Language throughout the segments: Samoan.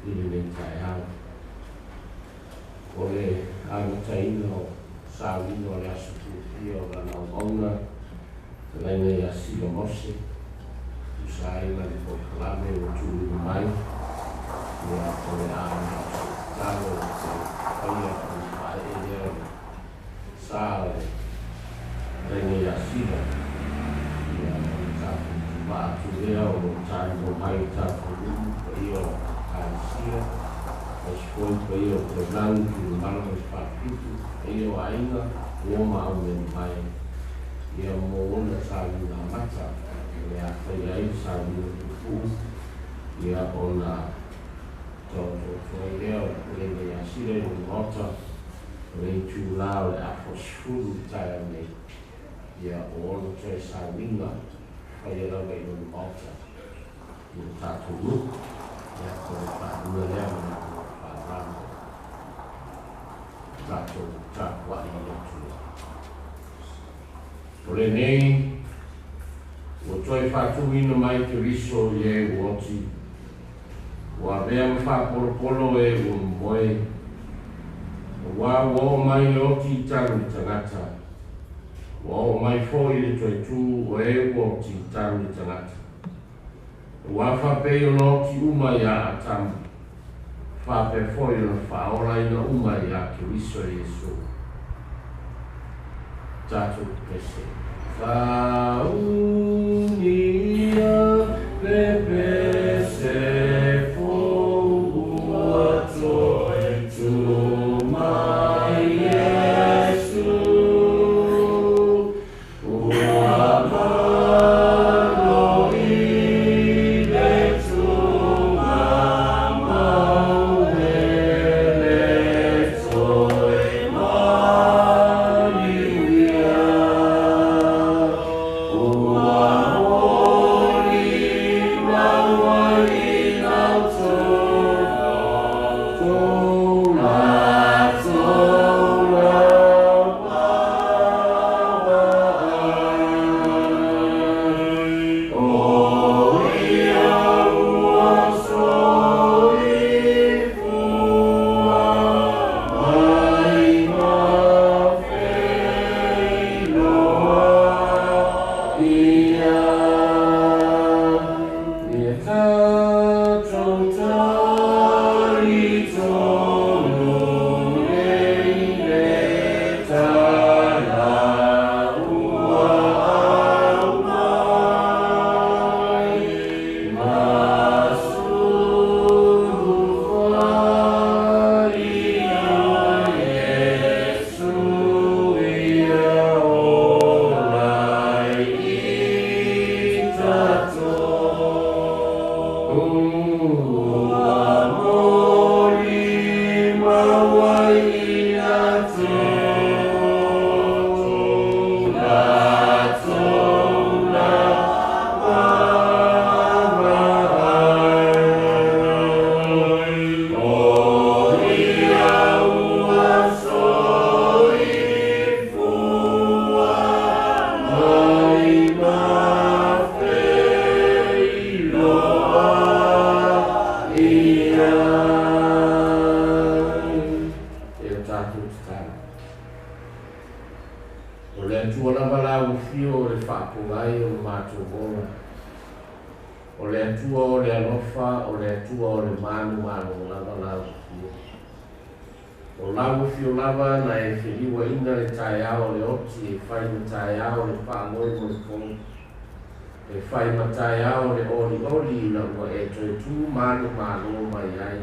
I lenei taeao. O le amataina o sauiga o le aso fiafia o lana auauna, fetalaiga ia Sila Mose, tusa ai ma le polokalame ua tuuina mai, ia o le a na o se tatalo e faia o le faaee lea o le sa o le fetalaiga ia Sila, ia o le tatou tuvaa atu lea o lo o talia mai le tatou nuu, paia o Ekalesia, aemaise foi paia o taulagi, tulimala ma le falefitu, paia o aiga, uo ma aumeamamae, ia mo ona sauiga amata, o le a faia ai le sauiga puupuu, ia ona taotoato ai lea o le fetalaiga ia Sila i lona maota, o le itulā o le afa 10 i le taeao nei, ia o ona toe sauiga faia lava i lona maota i le tatou nuu. Ia o le faalua lea ma le faaaloalo tatou tapuai i le Atua. O lenei ua toe faatuina mai Keriso i e ua oti, ua avea ma faapolopolo e ua momoe, auā ua oo mai le oti i talu i tagata, ua oo mai foi le toe tū o e ua oti i talu i tagata. Auā faapei ona oti uma iā Atamu, faapea foi ona faaolaina uma iā Keriso Iesu. Tatou pepese. Saunia pepese fou ua toe tū mai Iesu, ua malo i le tugamau e le toe maliuia, ua molimauina tou latou lauvaai, o ia ua soifua mai ma feiloai ia tatou talitonu nei le tala ua aumai, ma sulufai ia Iesu ia ola i tatou. Ua molimauina tou latou lauvaai, o ia ua soifua mai ma feiloai ia. E o tatou tatalo. O le Atua lava la ua fio o le faapogai o le matou ola. O le Atua o le alofa, o le Atua o le manumalo lava la ua fio. O la ua fio lava na e feliuaina le taeao o le oti e fai ma taeao o le faamoe mo le fono. E fai ma taeao o le olioli ina ua e toe tū manumalo mai ai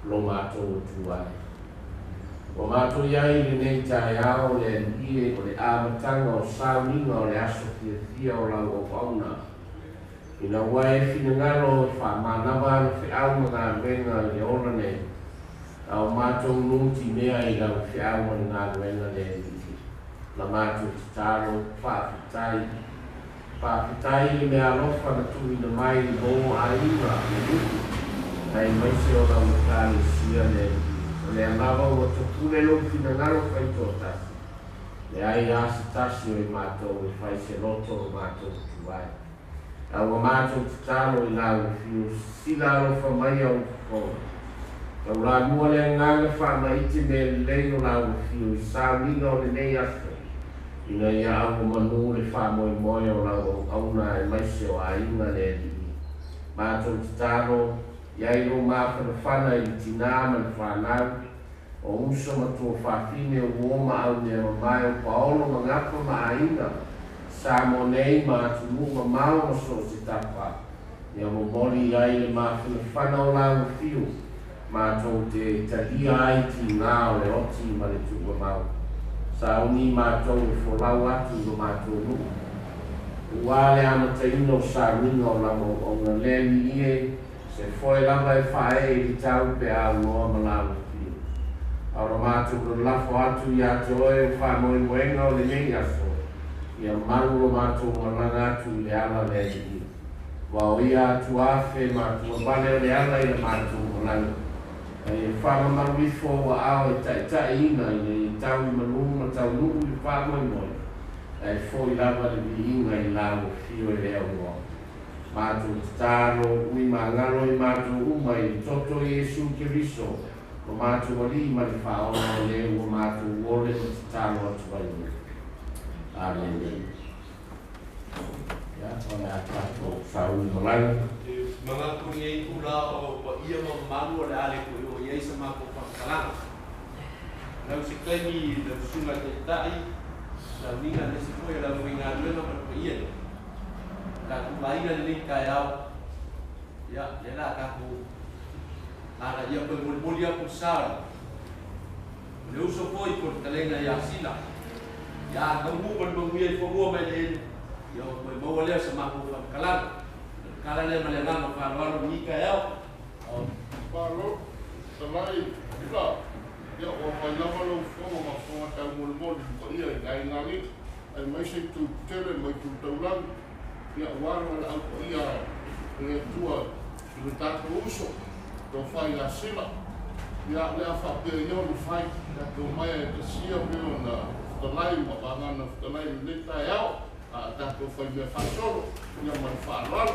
lo matou Atua e. Ua matou i ai i lenei taeao le Alii e o le amataga o sauiga o le aso fiafia o lau auauna. Ina ua e finagalo e faamanava ana feau ma galuega i le ola nei, a o matou nutimea i lau feau ma le galuega le Alii. Na matou tatalo, faafetai. Faafetai i le meaalofa na tuuina mai mo aiga ma nuu, aemaise o lau Ekalesia le Alii. O lea lava ua topule lou finagalo faitoatasi, leai lava se tasi o i matou e fai se loto o matou tuai. A ua matou tatalo i lau afio, sisila alofa mai au fofoga. Taulamua le agaga faamaite mea lelei o lau afio i sauniga o lenei aso, ina ia auomanu le faamoemoe o lau auauna aemaise o aiga le Alii. Matou tatalo, iai lou mafanafana i le tinā ma le fanau, o uso ma tuafafine o uō ma aumea mamae o paolo ma gafa ma aiga, Samoa nei ma atunuu mamao ma so o se tafa, ia momoli ai le mafanafana o lau afio, matou te talia ai tigā o le oti ma le tuuamau. Sauni matou e folau atu i lo matou nuu, ua le amataina o sauniga o lau auauna. Le Alii e, se foe lava e faaee i le tau pe a aunoa ma lau afio. A o le matou lalafo atu iā te oe o faamoemoega o lenei aso, ia malu lo matou malaga atu i le ala le Alii. Ua o ia atuafe ma atuavale o le ala i le matou malaga. A ia faamamalu ifo ou aao e taitaiina ina ia tau i malū ma taunuu i le faamoemoe, ae fo'i lava le viiga i lau afio e le aunoa. Matou tatalo, ui magalo i matou uma i le toto o Iesu Keriso, lo matou Alii ma le Faaola o le ua matou ole ma tatalo atu ai nei. Amene. Ia, o le a tatou sauni malaga. Manatu i lenei itula o paia ma mamalu o le a le toe oo i ai sa matou faamatalaga. Lau se taimi lau susuga i taitai, sauniga aemaise foi o le aufaigaluega ma le paia i tatou aiga i lenei taeao. Ia, lea o le a tatou lagaia toe molimoli atu le sa o le uso foi po o le fetalaiga ia Sila. Ia, a taunuu ma le manuia i fanua ma eleele, ia ona toe maua lea o sa matou faamatalaga. O le tala lea ma le agaga faaaloalo i lenei taeao. Malo, fetalai Ila, ia ua fai lava lau fofoga ma fofoga taumolimoli i le paia i le aiga alii, aemaise itu tetele ma itu taulagi, ia aua le valaau paia a le Atua i lo tatou uso, tofa ia Sila. Ia, o le a faapea ia ona fai, tatou omai e tasia pei ona fetalai ma vagana fetalai i lenei taeao, a tatou fai mea faasolo, ia ma le faaaloalo.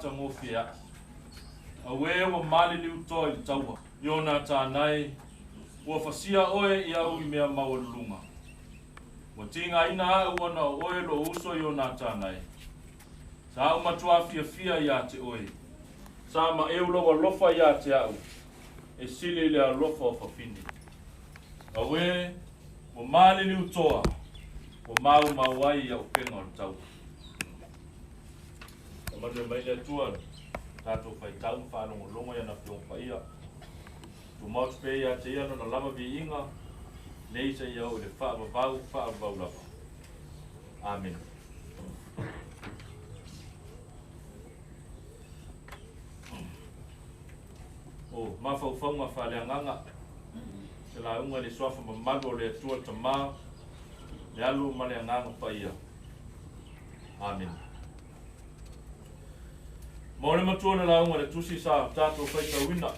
faamatagofie aʻe. Auē ua maliliutoa i le taua. Ionatana e, ua fasia oe i au i mea maualuluga. Ua tigaina aʻu ona o oe lou uso Ionatana e. Sa ou matuā fiafia iā te oe. Sa maʻeu lou alofa iā te aʻu, e sili i le alofa o fafine. Auē, ua maliliutoa, ua maumau ai i auupega o le taua. Faamanuia mai le Atua i le tatou faitau ma faalogologo i ana Afioga Paia. Tumau atu pea ia te Ia Lona lava viiga, nei seia oo i le faavavau, faavavau lava. Amene. O mafaufauga faaleagaga, se lauga i le suafa mamalu o le Atua le Tama, le Alu ma le Agaga Paia. Amene. Ma o le matua le lauga le tusi sa tatou faitauina.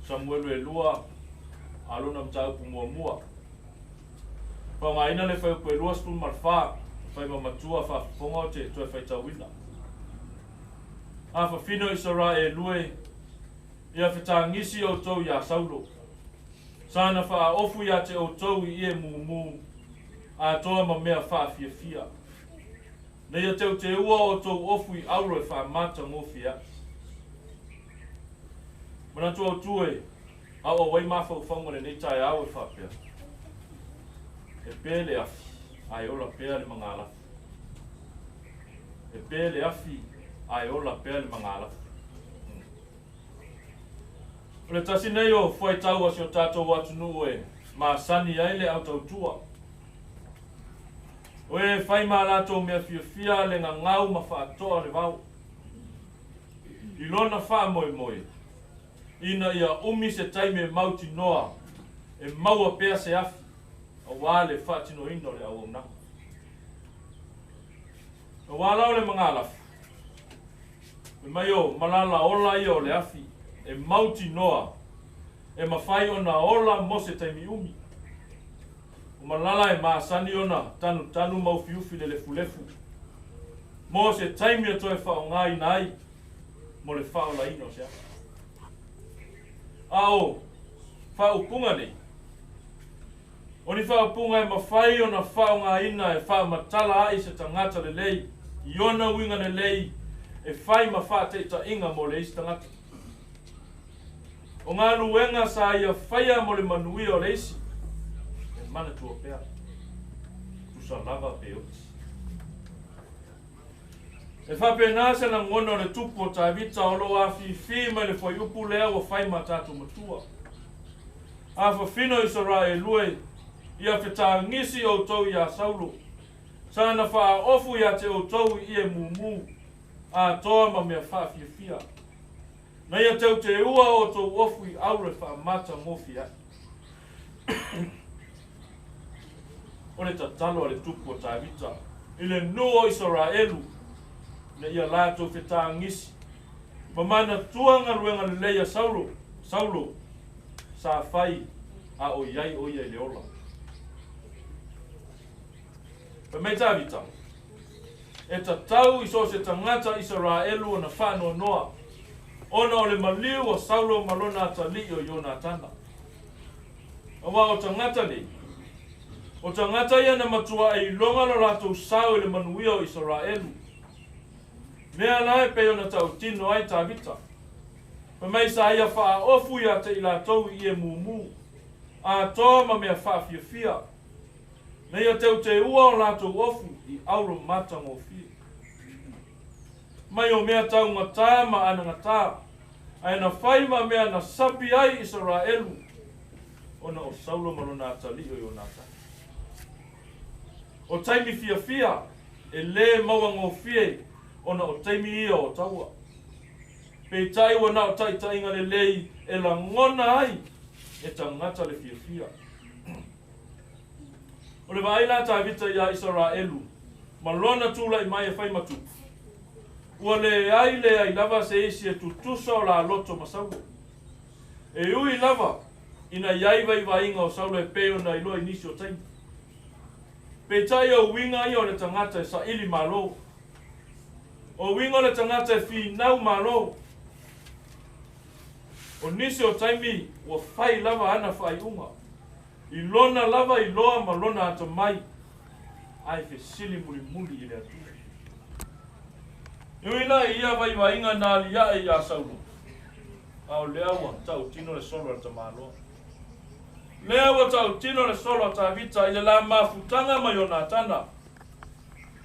Samuelu e 2, alona mataupu muamua. Faaaogaina le fuaiupu e 24, fai ma matua faafofoga o te toe faitauina. Afafine o Isaraelu e, ia fetagisi outou iā Saulo. Sana faaofu iā te outou i ie mumu, atoa ma mea faafiafia. Na ia teuteua outou ofu i auro e faamatagofie aʻe. Manatu autu e, auau ai mafaufauga i lenei taeao e faapea, E pē le afi, ae ola pea le magalafu. E pē le afi, ae ola pea le magalafu. O le tasi nei o fuaitau a si o tatou atunuu e masani ai le autautua. O e fai ma latou mea fiafia le gagau ma faatoa le vao. I lona faamoemoe, ina ia umi se taimi e mautinoa e maua pea se afi auā le faatinoina o le auaunaga. Auā la o le magalafu, fai mai o malala ola ia o le afi e mautinoa e mafai ona ola mo se taimi umi. O malala e masani ona tanutanu ma ufiufi le lefulefu mo se taimi e toe faaaogaina ai mo le faaolaina o se afi. A o faaupuga nei, o ni faaupuga e mafai ona faaaogaina e faamatala ai se tagata lelei i ona uiga lelei e fai ma faataitaiga mo le isi tagata. O galuega sa ia faia mo le manuia o le isi, e manatua pea, tusa lava pe oti. E faapena se lagona o le tupu o Tavita o lo o afifi mai le fuaiupu lea ua fai ma tatou matua. Afafine o Isaraelu e, ia fetagisi outou iā Saulo. Sana faaofu iā te outou i ie mumu, atoa ma mea faafiafia. Na ia teuteua outou ofu i auro e faamatagofie aʻe. O le tatalo a le tupu o Tavita i le nuu o Isaraelu ina ia latou fetagisi ma manatua galuega lelei a Saulo, Saulo sa fai a o i ai o ia i le ola. Fai mai Tavita, e tatau i so o se tagata Isaraelu ona faanoanoa ona o le maliu o Saulo ma lona atalii o Ionatana. Auā o tagata nei, o tagata ia na matua e iloga lo latou sao i le manuia o Isaraelu. Mea la e pei ona tautino ai Tavita. Fai mai sa ia faaofu iā te i latou i ie mumu, atoa ma mea faafiafia. Na ia teuteua o latou ofu i auro matagofie. Mai o mea taugatā ma anagatā, ae na fai ma mea na sapi ai Isaraelu, ona o Saulo ma lona atalii o Ionatana. O taimi fiafia e lē mauagofie ona o taimi ia o taua. Peitai ua na o taitaiga lelei e lagona ai e tagata le fiafia. O le vaai la a Tavita iā Isaraelu ma lona tulai mai e fai ma tupu, ua leai leai lava se isi e tutusa o la loto ma Saulo. E ui lava ina i ai vaivaiga o Saulo e pei ona iloa i nisi o taimi. Peitai o uiga ia o le tagata e saili malo. O uiga o le tagata e finau malo. O nisi o taimi ua fai lava ana faaiuga i lona lava iloa ma lona atamai, ae fesili mulimuli i le Atua. E ui la i ia vaivaiga na aliae iā Saulo, a o lea ua tautino le solo a le tamaloa. Lea ua tautino le solo a Tavita i le la mafutaga ma Ionatana.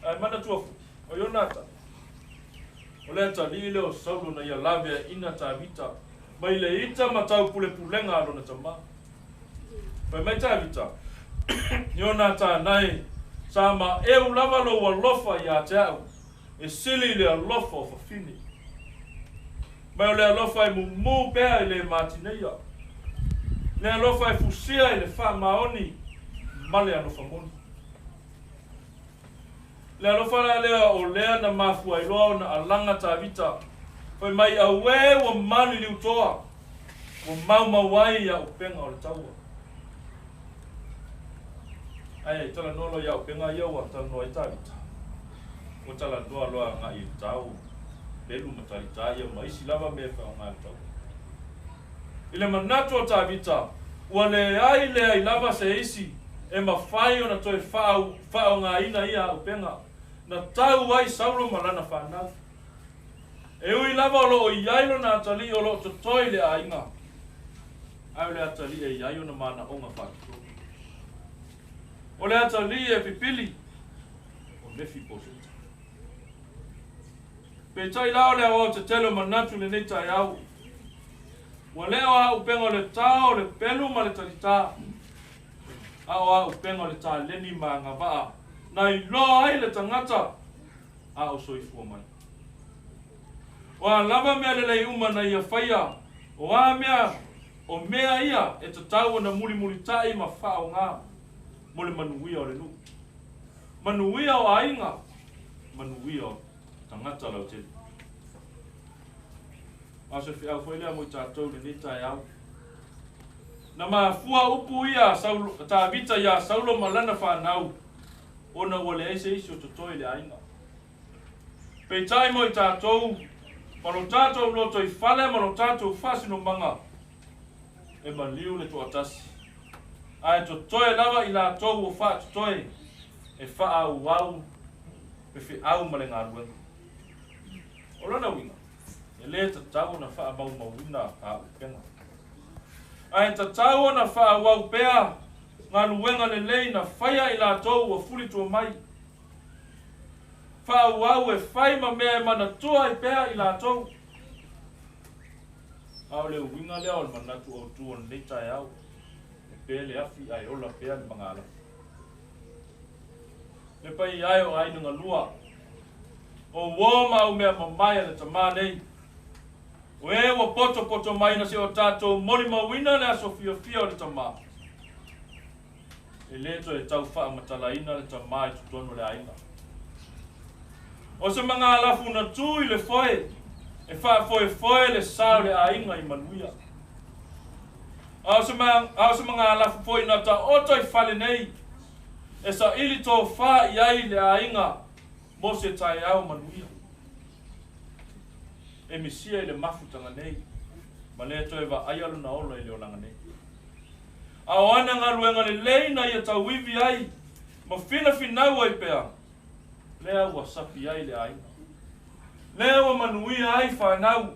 Ae manatua foi, o Ionatana, o le atalii lea o Saulo na ia laveaiina Tavita mai le ita ma taupulepulega a lona tamā. Fai mai Tavita, Ionatana e, sa maeu lava lou alofa ia te au, e sili i le alofa o fafine. Mai o le alofa e mumū pea e le matineia, le alofa e fusia i le faamaoni ma le alofa moni. Le alofa la lea o lea na mafua ai loa ona alaga Tavita, fai mai, Auē ua malu i liutoa, ua maumau ai ia upega o le taua. Ae talanoa loa ia upega ia ua talanoa ai Tavita. Ua talanoa loa agai i le tau, pelu ma talita ia ma isi lava mea e faaaoga e le taua. I le manatu o Tavita, ua leai leai lava se isi e mafai ona toe faaaogaina ia auupega na tau ai Saulo ma lana fanau. E ui lava o lo o i ai lona atalii o lo o totoe i le aiga, ae o le atalii e i ai ona manaoga faatotonu. O le atalii e pipili, o Mefiposeta. Peitai la o le aoaotetele o manatu i lenei taeao, ua le o auupega o le tao, o le pelu ma le talitā, a o auupega o le taleni ma agavaa na iloa ai le tagata a o soifua mai. O a lava mea lelei uma na ia faia, o a mea, o mea ia e tatau ona mulimulitai ma faaaoga mo le manuia o le nuu, manuia o aiga, manuia o tagata lautele. A o se feau foi lea mo i tatou i lenei taeao. Na mafua upu ia a Saulo, Tavita iā Saulo ma lana fanau, ona ua leai se isi o totoe i le aiga. Peitai mo i tatou, ma lo tatou lotoifale ma lo tatou faasinomaga, e maliu le toatasi, ae totoe lava i latou ua faatotoe e faaauau le feau ma le galuega. O lona uiga, e lē tatau ona faamaumauina auupega, ae tatau ona faaauau pea galuega lelei na faia i latou ua fulitua mai. Faaauau e fai ma mea e manatua ai pea i latou. A o le uiga lea o le manatu autu o lenei taeao, e pe le afi ae ola pea le magalafu. Le paia e o aiga galua, o uō ma au mea mamae a le tamā nei, o e ua potopoto mai na se o tatou molimauina le aso fiafia o le tamā. E lē toe tau faamatalaina le tamā i totonu o le aiga. O se magalafu na tu i le foe e faafoefoe le sa o le aiga i manuia. A o se, a o se magalafu foi na taoto i fale nei e saili tofā i ai le aiga mo se taeao manuia. E misia i le mafutaga nei ma lē toe vaaia lona ola i le olaga nei. A o ana galuega lelei na ia tauivi ai ma finafinau ai pea, lea ua sapi ai le aiga. Lea ua manuia ai fanau,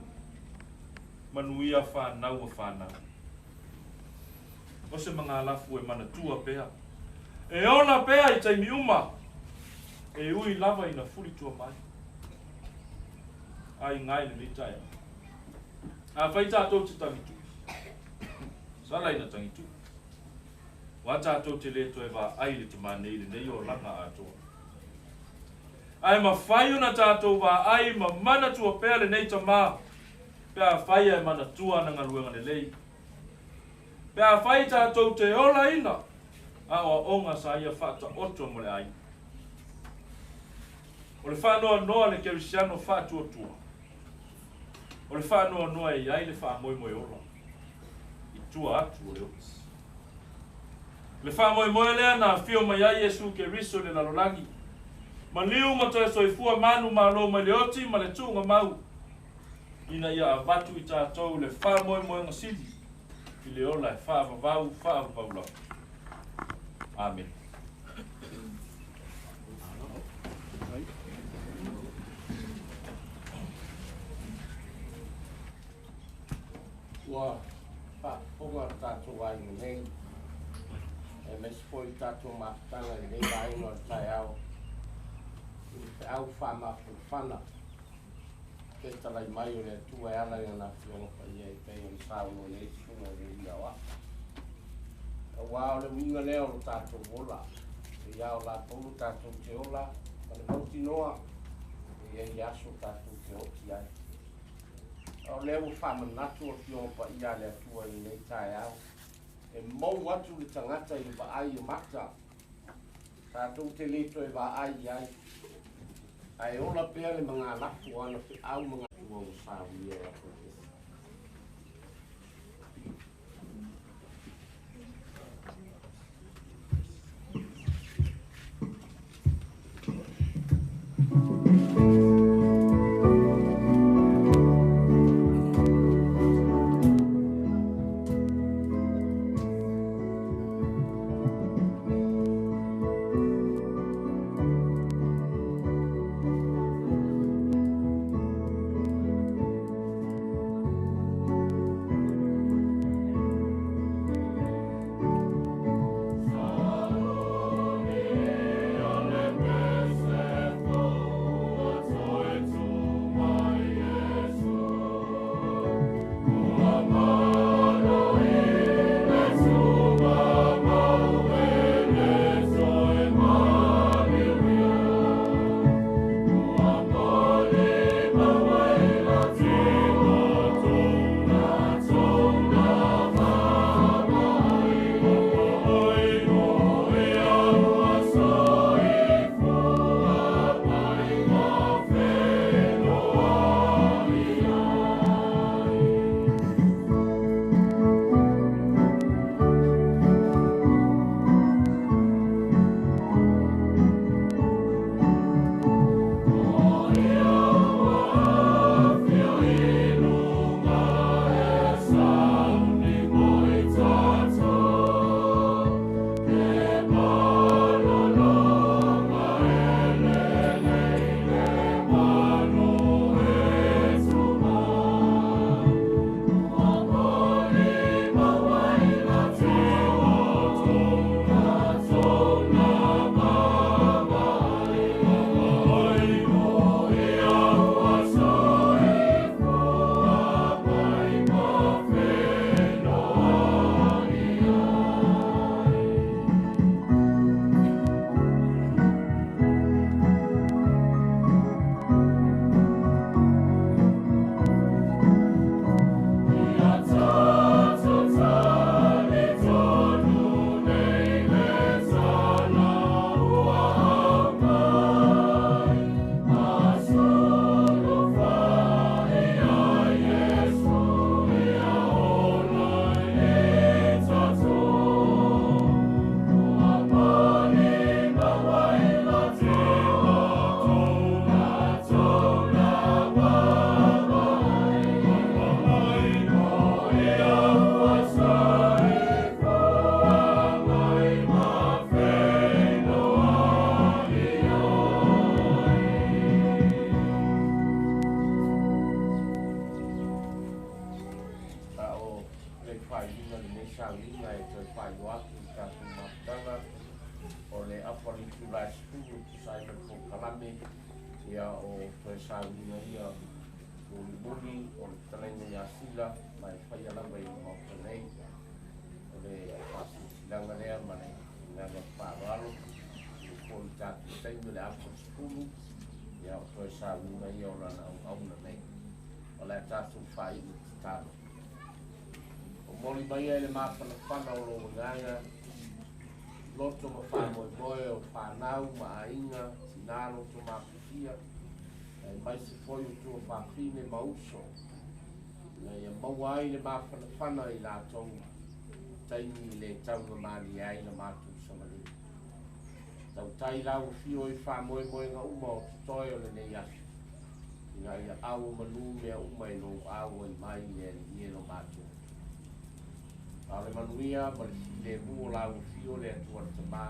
manuia fanau a fanau. O se magalafu e manatua pea, e ola pea i taimi uma, e ui lava ina fulitua mai. Aiga i lenei taeao. Afai tatou te tagitu'i, sala ina tagitu'i, aua tatou te lē toe vaai i le tamā nei i lenei olaga atoa. Ae mafai ona tatou vaai ma manatua pea lenei tamā pe afai e manatua ana galuega lelei. Pe afai tatou te olaina aoaoga sa ia faataoto mo le aiga. O le faanoanoa a le kerisiano faatuatua, o le faanoanoa e i ai le faamoemoe ola i tua atu o le oti. Le faamoemoe lea na afio mai ai Iesu Keriso i le lalolagi Maliu ma toe soifua manu malo mai le oti ma le tuuga mau. Ina ia avatu i tatou le faamoemoega sili i le ola e faavavau faavavau lava. Amen. Ua faafofoga le tatou aiga nei, aemaise foi le tatou mafutaga i lenei vaega o le taeao i le feau faamafanafana fetalai mai o le Atua e ala i lana Afioga Paia e pei ona saunoa i ai susuga i le Alii Aoao. Auā o le uiga lea o lo tatou ola, e ia o latou lo tatou te ola ma le mautinoa e i ai le aso tatou te oti ai. A o lea ua faamanatu Afioga Paia a le Atua i lenei taeao, e mou atu le tagata i le vaai o mata, tatou te le toe vaai i ai, ae ola pea le magalafu o ana feau ma ua saunia e apo. Mai le mafanafana o lo agaga loto ma faamoemoe o fanau ma aiga tinā loto mafifia aemaise foi o tua fafine ma uso ina ia maua ai le mafanafana i latou taimi i le taugamālie ai na matou savalī. Tautai lau afio i faamoemoega uma o totoe o lenei aso. Ina ia au manu mea uma i lou au ai mai le aliie lo matou. A o le manuia ma le filemu o lau afio le Atua le Tamā.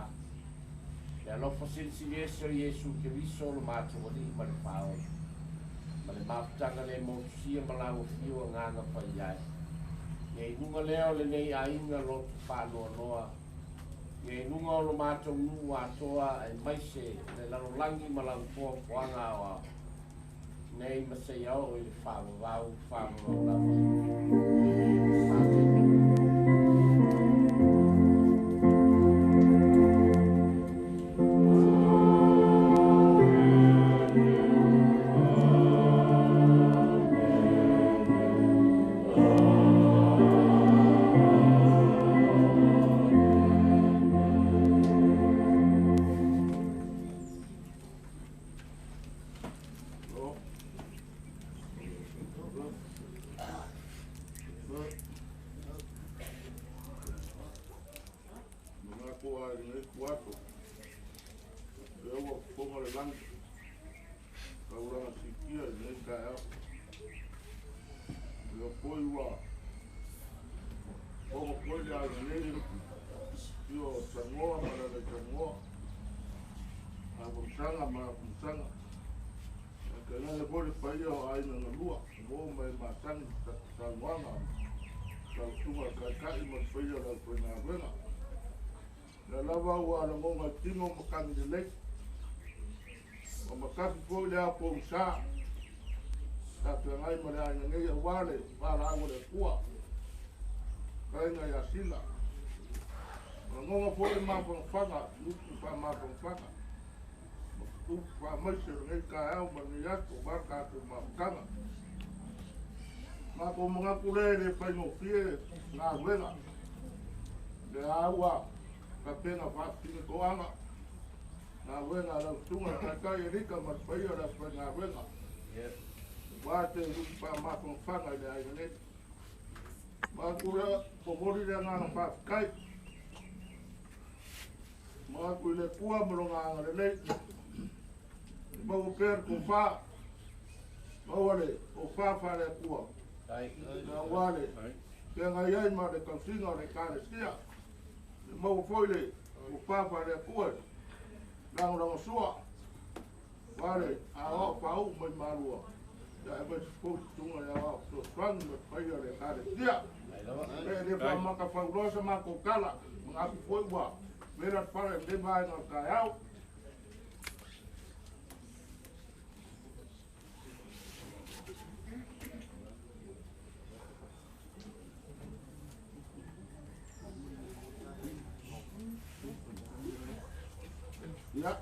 Le alofa silisili ese o Iesu Keriso lo matou Alii ma le Faaola. Ma le mafutaga le motusia ma lau afio agaga paia e. Ia i luga lea o lenei aiga loto faanoanoa. Ia i luga o lo matou nuu atoa aemaise le lalolagi ma lau puapuaga aoao. Nei ma seia oo i le faavavau faavavau lava. Amene. Tino makani le lei. O makapi foi le apo usa. Sa feagai ma le aiga nei aua le valaau a le Atua. Kaiga ia Sila. Lagoga foi le mafanafana, upu faamafanafana. Ma upu faamaise o lenei taeao ma lenei aso aua le tatou mafutaga. Matou manatu lea e le faigofie galuega. Le a ua tapena faafesina toaga. Galuega a lau susuga le taitai e lika ma le paia o le afaigaluega. Ua te lui faamafanafana i le aiga nei. Matou lea momoli le agaga faafetai. Manatu i le Atua ma lona agalelei. Maua pea le tofa. Maua le tofa faale-Atua. Aua le feagai ai ma le tausiga o le Ekalesia. Maua foi le tofa faale-Atua lagolagosua. Aua le aoao faauu mai malua. Ia aemaise foi susuga i le aoao fesoasoani ma le paia o le Ekalesia. E le faamatafauloa sa matou tala. Manatu foi ua vela le fala i lenei vaega o le taeao. Ia.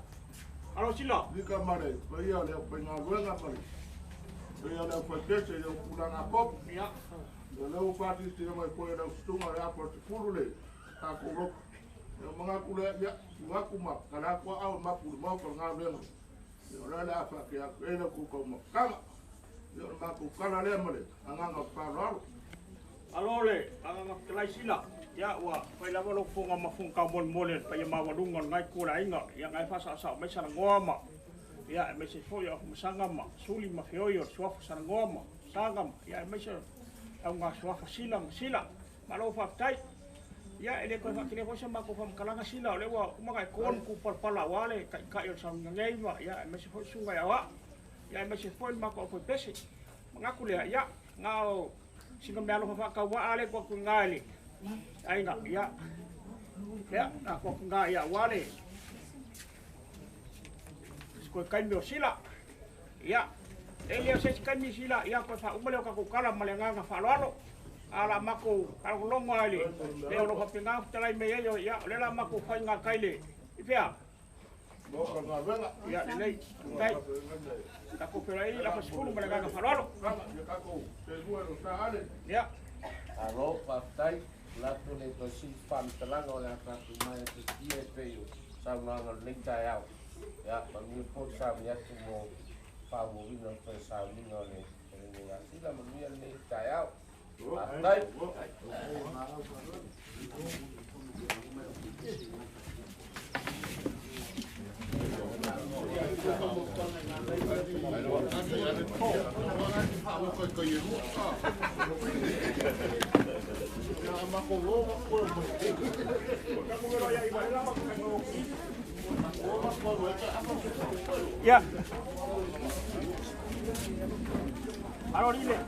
Alo Sila. Lika ma le paia o le aufaigaluega ma le paia o le aufaitese i le aupulaga popo. Ia. Ia lea ua faatitila mai foi e lau susuga le apo o le sefulu le tatou lotu. Ia manatu lea, ia, tu atu ma tala atu aao e mapu i le maota o le galuega. Ia o le a faakea atu ai la outou taumafataga. Ia o le matou tala lea ma le agaga o le faaaloalo. Alo le agaga fetalai Sila. Ia ua fai lava lou fofoga ma fofoga taumolimoli e le paia maualuga o lenai itu o le aiga. Ia ngai faasaosao mai Salagoa ma ia aemaise foi o Afamasaga ma Suli ma Feoi o le suafa Salagoa ma Saga ma ia aemaise o auga suafa Sila ma Sila. Malo faafetai. Ia e le toe faatele foi sa matou faamatalaga Sila o lea ua uma ona e to ma tupalapala aua le taitai o le sauniga nei ma ia aemaise foi susuga i aoao. Ia aemaise foi le matou aufaipese. Manatu lea ia na o sina meaalofa faatauvaa lea tuu atu i ina i le aiga ia lea na tuu atu i ina ia aua le toe taimi o Sila. Ia e le o se isi taimi Sila ia toe faauma lea o tatou tala ma le agaga faaaloalo. A o le a matou faalogologo lava i le mea o lo o faapena ona fetalai mai ai ia o lea o le a matou fai gatai le i fea? Maota o le galuega. Ia lelei, faafetai. Tatou feiloai i le afa 10 ma le agaga faaaloalo. Ia tatou selua i lou sa Ale. Ia. Malo, faafetai. Manatu le toe sili faamatalaga o le a tatou maea tusia e pei o saunoaga o lenei taeao. Ia, manuia foi le sauni atu mo faaauauina o le toe sauniga o le lenei asila. Manuia lenei taeao. Faafetai. afa e kai e lua. Ia mako o mako e mai. Ia. Alo lile.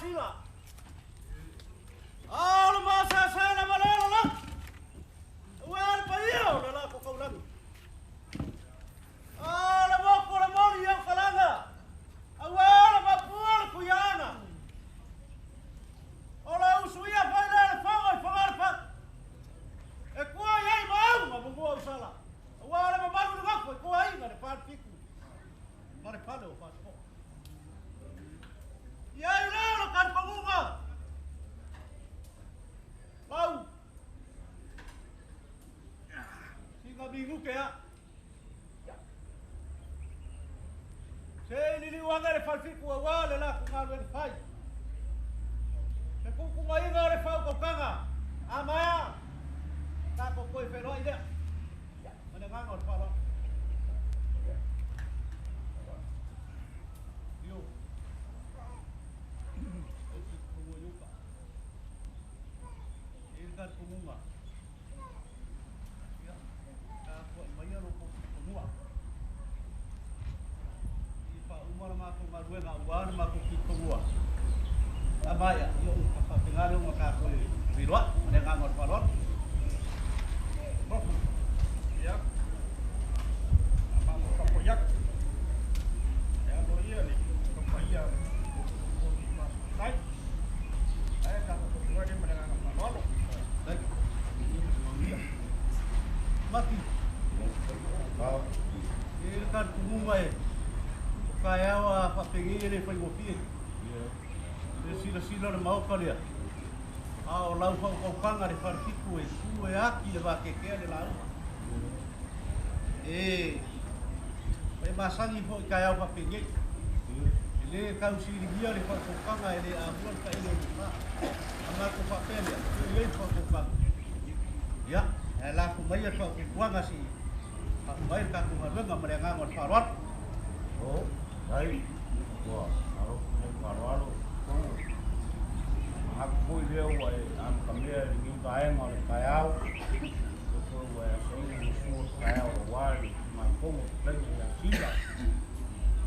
sila. A o le masease le malelo la. Ua le paia o le la ko kaulagi. A le moko le moli au kalanga. Aua le mapua le kuiana. O le usuia fai le le fongo i fonga le fatu. E kua iai ma au ma mumua usala. Aua le mamalu le gafo i kua inga le pale piku. Ma le pale o fatu. Ia i leo le kanipaguga. Lau. Singa minguke a. Se liliuaga le falefiku auā le lakou galuega fai. Se kukumaina o le faukaukaga. A maea. Tatou toe feloai lea. Ma le agaga o le faaaloalo. Io. Ai iuka. E le talitonuga. Ia, tapuai maia lo kou pitofanua. I faauma le matou galuega auā le matou pitofanua. A maea, ia ua faapena lea ona tatou e feiloai ma le agaga o le faaaloalo. Ia. Amamo kapoiak. E alo ia le kapaia o ni masatai. Ai ka ko ko le ma nga faaaloalo. Dai. Mati. E le talitonuga e o kaeao a faapegei e le faigofie. Le silasila o le maoka lea. A o lau faukaukaga le falefitu e tu e aki le vakekea le lauga. E e masagi foi kaeao faapegei. E lē tausiligia le faukaukaga e lē amua le taʻili o lusa. A matou faapea lea, e iai le faukaukaga. Ia, ae lafo maia le faaukukuaga seʻi faauma ai le tatou galuega ma le agaga o le faaaloalo. O, ai, ua alo le faaaloalo fono. Manatu foi lea ua e amatamea i lenei vaega o le taeao. O foi ua e asaina le sua o le taeao auā le usugafono fetalaiga ia Sila.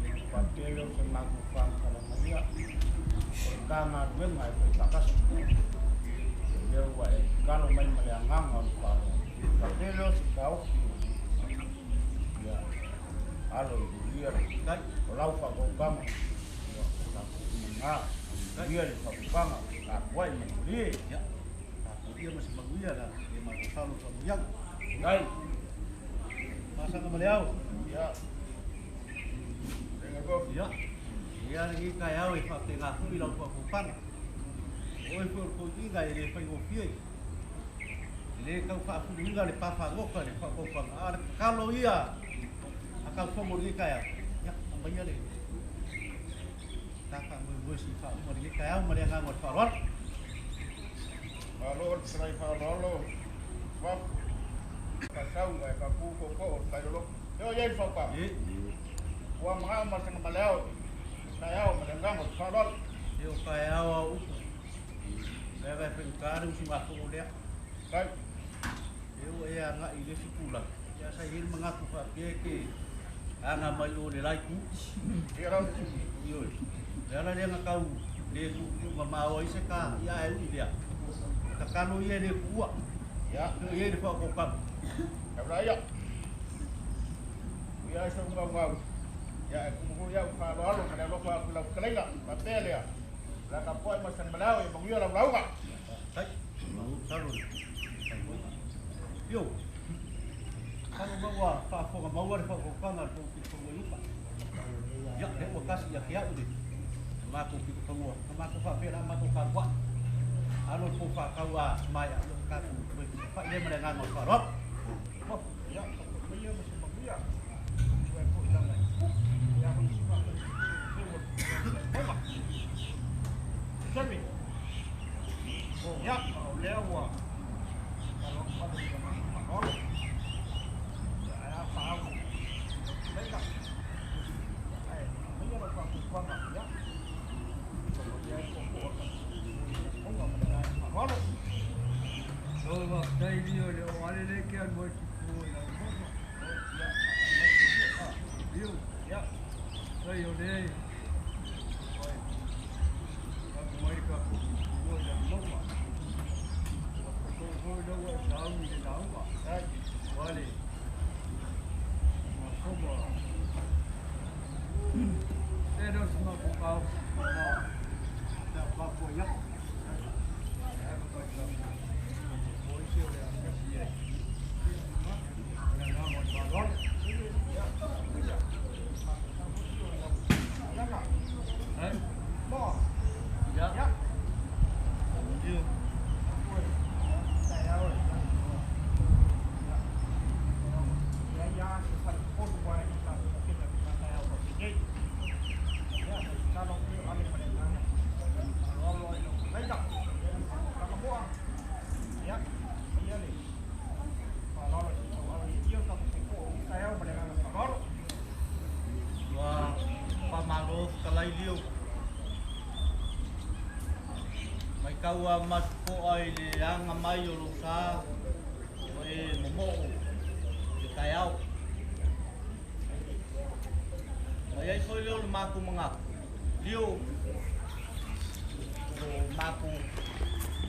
Ia ona faapea lea o se matou faamatalaga ia, o le ta galuega e faifaatasi. O lea ua e tatalo mai ma le agaga o le faaaloalo. Faapea lea o se taofi ia alo i lulia Dai. o lau faakaukaga ia o tatou uma gā ia le faakaukaga tapuai ma malie. Ia, tatou ia ma se manuia la e matou salo faamanuiaga. Dai. Masaga ma le ao. Ia. Tenga ko. Ia, ia lenei taeao e faapena foi lau faakaukaga. O oe foi o le toeaina e le faigofie. E lē tau faafuluina le pafaloka le faakaukaga. A o le tatalo ia a taufomo i lenei taeao. Ia, aumaia le ta faamoemoe seʻi faauma lenei taeao ma le agaga o le faaaloalo. Malo le fetalai faaaloalo. Faf. Ka sau e ka ku ko ko o tai lolo. Yo ye fa pa. E Ua mga ma sanga maleo. Taeao ma le agaga o le faaaloalo. E o taeao a upu. Lea vai faigata le usugafono lea. Dai. E ua e agaʻi i le isi tulaga. Ia sa i ai le manatu faapea e te aga mai o le la itu. Ia rau. Ioe. Le ala lea na tau le tuutuu mamao ai se ka ia ae ui lea. Tatalo ia e le puua. Ia. O iai le faakaukaga. Taula ia. Ia sa ngau ngau. Ia e kumu ia faaaloalo ma le alofa atu i lau fetalaiga. Faapea lea. La ka poai ma sanga maleo e manuia lau lauga. Tai. Salo. Io. Salo maua faafofoga maua le faakaukaga a le tou pitofanua i uka. Ia, lea ua tasi ia te au le matou pitofanua. Na matou faapea la matou taluai. Alo le pou faatau a maea ia o tatou toe fai lea ma le agaga o le faaaloalo. Ia, tapuai maia ma se manuia. Ua foi lana. Ia ko ni suka ko ko. Sami. Ia, o lea ua alo alo alo. Ia a fa au. Leika. Ai, maia lo ka ku kwanga ia. Ko ia ko ko ko. Onga ma le faaaloalo. O wa tai ni o le o ale le ke an mo ti pu la mo. Ia, Iu, ia. tai o le. Oi. Ka mai sauni le lauga. Ua le masomo. E le o se matou kao ma pe a faapua i aku. Ae ma tai lau o isi o le asiasi ai. O le agaga o le faaaloalo. Ai. Ia. Lio. Ua faamalo fetalai Lio. Mai tau a matupo'a i le aga mai o lou sa o e momo'o le taeao. Mai ai foi lea o le matou manatu. Lio o matou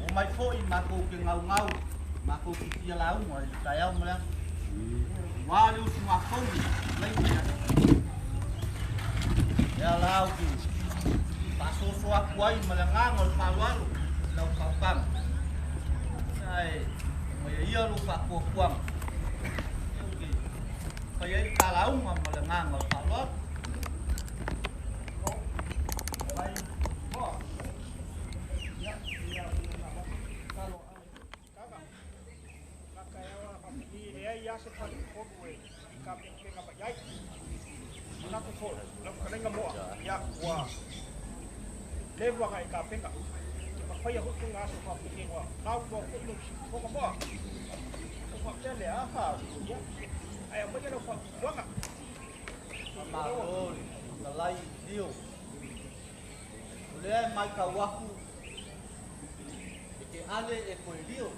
o mai foi matou ke gaugau matou te fia lauga i le taeao ma le aso. Ua le usugafono lai mai ai. Lea la ou te faasoaso atu ai ma le agaga o le faaaloalo lau faautaga. Ae mai ia lou faatuatuaga. Ou te fai ai le talauga ma le agaga o le faaaloalo. Faamalo le fetalai Lio. O lea e matau aku e te ale e koe Lio.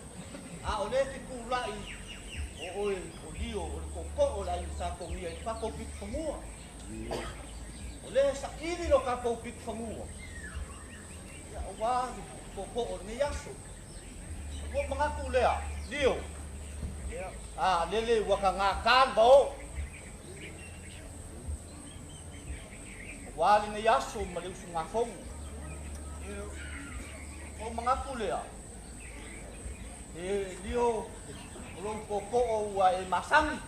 A o lea te tula'i o oe o Lio o le tootoo o le aiga sa togia i le tatou pitofanua. O lea e saili lo tatou pitofanua. Ia aua le tootoo o lenei aso. Ua manatu lea, Lio. A lele ua tagata le vao. Aua lenei aso ma le usugafono. Ua manatu lea, e Lio o lou tootoo ua e masani.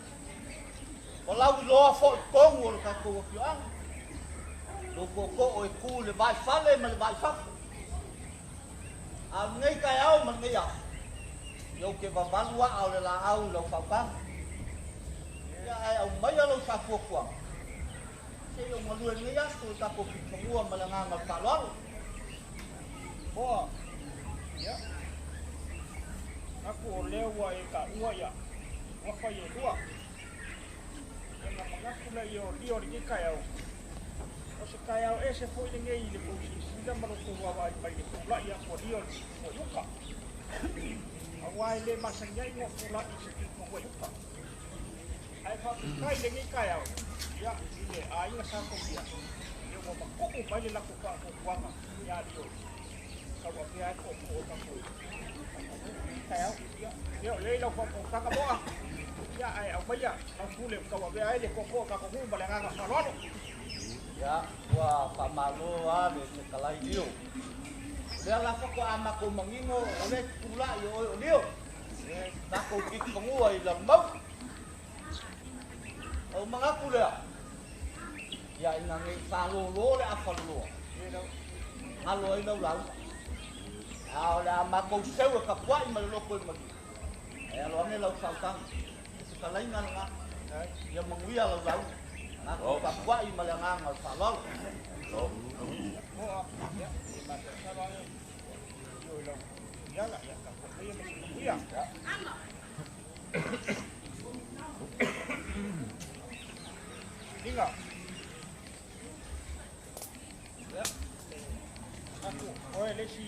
O lau iloa fo'i tonu o le tatou afioaga. Lou tootoo e tu i le vaifale ma le vaifafo. A o lenei taeao ma lenei aso, ia ou te vavalu aa o le laau i lau faautaga. Ia ae aumaia lou faatuatuaga. Se i ou galue lenei aso i tatou pitofanua ma le agaga o le faaaloalo. Moa. Ia. Aku o lea ua e taua ia ua fai e lua. Ia na manatu lea ia o Lio lenei taeao. O se taeao ese foi lenei i le tou silasila ma lo tou vaavaai mai le tula'i atu a Lio i uka. Aua e le masani ai ona tula'i i se pitofanua i uka. Ae faafetai lenei taeao. Ia i le aiga sa togia. Ia ua matuu mai le latou faatuatuaga ia Lio. Tauavea ai tootoo o tatou taeao. Ia o lea i lau faautaga moa. Ia ae aumaia lau pule tauavea ai le tootoo o tatou nuu ma le agaga faaaloalo. Ia, ua faamalo a le fetalai Lio. O lea la faatoa matou manino o le tula'i o oe o Lio. Tatou pitofanua i Lalomau. O manatu lea, ia ina nei faalōlō le afaloloa. Galo ai lau lauga. A o le a matou seu e tapuai ma le loto i malie. Ae alo ane lau faautaga. E fetalaiga lena. Ia manuia lau lauga. Matou tapuai ma le agaga o le faaaloalo. Moa. Ia, e matou tatalo ane. Lio i lau iala, ia tapuai maia ma se manuia. Liga. Ia. Aku, oe le isi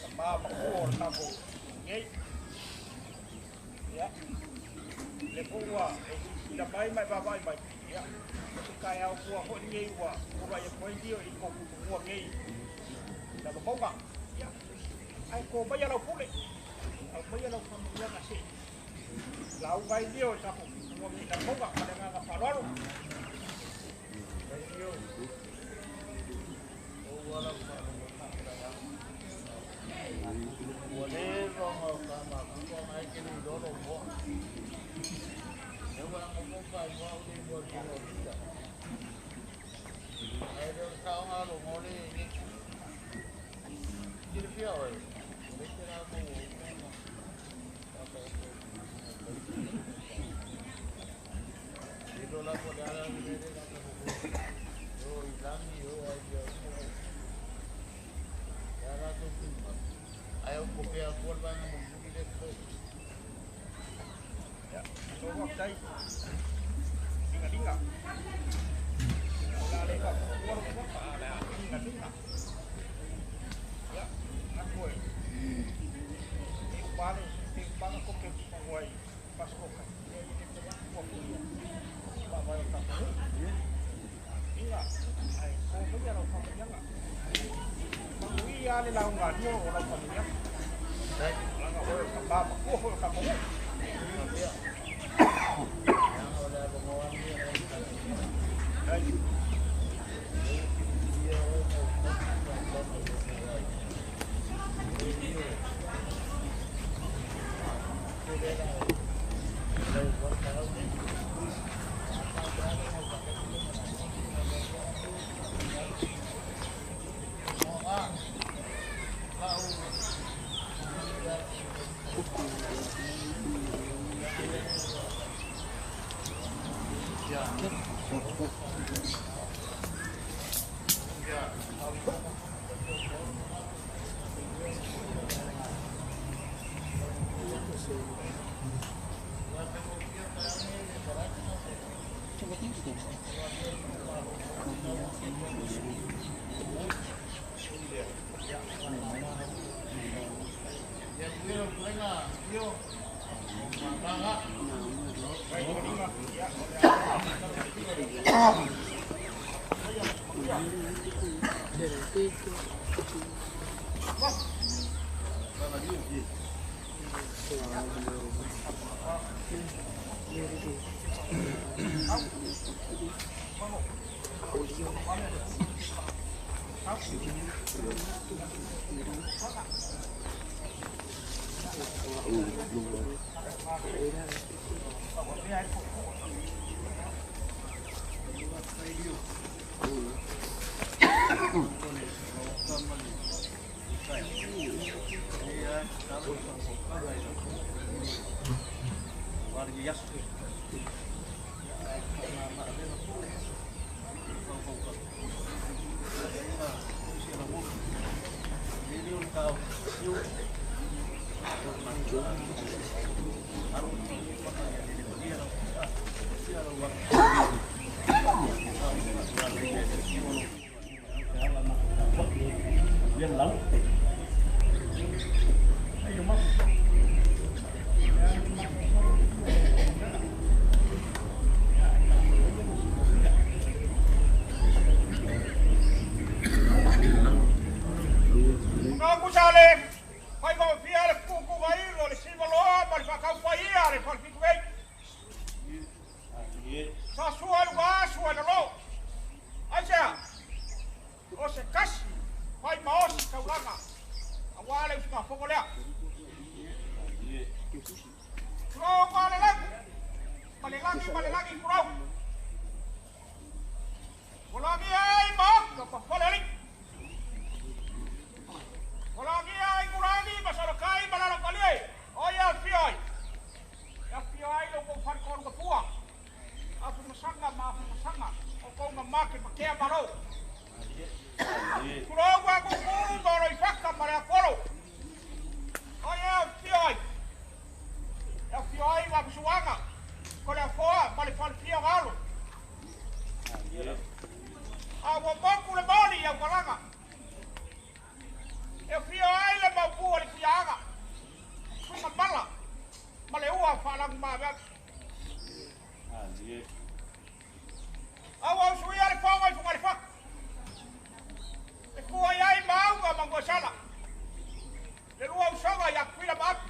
tama matua o le tatou nei. Ia. Le po ua e silasila mai ma e vaavaai mai. Ia. O se taeao fua foi lenei ua tulai atu ai Lio i kou pitofanua nei i Lalomauga. Ia. Ae to maia lau pule. Au mai lau faamanuiaga seʻi lauga ai lio i tatou lauga ma le agaga faaaloalo. Ua leva ona faamatua na e ke le iloa lou moa. E ua lagomoka ai moa ule i moa tino o lita. Ae le o le saoga alo mo le e Silafia oe, o le te la mo o uma Ilo la po le ala le le la ko o i lagi o ai ia o ya la to pima. Ai o ko pea ko le vanga mo muli le ko. Ia, so faafetai ligaliga o le a le faapuapua lou fofoga a o le a ligaliga. Ia, manatu e e uma le pe umaga koke maua ai pasikoka. Ia e le faapuapua foi ia faavae o le tatou nuu. Iga, ae ko maia lau faamanuiaga. Manuia le lauga a lua o lau faamanuiaga. Leaga oe o le tama matua foi o le tatou nuu. Ia, o le avanoa lenei o le Ai. Ia oe na ou tausi i lou ai. E lio. Te le la lau waka au nei. Ia tuelo tuenga io manga. Ai ligaliga, ia o le a maia Magu sa le faigofie le fetuutuugailo le silivaloa ma le faataupaia le falefitu nei. Sa sua i luga asu ai lalo. Aisea? O se tasi fai ma osi taulaga auā le usugafono lea. Tulou ma le lagi, ma le lagi ma le lagi tulou. Ua lagia ai ma oka ma fale alii. Ua lagia ai Gulagi ma Salakai ma Lalotalie, o ia afio ai. E afio ai lo kou faletolu mapua, afumasaga ma afumasaga o kou mamake ma kea malo. Tulou ua kukulu ma Oloifaka ma le Apolo, o ia afio ai. E afio ai Vafusuaga, ko le afoa ma le falefia o alo. A ua moku le moli i aukalaga. E afio ai le maupu o le Tuiaaga, suiga mala ma le ua faalagumaveave. A ua usuia le fogo i Fugalefaka, e fua i ai Maauga ma Goesala, le lua usoga ia Tutuila ma Api.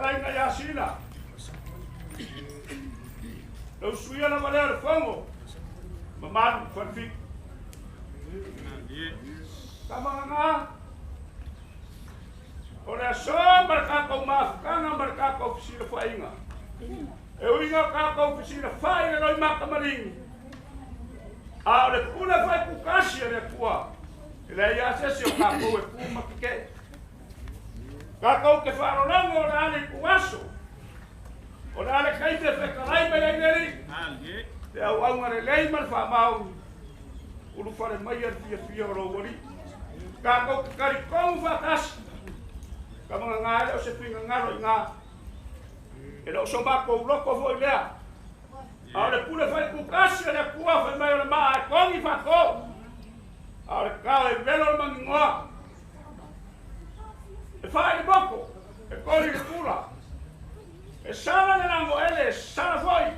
Aiga ia sila. Lau suia lava lea o le fogo. Mamalu falefiki. Kamagaga. O le aso ma le kākou mafukaga ma le kākou fesilafaʻiga. E uiga o kākou fesilafaʻi le loi makamaligi. A o le pule faikukasi a le Atua. E leai a se isi o kākou e ku ma kekeʻe. Kākou ke faalologo o le ale i ku aso. O le ale kaite fekalai mai ai le alii. Le auauga lelei ma le faamaoni. Ulufale mai a le fiafia o lou alii. Kākou ke kalikomu faatasi. Kamagaga e le o se figagalo i gā. E le o so makou loko foʻi lea. A o le pule faikukasi a le Atua faimai o le maa e kogi faatō. A o le kao e velo le magigoa. E faʻi le moko, e koli le pula. E sala le lagoele, e sala foʻi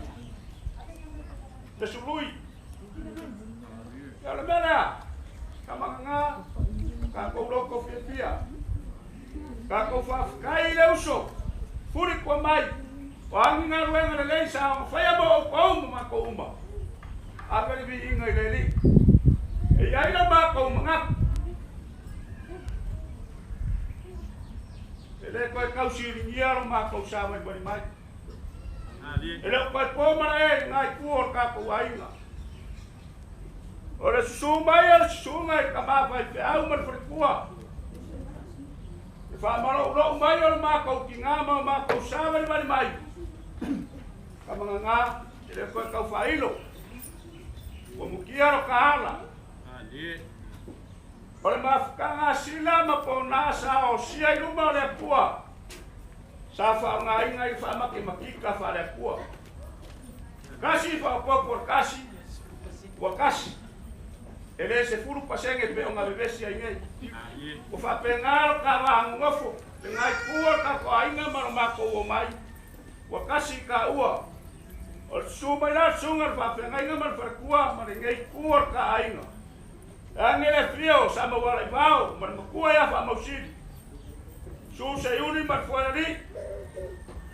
le sului. Ia o le mea lea, kamagaga, kākou loko fiafia. Kākou faafetai i le uso, fuli kua mai, o agi galuega lelei sa ogafaia mo ʻoukou ma makou uma. Ave le viiga i le Alii. E i ai lo makou manatu. E lē toe tausiligia lo makou savalivali mai. E le o toe po malae i lena itu o le tatou aiga. O le susū mai a le susuga i le tamā faifeau ma le faletua. Le faamaloʻuloʻu mai o le makou tigā ma o makou savalivali mai. Kamagaga e le toe taufaailo. Ua mukia lo ka ala. O le mafukaga a sila ma ponā sa osia i luma o le Atua. Sa faaaogāina i le faamatematika faale Atua. Kasi faaopoopo le kasi, ua kasi. E lē 10% pe o gavevesi ai nei. Ua faapegā lo kavāgogofo, le itu o le tatou aiga ma lo makou o mai. Ua kasi i kāua. O le susū mai la le susuga le faafeagaiga ma le faletua ma lenei itu o le taaiga. E age le afio o sa maualaivao ma le matua ia faamausili. Su seiuli ma le foealii.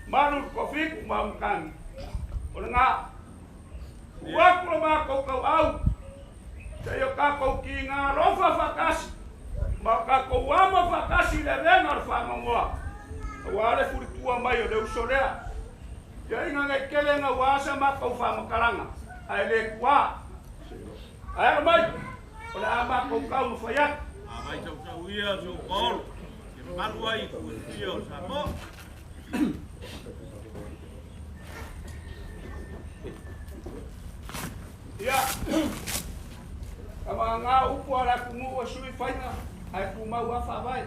Malu le toafitu ma augakagi. O legā. Ua aku le makou tauau. Seia o tatou kiga alofa faatasi ma o tatou ama faatasi i le avega o le faanoanoa. Auā le fulitua mai o le uso lea. Ia ina nei tele gauā sa matou faamatalaga, ae lē tuā. Ae alo mai, o le a matou taumafai atu. Avai tautau ia so paolo ke malu ai ku fia o Samoa. Ia, tamaga upu a le atunuu e sui faiga ae tumau lava faavae.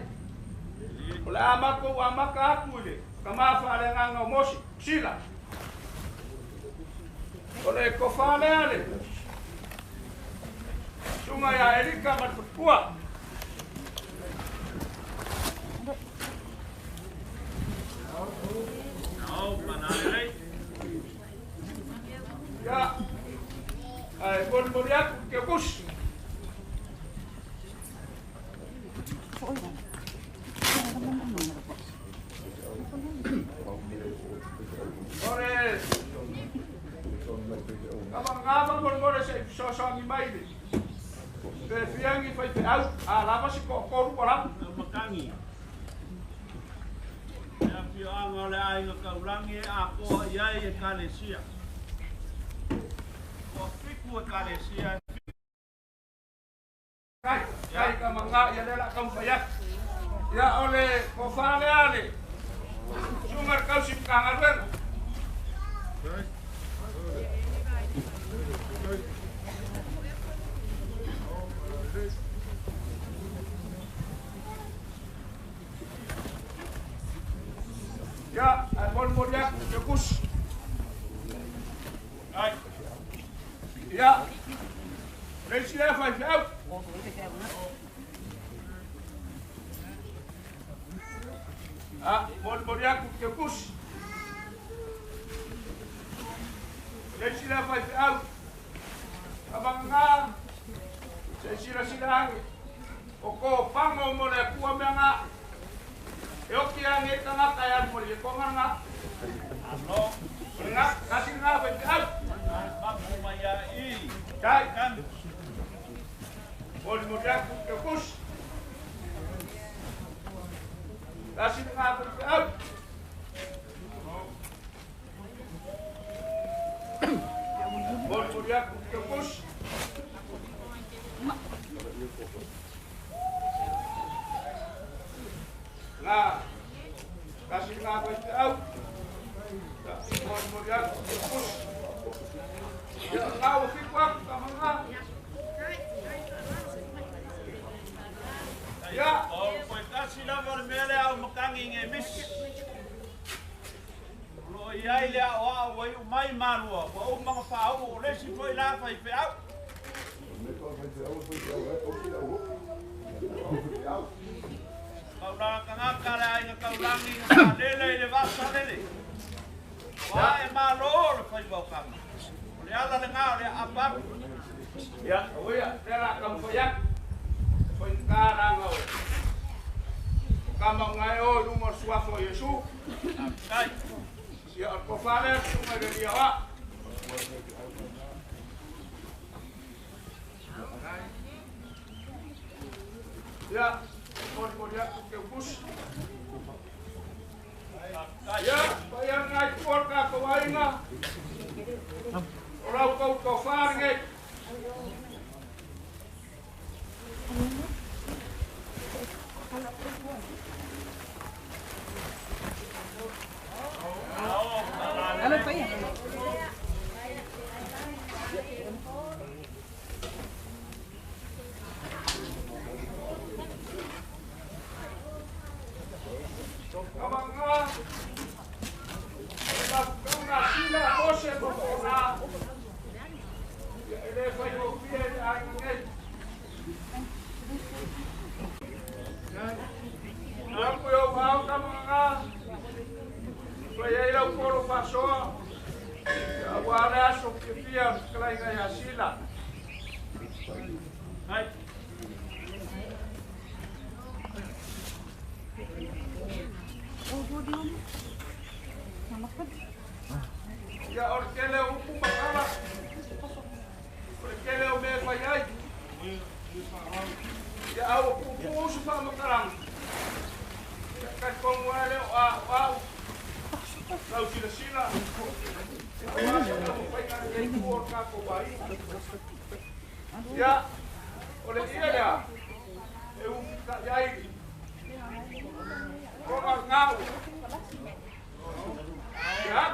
O le a matou amata atu i le tama faaleagaga o Mose, Sila. O le tofa lea le susuga ia Elika ma le faletua. Ia, ae molimoli atu i Teukusi. O le tamaga faamolemole se i fesoasoani mai le pe fia ni faifeau a lava se toatolu ua lava. Matagi. Le afioaga o le aiga taulagi e atoa i ai ekalesia. Ua 7 ekalesia. Kai, kai tamaga ia lea o le a taumafai atu. Ia o le tofa lea le susuga i le tausi Matagaluega. Ia, ae molimoli atu Teukusi. Ai. Ia, o le isi lea faifeau. A, molimoli atu Teukusi. O le isi lea faifeau. Tamaga, se i silasila ane. O kopago mo le Atua mea ga. E oki ane i tagata e alu mo le ietoga lena. Alo. O lena, tasi lena faifeau. Mapu mai ia i. Kai. Kan. Molimoli atu Teukusi. Tasi lena faifeau. Molimoli atu Teukusi. Na, tasi lena faifeau. Molimoli atu Teukusi. Ia, na ua fiku atu tamaga. Ia. O koe tasi lava o le mea lea au matangi i ngemisi. O loo i ai le aoao ua iu mai malua, ua uma ona faaoo o le isi foi la faifeau. Kaulana tagata le aiga taulagi na faalele i le vaasalele. Ua ae malo le faiva o kama. O le ala lena o le aapa atu. Ia, o ia, lea o le a taumafai atu. E faigata laga o kama o gae o i luga o le suafa o Iesu. Kai. Ia, o le tofa lea le susuga i le Lia Oa. Ia, molimoli atu Teukusi. Ia, paia lena i tua o le tatou aiga. O lau tou tofa lenei. Tamaga, o le mafutuga a Sila Mose ma fo'ona. Ia, e lē faigofie i le aiga nei. Atu i ou ao tamaga, fai ai lau polo faasoa. Ia, auā le aso fiafia o le fetalaiga iā Sila. Ai. Ia, o le tele o upu ma tala. Ia au pupu usu fa makarang. Ia kai kongu ele o a au. Lau sila sila. Ia, o le ia lea, e ufika iai, konga ngau. Ia.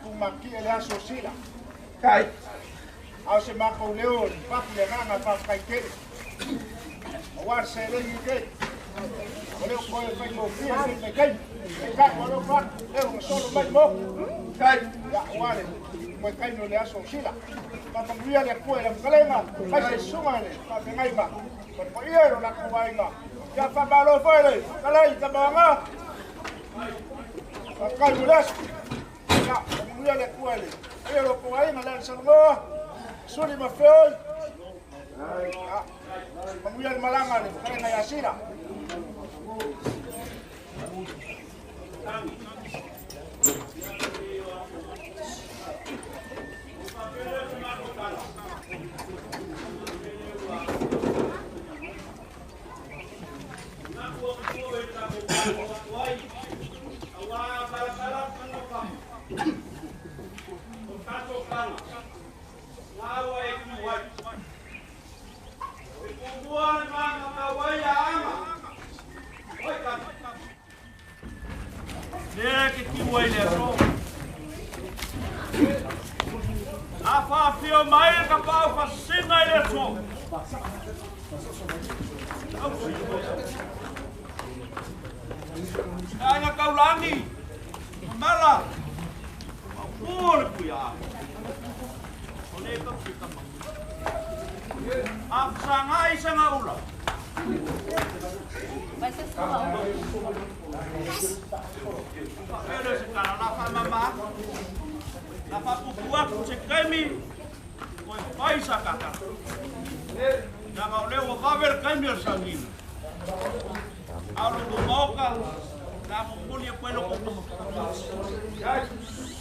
Tumatie le aso sila. Kai. Ao se makou leo le papu le agaga faafetai tele. Aua le seleni lenei. O lea ua toe faigofie lenei vaitaimi. Peitai ua alofa atu lea ua gasolo mai mo. Kai. Ia aua le toe taimi o le aso sila. Faamanuia le Atua i lau fetalaiga, aemaise susuga i le faafeagaiga ma le paia i lo latou aiga. Ia faamalo foi le fetalai i Tamaoaga. Faafetai mo le aso. Ia faamanuia le Atua i le paia o lo outou aiga le Alesanoa, Suli ma Feoi. Ia manuia le malaga a le fetalaiga ia Sila. Lea ke tiu ai le aso. A whaafio mai ka pau whasina i le aso. Aiga kaulagi, mamala, maupua le puia. O le kau se tama. A whasangai sanga ula. Faapea lea se tala, la faamama, la faapupu atu se taimi, toe fai sa tatala. Leaga o lea ua vave le taimi o le sauniga. A o le tou maoka, le a momoli atu ai lo outou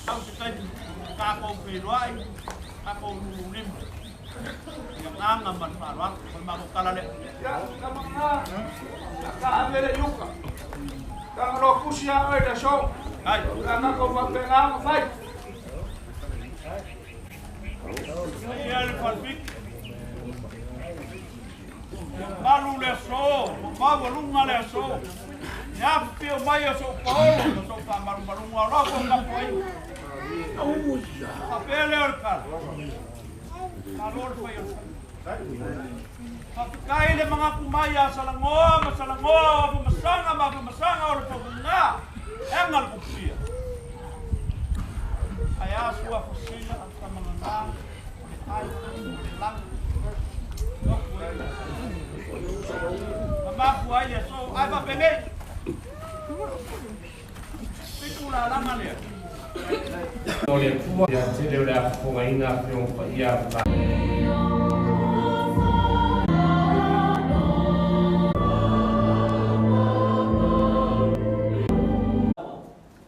Au se taimi tatou feiloai, tatou lululima i agaga ma le faaaloalo. O le matou tala lea. Ia, tama na, a ta ave le i uka. Tanga loa kusi a oe i le aso. Ai. O le a tatou faapena ona fai. Ia le falefiki. Ua malu le aso, ua maualuga le aso. Le afifio mai o sou paolo ma sou faamalumaluga o lau foi tapuaiga. Faapea lea o le tala. Malo le fai o le faiva. Faafetai le manatu mai ia Salanoa ma Salanoa o Afamasaga ma Afamasaga o le Fofoga e aga le Tupia. Ae a sua fasina tamagagā o le ai o le lagi. Ma mafua ai le aso ae faapenei. Fitu lalaga lea. O le Atua ia tele o le a fofogaina Afioga Paia ma.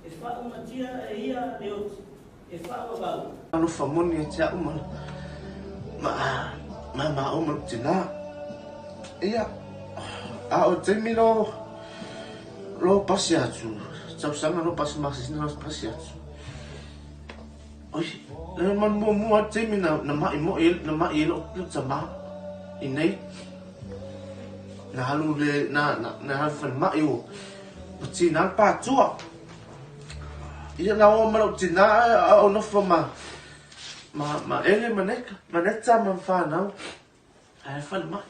E faaumatia e ia le oti, e faavavau. Alofa moni ia te a'u ma ma ma ma lou tina. Ia, a o taimi lo lo pasi atu, tausaga lo pasi masina lo pasi atu. Oi, le man muamua taimi na na ma'i moi na ma'i ai lou tama i nei. Na alu le na na na alu falemai ua ua tina le patua. Ia na o ma lou tina a o nofo ma ma ma ele ma neka ma neta ma whanau ae falemai.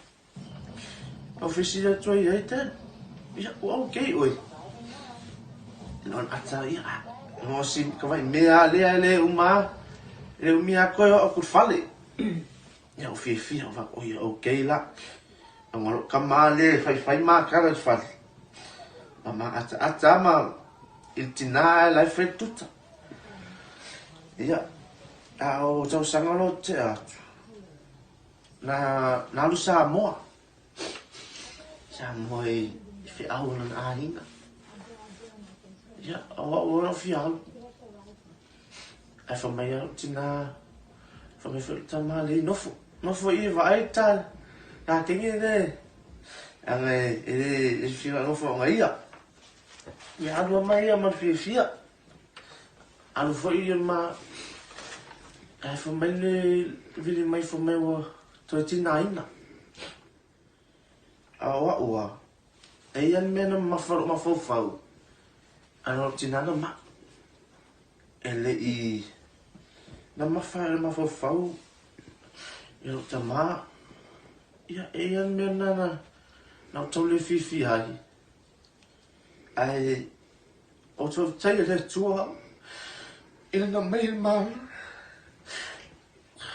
Au fesili atu ai ai te ia ua okay oe. Lona ata ia no si ka vai mea lea le uma le umia koe o ku fale. Ia o fiafia o whaka, ia okay la. A ngaro ka mā le whaiwhai mā kara i fale. Ma mā ata ata ma i tina e lai whai tuta. Ia, a o tausaga lo te atu. Na, na alu Samoa. Samoa i wheau na āhinga. Ia, o au o fia alu. Ae fai mai au tina, fai mai foi le tama le nofo, nofo i vaai ta ta kenge le anga e le e fia nofo anga ia. Ia alu mai ia ma le fiafia. Alu foi ia ma ae fai mai le vili mai fai mai ua toe tinaina. A o a'u a, e ia le mea na mamafa lou mafaufau, a na o le tina na ma'i. E le i mamafa le mafaufau i lou tamā. Ia, e i ai le mea lena na ou tau le fiafia ai. Ae ou te faafetai i le Atua i lana mai le malo.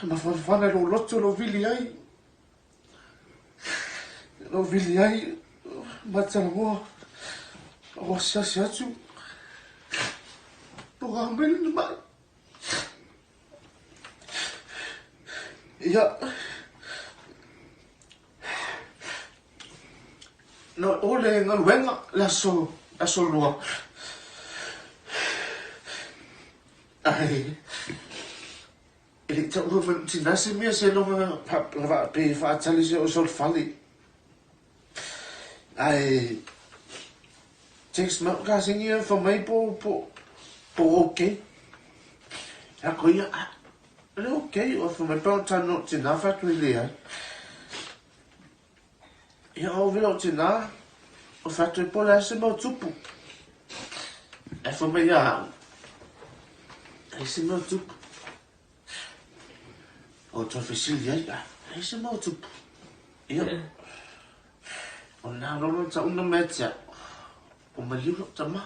Mafanafana i lou loto lou vili ai. Lou vili ai ma talanoa o asiasi atu. Toga mai lana mai. Ia. Na o le galuega le aso, aso lua. Ai, e le i taua mai tina se mea se loga na pe faatali se o fale. Ai, text mai ka sengi fa mai po po po okay. A ko ia, le okay, o fa mai pa tano tina fa tu le ai. Ia o vela o tina, o fa tu po le se mo tupu. E fa mai ia au. E se mo tupu. O tō fesili ai, e se mo tupu. Ia. O nā roro ta una mea tia. O maliu lo tama.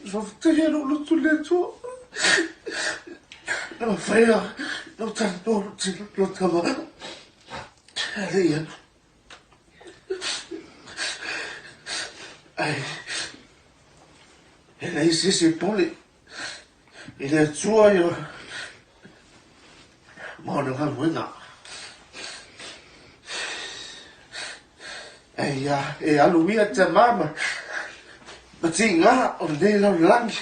Faafetai e lou loto le Atua. Na mafai na ou talanoa lou tama. E lei alu. Ai, e leai se isi e pole i le Atua ia ma ona galuega. Ai ia, e alu ia te mama ma tiga o lenei lalolagi.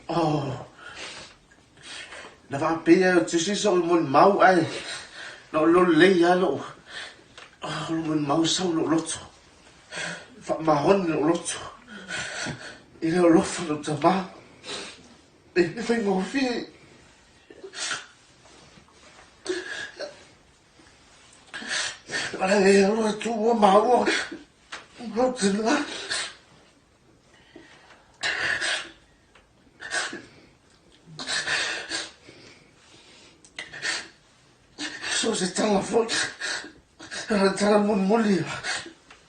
Oh, na faapea o tusi so'u molimau ae na ou lololei lava lou oh, molimau sau lou loto. Faamaoni lou loto. I le alofa lou tamā. E le faigofie. O le alo atu ua maua lou tina. So se tala foi. Le tala mulimuli.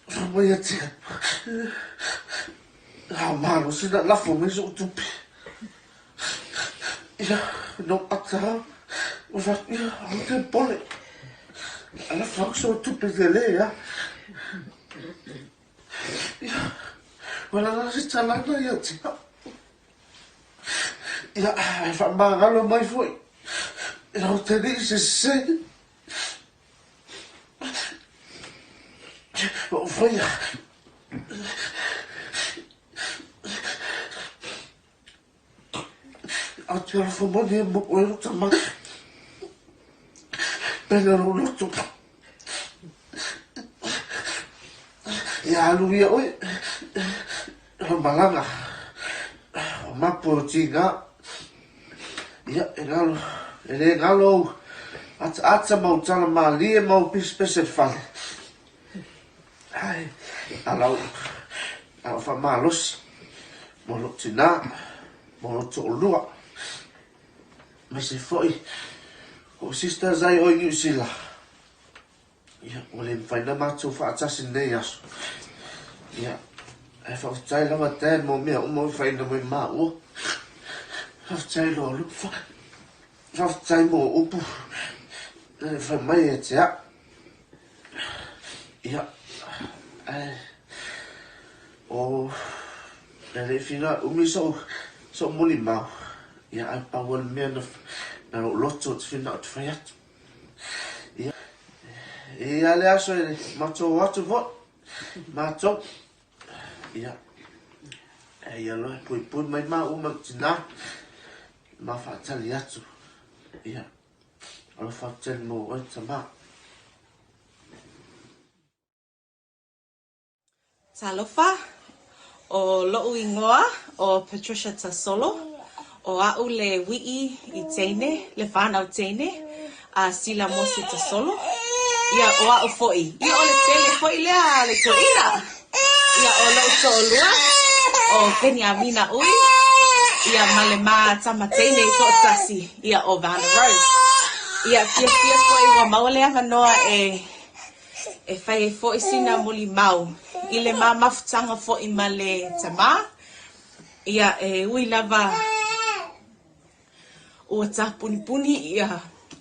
Fa mai ia tia. A malosi na lafo mai so'u tupe. Ia, no ata. O fa ia, o te pole. A lafo aku so'u tupe te le ia. Ia, wala la se talana ia tia. Ia, e faamagalo mai foi. Ia o te lii se se. O faia. A te alofa moni e mo e rota mai. Pena lo loto. Ia alu ia oe. O malaga. O mapu o tiga. Ia, e galo, e le galo au ataata ma au tala malie ma au pesepese i le fale. Ai, a lau, a lau faamalosi, mo lou tinā, mo lou toalua, aemaise foi o sisters ai o i Niu Sila. Ia, ua le mafai na matou faatasi lenei aso. Ia, ae faafetai lava Dad mo mea uma ua faina mai maua. Faafetai lo alofa. Faafetai mo upu e fai mai ia te au. Ia, ae o e le fina umi so'u so'u molimau. Ia, ae pau o le mea na, na lou loto te fina o te fai atu. Ia, e ia le aso e matou o atu foi. Matou. Ia, e ia loa e puipui mai maua ma le tinā. Ma faatali atu. Ia, alofa atu tele mo oe tamā. Talofa, ʻo loʻu inoa ʻo Patricia Tasolo, ʻo aʻu le wiʻi i teine, le whanau teine a Sila Mose Tasolo. Ia ʻo aʻu foʻi. Ia ʻo le pele foʻi lea a le toeʻina. Ia ʻo loʻu toʻolua, ʻo Peniamina Ui, ia ma le ma tama teine i toʻatasi, ia ʻo Vana Rose. Ia fiafia foʻi ua maua le awanoa e E fai ai foʻi sina mulimau i le ma mafutaga foʻi ma le tamā, ia e ui lava ua tāpunipuni ia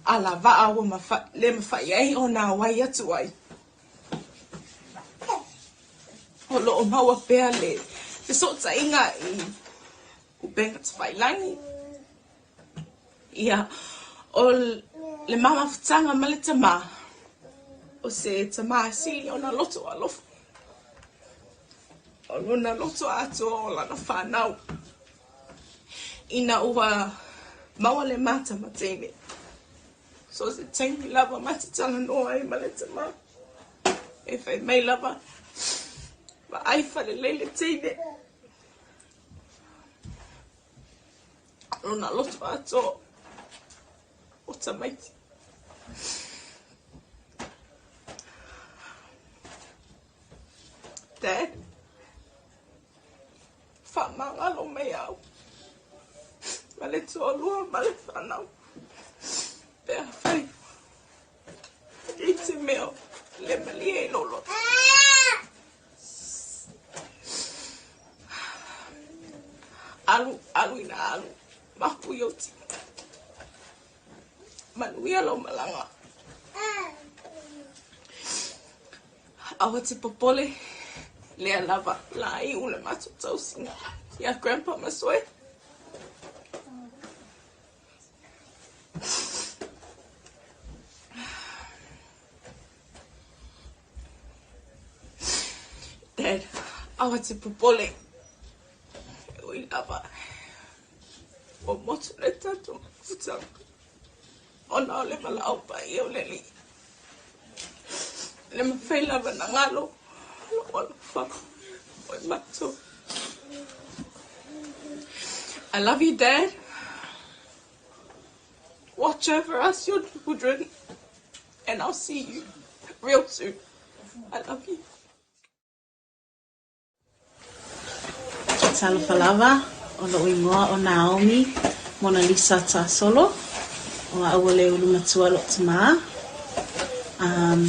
alawaʻa ua le mafai ai ona auai atu ai. O loʻo maua pea le fesoʻotaiga i upega tafailagi. Ia, ʻo le ma mafutaga ma le tamā, ʻo se tamā sili ona loto alofa. ʻO lona loto atoa o lana whanau. Ina ua maua le ma tama teine, so se taimi lava ma te talanoa ai ma le tamā. E fai mai lava, vaai falelei le teine. Lona loto atoa o tamaiti. Dad, faamagalo mai au ma le toalua ma le fanau pe afai i te mea le malie i lou loto. Alu, alu ina alu, mapu i ou tino. Manuia lou malaga. Aua te popole, lea lava la iu le matou tausiga ia Grandpa Masoe. Dad, aua te popole. E ui lava. Ua motu le tatou mafutaga ona o le valaau paia o le Alii. Le mafai lava na galo lou alofa o i matou. I love you, Dad. Watch over us, your children, and I'll see you real soon. I love you. Talofa lava, o loʻu inoa ʻo Naomi Mona Lisa Tasolo, ʻo aʻu o le ulu matua loʻu tamā. Um,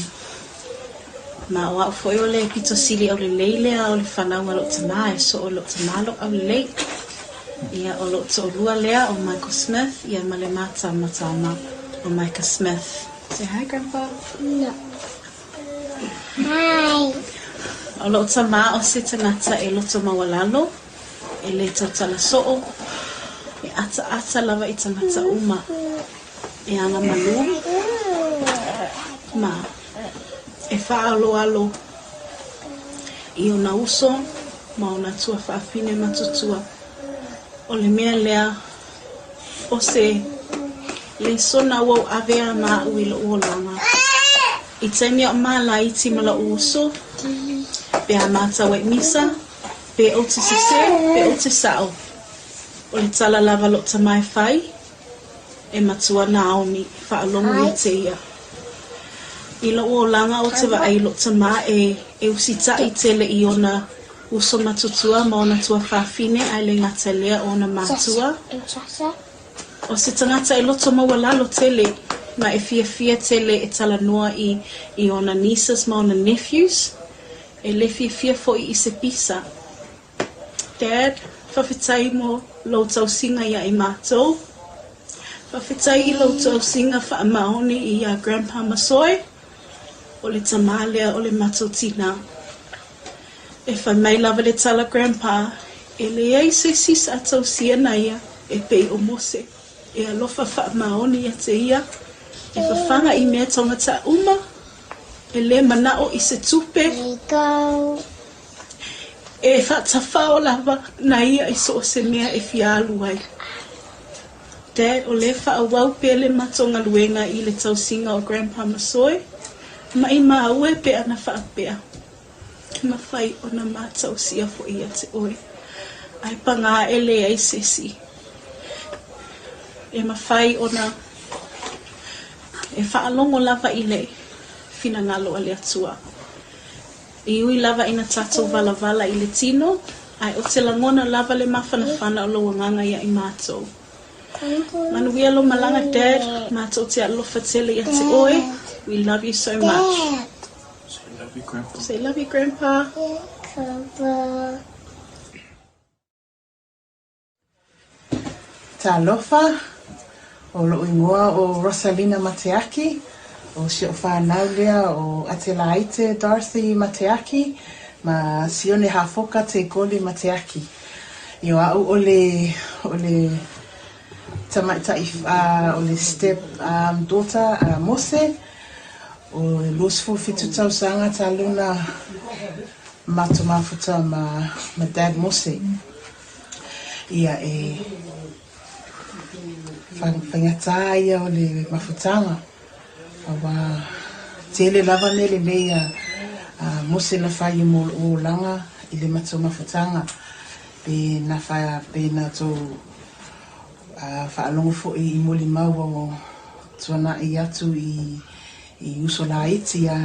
ma o aʻu foʻi o le pito sili aulelei lea o le whanau a loʻu tamā e soʻo loʻu tamā loʻu aulelei. Ia ʻo loʻu toʻolua lea ʻo Michael Smith ia ma le ma tama tama ʻo Micah Smith. Say hi, Grandpa. No. Hi. ʻO loʻu tamā ʻo se tagata e loto maualalo, e le tautala soʻo, e ʻataʻata lava i tagata uma, e aga malū, ma e faaaloalo i ona uso ma ona tuafaafine matutua. ʻO le mea lea, ʻo se lesona ua ou ʻawe a ma aʻu i loʻu olaga. I taimi aʻu mālaiti ma loʻu uso, pe a mātau ai misa, pe ou te sese, pe ou te saʻo. ʻO le tala lava loʻu tamā e fai, e matua Naomi, faalogo ia te ia. I loʻu olaga o te vaai loʻu tamā e e usitaʻi tele i ona uso matutua ma ona tuafafine ae le gata lea o ona matua. ʻO se tagata e loto maualalo tele ma e fiafia tele e talanoa i i ona nieces ma ona nephews, e le fiafia foʻi i se pisa. Dad, faafetai mo lou tausiga ia i matou. Faafetai i lou tausiga faamaoni ia Grandpa Masoe, o le tamā lea o le matou tinā. E fai mai lava le tala Grandpa, e leai se isi sa tausia na ia e pei o Mose. E alofa faamaoni ia te ia, e fafaga i mea taugata uma, e le manaʻo i se tupe, E faatafao lava na ia i so o se mea e fia alu ai. Dad, o le faaauau pea le matou galuega i le tausiga o Grandpa Masoe, maʻimau e pe ana faapea. E mafai ona ma tausia foʻi ia te oe, ae pagā e leai se isi e mafai ona e faalogo lava i le finagalo a le Atua. E ui lava ina tatou valavala i le tino, ae o te lagona lava le mafanafana o lou agaga ia i matou. Manuia lou malaga Dad, matou te alofa tele ia te oe, we love you so much. Say love you, Grandpa. Say love you, Grandpa. Grandpa. Talofa, o lo'u igoa o Rosalina Mateaki, o si o'u fanau lea o Atelaite Dorothy Mateaki ma Sione Hafoka Te Goli Mateaki. I o a'u o le o le tamaita'i o le step daughter a Mose, o le 27 tausaga talu ona matou mafuta ma ma Dad Mose. Ia e faigata ia o le mafutaga aua tele lava mea lelei a Mose na fai mo lou olaga i le matou mafutaga pe na pe na tou faalogo foi i molimau o tuanai atu i i uso laiti ia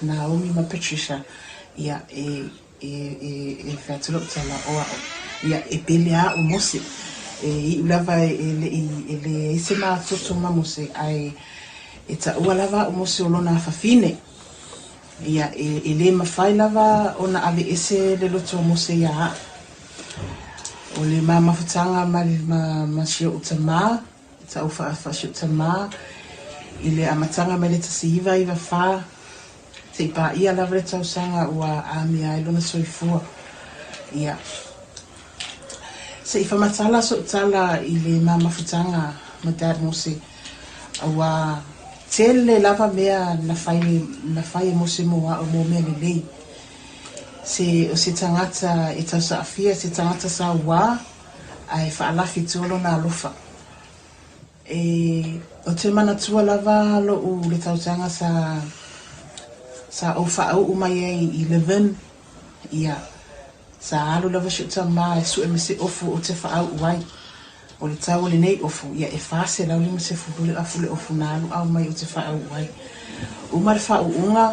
Naomi ma Patricia ia e e e e fai atu lou tala o a'u ia e pele a'u Mose e i'u lava e le'i e leai se matoto ma Mose ae e ta'ua lava a'u Mose o lona afafine ia e e lē mafai lava ona aveese le loto o Mose iā a'u. O le ma mafutaga ma ma ma si o'u tamā ta'u fa'afa si o'u tamā i le amataga mai le 1994 se'i paia lava le tausaga ua amia ai lona soifua. Ia se'i faamatala so'u tala i le ma mafutaga ma Dad Mose auā tele lava mea na fai na fai e Mose mo a'u mo mea lelei. Se o se tagata e tausaafia se tagata sauā ae faalafi i tua lona alofa. E o te manatua lava lo'u le tausaga sa sa ou faauu mai ai i Levin ia sa alu lava si o'u tamā e su'e ma se ofu ou te faauu ai. O le tau o lenei ofu ia e 450 le afu le ofu na alu au mai ou te faauu ai. Uma le faauuga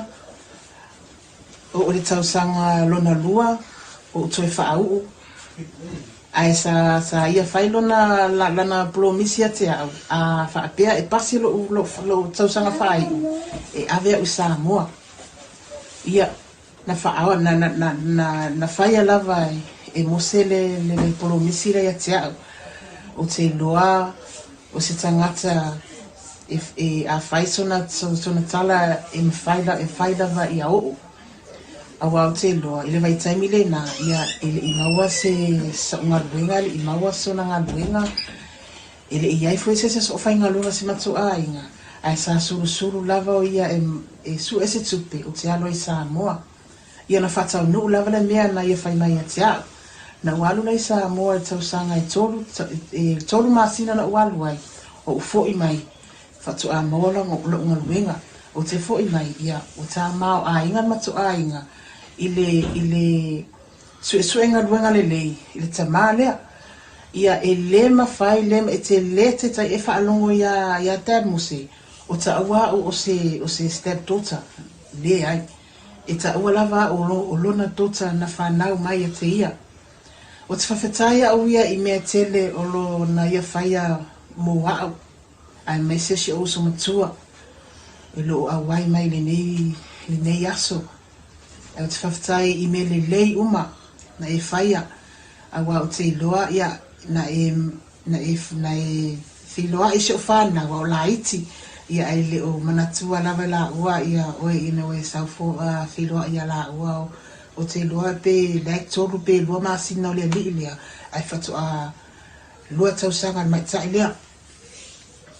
oo le tausaga lona lua o'u toe faauu ae sa sa ia fai lona lana polomisi ia te a'u a faapea e pasi lo'u lo'u tausaga faai'u e ave a'u i Samoa. Ia na faa na na na na na faia lava e Mose le le le polomisi lea ia te a'u. O te iloa o se tagata e e a fai sona sona tala e mafai e fai lava ia o'u. Auā ou te iloa i le vaitaimi lenā ia e le'i maua se sa'u galuega e le'i maua sona galuega e le'i ai foi se isi o faigaluega si matou aiga ae sa sulusulu lava o ia e e su'e se tupe ou te alu ai i Samoa. Ia na faataunuu lava le mea na ia fai mai ia te a'u. Na ou alu la i Samoa i le tausaga e tolu e tolu masina na ou alu ai o'u fo'i mai faatoā maua lo'u galuega. Ou te fo'i mai ia ua tāmā o aiga le matou aiga i le i le su'esu'e galuega lelei i le tamā lea. Ia e lē mafai lē e telē te tai e faalogo iā iā Dad Mose o ta'ua a'u o se o se step daughter. Leai e ta'ua lava a'u o lona daughter na fanau mai ia te ia. O te faafetai a'u ia i mea tele o lona ia faia mo a'u aemaise si o'u uso matua e lo'o auai mai lenei lenei aso. Ae ou te faafetai i mea lelei uma na e faia auā ou te iloa ia na e na e na e feiloa'i si o'u fanau a o laiti ia ae le o manatua lava la'ua ia oe ina ua e saufo feiloa'i iā la'ua o te iloa pe like tolu pe lua masina o le ali'i lea ae faato'a lua tausaga le ma'ita'i lea.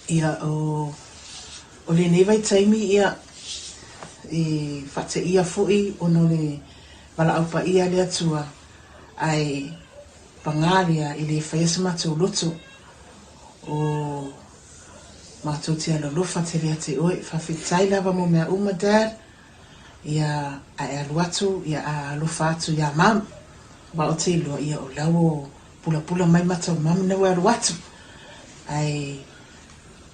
Ia o o lenei vaitaimi ia e faateia fo'i ona o le valaau paia a le Atua ae pagā lea e lē faia se matou loto o matou te alolofa tele ia te oe. Faafetai lava mo mea uma Dad. Ia, a e alu atu, ia a alofa atu iā Mum. Aua ou te iloa, ia o la ua pulapula mai mata o Mum ina ua e alu atu. Ae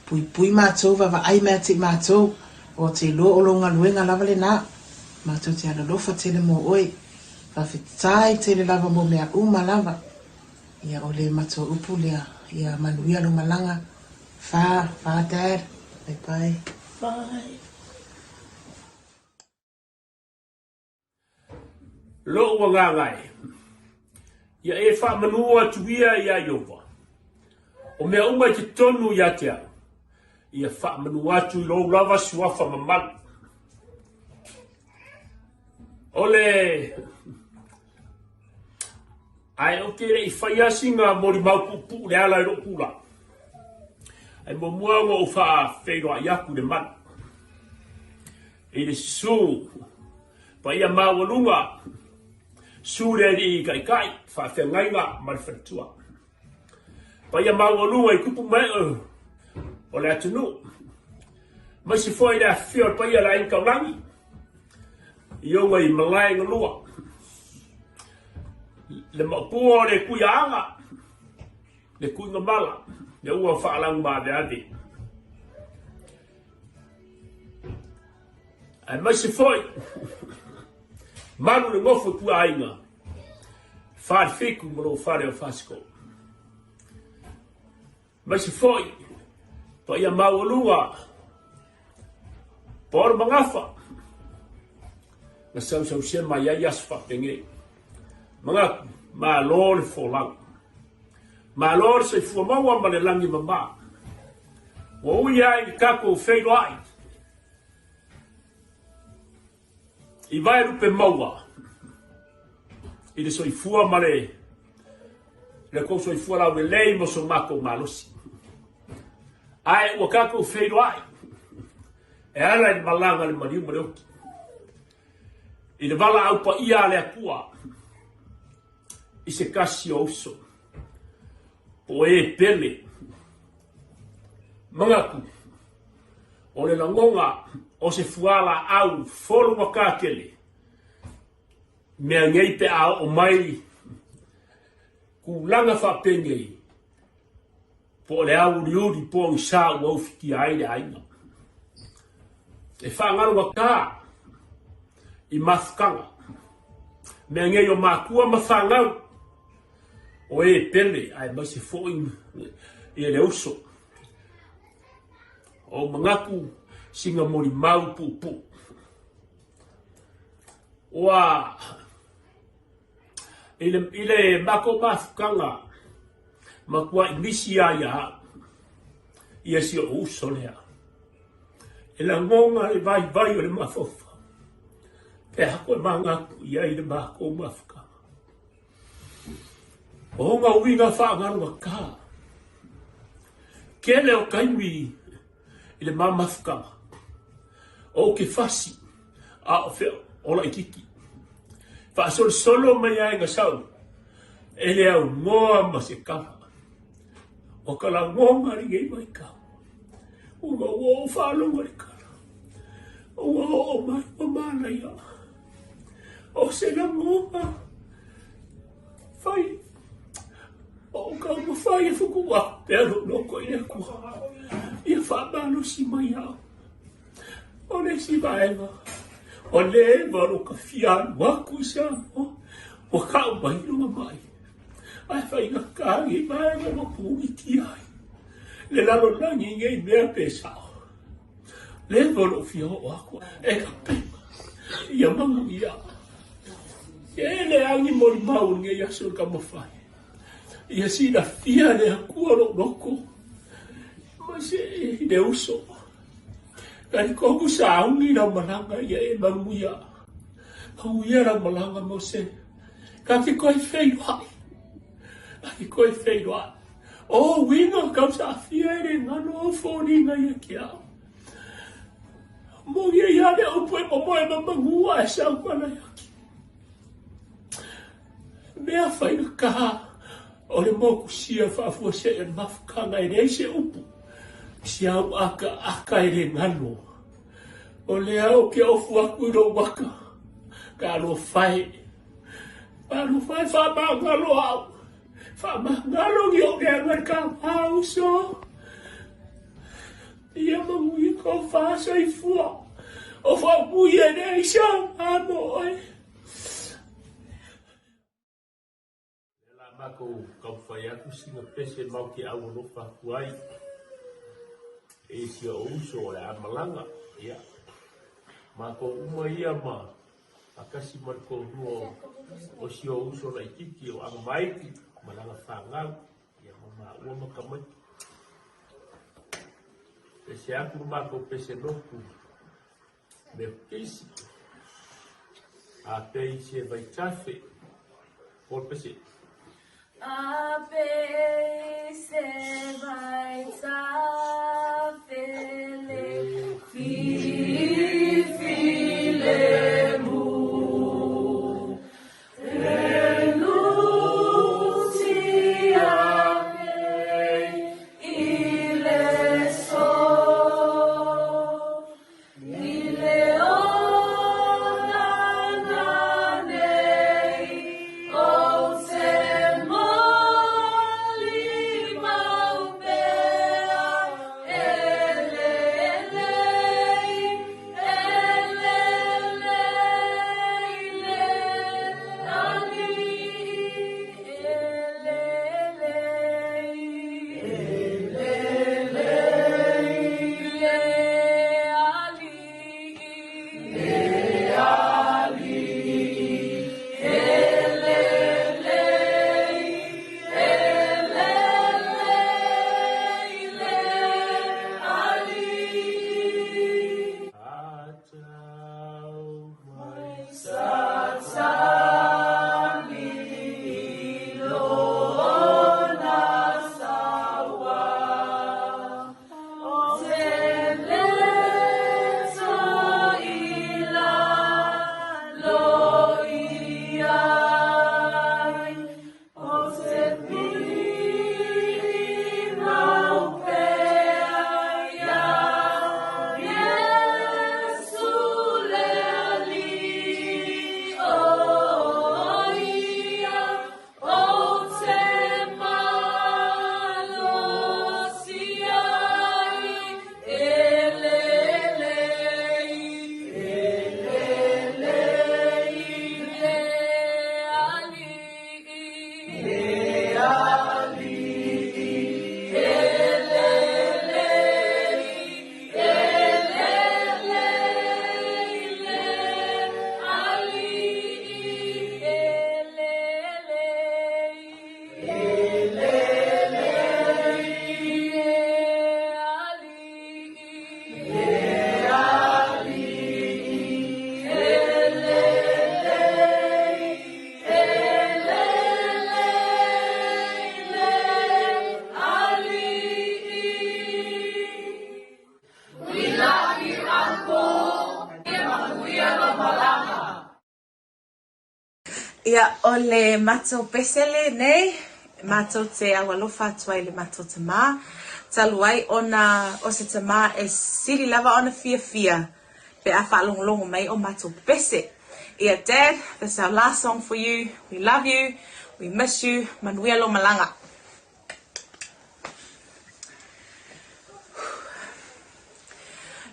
puipui matou, vaavaai mai atu i matou, ou te iloa o lou galuega lava lena. Matou te alolofa tele mo oe. Faafetai tele lava mo mea uma lava. Ia, o le matou upu lea, ia manuia lou malaga. Fa, fa Dad. Bye bye. Bye. Lou agaga e, ia e faamanu atu ia iā Ieova, o mea uma i totonu ia te au, ia faamanu atu i lou lava suafa mamalu. O le Ae ou te le i faia sina molimau puupuu le ala i lou tulaga. Ae muamua ua ou faafeiloai atu i le malu, i le susu paia maualuga, susu le alii taitai, faafeagaiga ma le faletua. Paia maualuga i tupu ma ee o le atunuu, aemaise foi le afifio o le paia o le Aiga Taulagi i ona i malae galua, le maupua o le Tuiaaga, le Tuigamala, le ua faalaugamaveave. Aemaise foi malu le nofo i Tuiaiga, Falefitu ma lou fale o Fasiko. Aemaise foi paia maualuga Paolo Magafa na sausausia mai ai aso faapenei. Manatu, malo le folau. Malo le soifua maua ma le lagi mama. Ua ui ai i tatou feiloai i vaelupe maua i le soifua ma le le kou soifua laulelei mo so matou malosi. Ae ua tatou feiloai e ala i le malaga le maliu ma le oti i le valaau paia a le Atua i se tasi o uso po o e pele. Manatu o le lagona o se fualaau folugatā tele mea nei pe a oo mai tulaga faapenei po o le auliuli po o ni sa ua ufitia ai le aiga. E faagalugatā i mafutaga mea nei o matua ma fanau o e pele aemaise foi ia le uso. O manatu sina molimau puupuu. Ua i le, i le matou mafutaga matuai misi a ia au ia si ou uso lea. E lagona le vaivai o le mafaufau pe a koe manatu i ai i le matou mafutaga. O ona uiga faagalugatā, tele o taimi i le ma mafutaga, ou te fasi a o fea o laititi. Faasolosolo mai ai na sau e le aunoa ma se tala. O ka lagona lenei vaitau, ua ua ou faalogo i le tala, ua oo mai ua manaia. O se lagona fai o taumafai e fuku aku pea lou loto i le Atua ia faamalosi mai au. O le isi vaega, ua leva lou ta fia alu atu i Samoa, ua tau mai lona mai, ae faigata lenei vaega ua punitia ai le lalolagi i nei mea pe sao. Leva lou fia oo atu e tapena ia manuia. E leai ni molimau o lenei aso i le taumafai. Ia silafia le Atua lou loto ma se i le uso. Talitonu sauni lau malaga ia e manuia. Manuia lau malaga Mose. Ta te toe feiloai. Ta te toe feiloai. O uiga kau saafia e le galo au foliga ia te au. Moni ai a le upu e momoe ma manu ae sau pala i aki. Mea faigata o le mokusia faafuasei o le mafutaga e leai se upu si au akaaka e le galo. O lea ou te ofu atu i lou maka, talofa e, talofa e, faamagalo au, faamagalo ni ou leaga i le tama uso. Ia manuia tou faasoifua, o faamanuia e leai se aoga mo oe. Lea la matou taumafai atu sina pese matou te aualofa atu ai i si ou uso o le a malaga. Ia, matou uma ia ma faatasi ma le toalua o si ou uso laitiiti o Agamaiti ma lana fanau, ia ma maua ma tamaiti. Pese atu le matou pese lotu Metotisi, a pei se vaitafe, o le pese. A pei se vaitafe le fifi le mu. Ia, o le matou pese lenei, matou te aualofa atu ai i le matou tamā, talu ai ona o se tamā e sili lava ona fiafia pe a faalogologo mai o matou pese. Ia, Dad, this is our last song for you, we love you, we miss you, manuia lou malaga.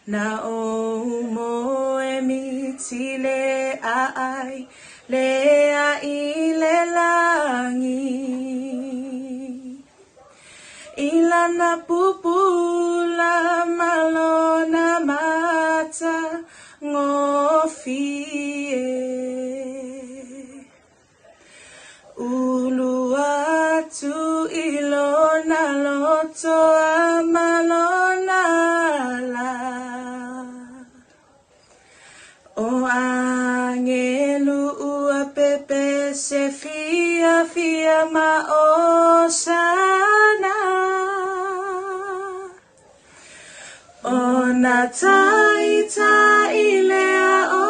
Na ou moe miti le aai lea i le lagi I lana pupula ma lona mata gofie. Ulu atu i lona loto a ma lona ala. O angelu ua pepese fiafia ma Osana. O na taitai lea o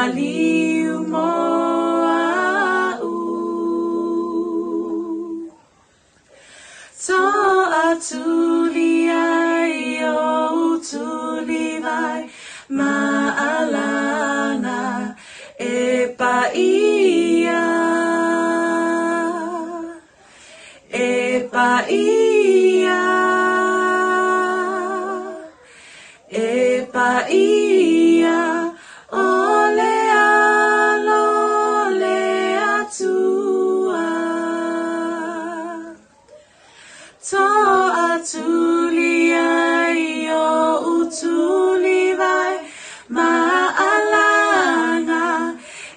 maliu mo a'u. To'atuli ai o'u tulivai ma alaga e pa'ia, e pa'ia, e pa'ia o le alo o le Atua. To'atuli ai o'u tulivai ma alaga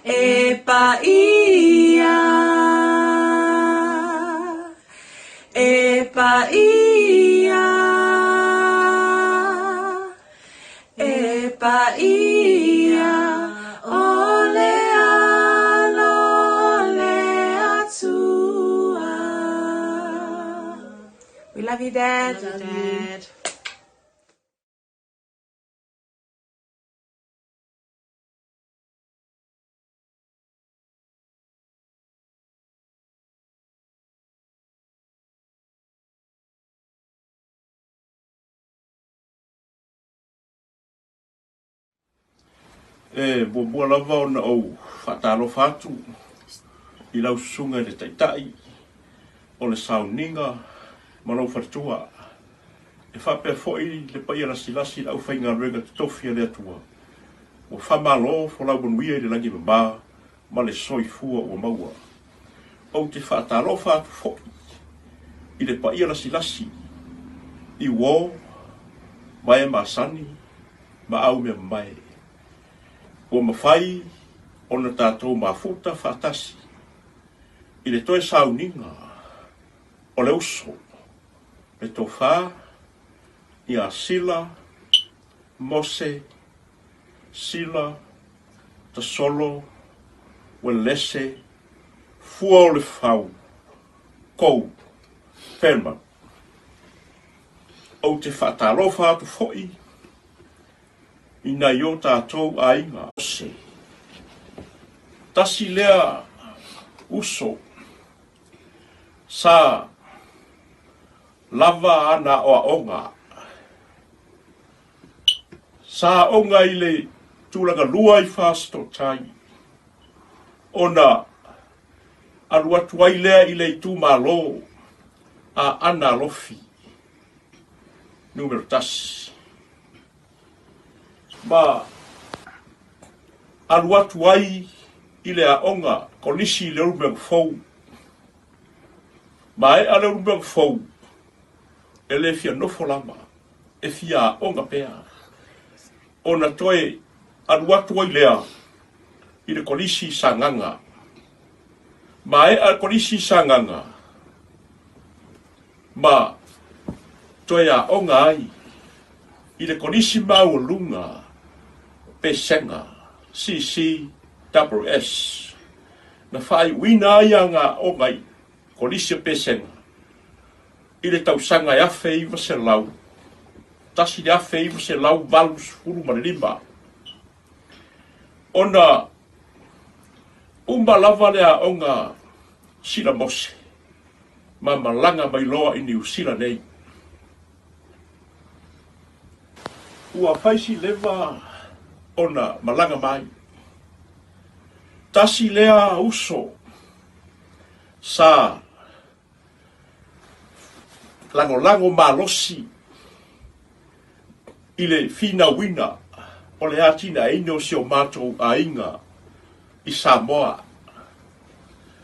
e pa'ia, e pa'ia, e pa'ia o le alo o le Atua. We love you, Dad. Love you, Dad. E muamua lava ona ou faatalofa atu i lau susuga i le Taitai o le sauniga ma lou faletua, e faapea foi le paia lasilasi i le aufaigaluega totofi a le Atua, ua faamalo folau manuia i le lagi mama ma le soifua ua maua. Ou te faatalofa atu foi i le paia lasilasi i uo ma e masani ma au mea mamae, ua mafai ona tatou mafuta faatasi i le toe sauniga o le uso, le tofa ia Sila, Mose, Sila, Tasolo, Uelese, Fua o le Fau, Kou, Fairman. Ou te faatalofa atu foi i nai o tatou aiga. Se tasi lea uso sa lava ana aoaoga. Sa aoga i le tulaga lua i Fasitotai ona alu atu ai lea i le itumalo a Ana Alofi numera 1 ma alu atu ai i le aoga kolisi i Leulumoega Fou. Maea Leulumoega Fou, e le fia nofo lava, e fia aoga pea. Ona toe alu atu ai lea i le kolisi i Sagaga. Maea le kolisi i Sagaga, ma toe aoga ai i le kolisi maualuga o Pesega, CCWS, na faaiuina ai ana aoga i Kolisi o Pesega i le tausaga e 1900, 1985. Ona uma lava le aoga Sila Mose ma malaga mai loa i Niu Sila nei. Ua fai si leva ona malaga mai. Tasi lea uso sa lagolago malosi i le finauina o le atinaeina o si o matou aiga i Samoa.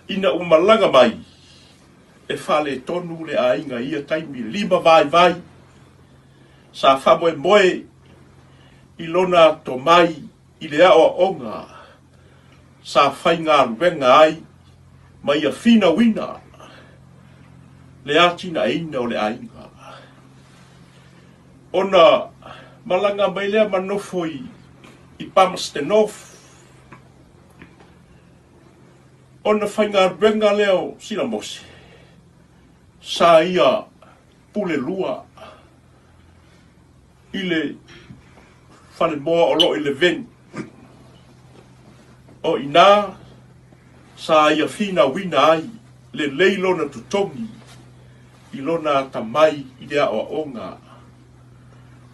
Ina ua malaga mai, e faaletonu le aiga i ia taimi lima vaivai. Sa faamoemoe i lona tomai i le aoaoga sa faigaluega ai ma ia finauina le atinaeina o le aiga. Ona malaga mai lea ma nofo i Palmerston North, ona faigaluega lea o Sila Mose, sa ia pule lua i le falemoa o lo o i Leveni. O i inā sa ia finauina ai lelei lona totogi i lona atamai i le aoaoga.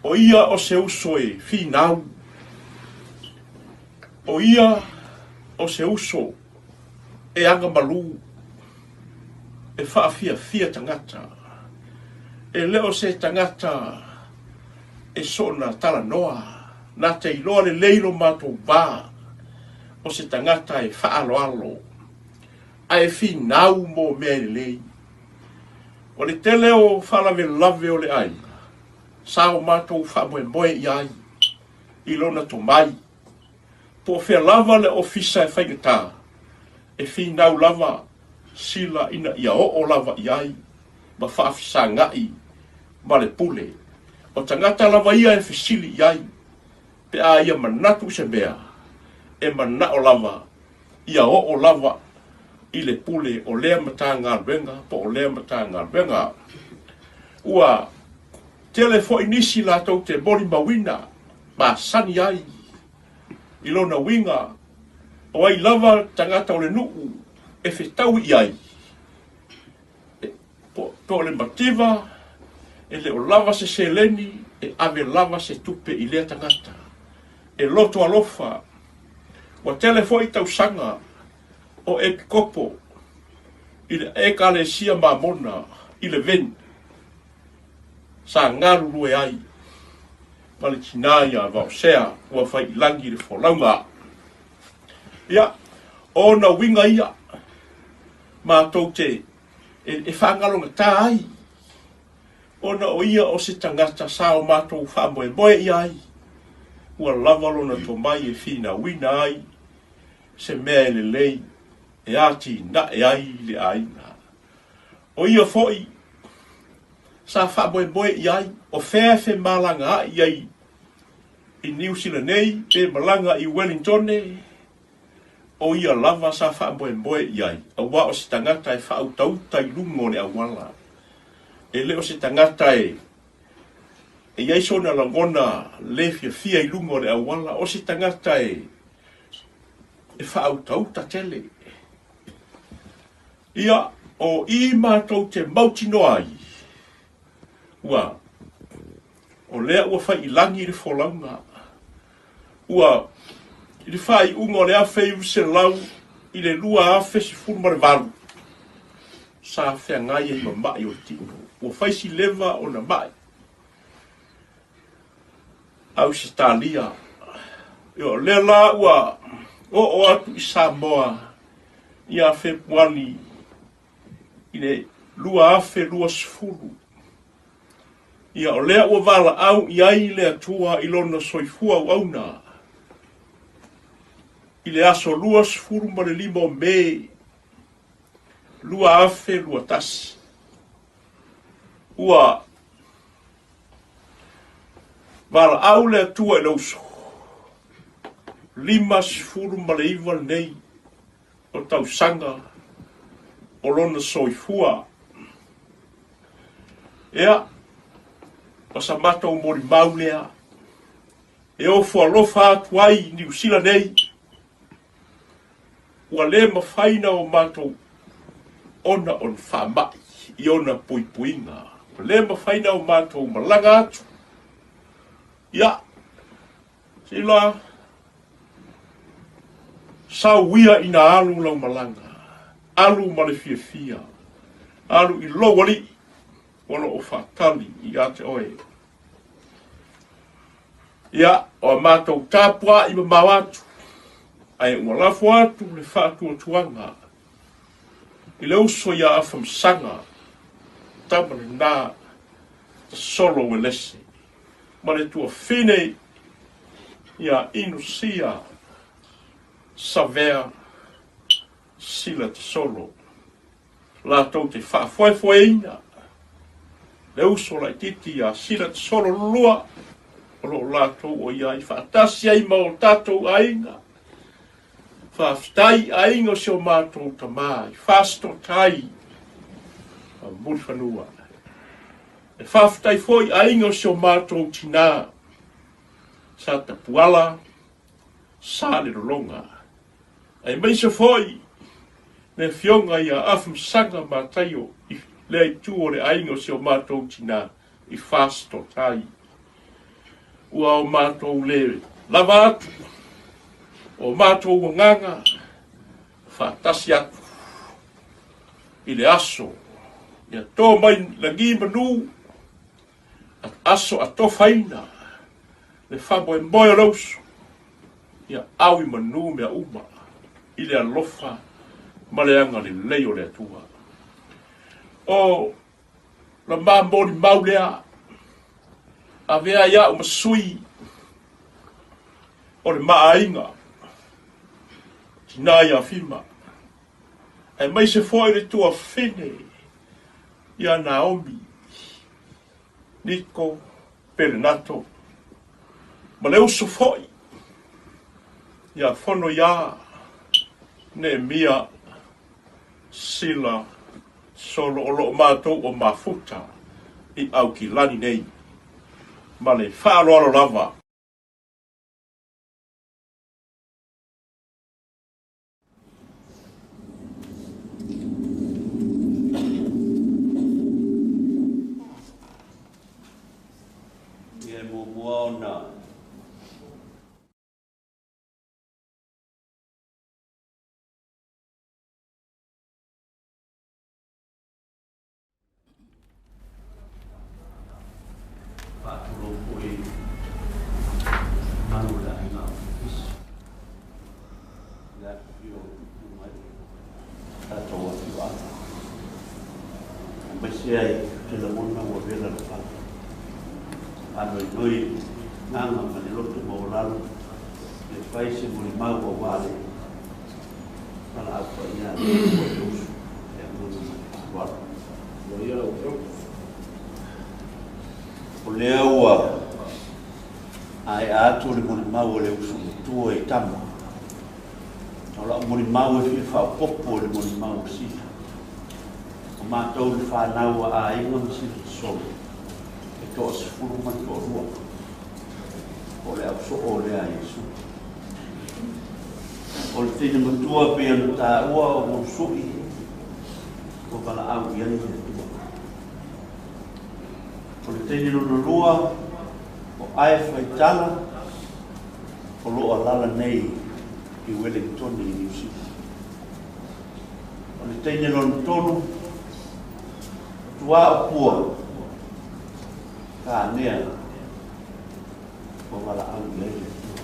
O ia o se uso e finau. O ia o se uso e agamalu, e faafiafia tagata. E le o se tagata e soona talanoa, na te iloa lelei lo matou va, o se tagata e faaaloalo, ae finau mo mea e lelei. O le tele o faalavelave o le aiga, sa o matou faamoemoe i ai i lona tomai. Po o fea lava le ofisa e faigata, e finau lava Sila ina ia oo lava i ai ma faafesagaʻi ma le pule. O tagata lava ia e fesili i ai pe a ia manatu i se mea, e manao lava ia oo lava i le pule o lea Matagaluega po o lea Matagaluega. Ua tele foi nisi latou te molimauina masani ai i lona uiga o ai lava tagata o le nuu e fetaui i ai, po o le mativa, e le o lava se seleni e ave lava se tupe i lea tagata. E loto alofa, ua tele foi tausaga o Epikopo i le Ekalesia Mamona i Leveni sa galulue ai ma le tinā iā Vaosea ua fai i lagi le folauga. Ia, o ona uiga ia matou te e faagalogatā ai, ona o ia o se tagata sa o matou faamoemoe i ai, ua lava lona tomai e finauina ai se mea e lelei e atinae ai le aiga. O ia foi sa faamoemoe i ai, o fea e femalagaai ai i Niu Sila nei pe malaga i Wellingtone, o ia lava sa faamoemoe i ai, aua o se tagata e faautauta i luga o le auala. E le o se tagata e e i ai sona lagona le fiafia i luga o le auala, o se tagata e e faautauta tele. Ia, o i matou te mautinoa ai, ua o lea ua fai i lagi le folauga, ua i le faaiuga o le 1900 i le 2018, sa feagai ai ma maʻi o le tino. Ua fai si leva ona maʻi. Ausetalia. O lea la ua oo atu i Samoa ia Fepuari i le 2020. Ia o lea ua valaau i ai le Atua i lona soifua auauna i le aso 25 o Me 2021. Ua valaau le Atua i le uso, 59 lenei o tausaga o lona soifua. Ea, o sa matou molimau lea e ofo alofa atu ai i Niu Sila nei, ua le mafai na o matou ona o ni faamai i ona puipuiga. Ua le mafai na o matou malaga atu. Ia, Sila, sau ia ina alu lau malaga, alu ma le fiafia, alu i lou alii o lo o faatali ia te oe. Ia, o a matou tapuaʻi mamao atu, ae ua lafo atu le faatuatuaga i le uso ia Afamasaga, tama lena Solo Uelese, ma le tuafine ia Inusia Savea Sila Tasolo, latou te faafoefoeina le uso laitiiti ia Sila Tasolo lua o lo o latou o i ai faatasi ai ma o tatou aiga. Faafetai aiga o si o matou tamā i Fasitotai ma Mulifanua. E faafetai foi aiga o si o matou tinā sa Tapuala, sa Lelologa. Aemaise foi le Afioga ia Afamasaga Mataio i lea itu o le aiga o si o matou tinā i Fasitotai. Ua o matou le lava atu o matou agaga faatasi atu i le aso ia to mai lagi manu aso atofaina le faamoemoe o le uso ia au i manu mea uma i le alofa ma le agalelei o le Atua. O la ma molimau lea avea ai a'u ma sui o le maaiga tinā ia Fima, aemaise foi le tuafine ia Naomi Niko Pelenato, ma le uso foi ia Fono iā Neemia Sila Solo o lo o matou o mafuta i Aukilani nei, ma le faaaloalo lava. Ia e muamua ona Faatulou foi i mamalu o le aiga o Ofisa, le afifio o tupu mai o tatou afioaga, aemaise ai ou te lagona ua vela le fala. Faanoinoi le agaga ma le loto maualalo e fai se molimau aua le valaau paia a le Atua i le uso e agaga ma le faaaloalo. O lea ua aea atu le molimau a le uso matua i tama. O lau molimau e fia faaopoopo i le molimau a Sila. O matou le fanau a aiga ma Sila Tasolo, e 12. O le ausoo lea a Iesu. O le teine matua pei ona taua o Molusu'i, ua valaau i ai le Atua. O le teine lona lua o Ae Faitala, o lo o alaala nei i Wellingtone i Niu Sila. O le teine lona tolu, o Tuaopua Kānea, ua valaau i ai le Atua.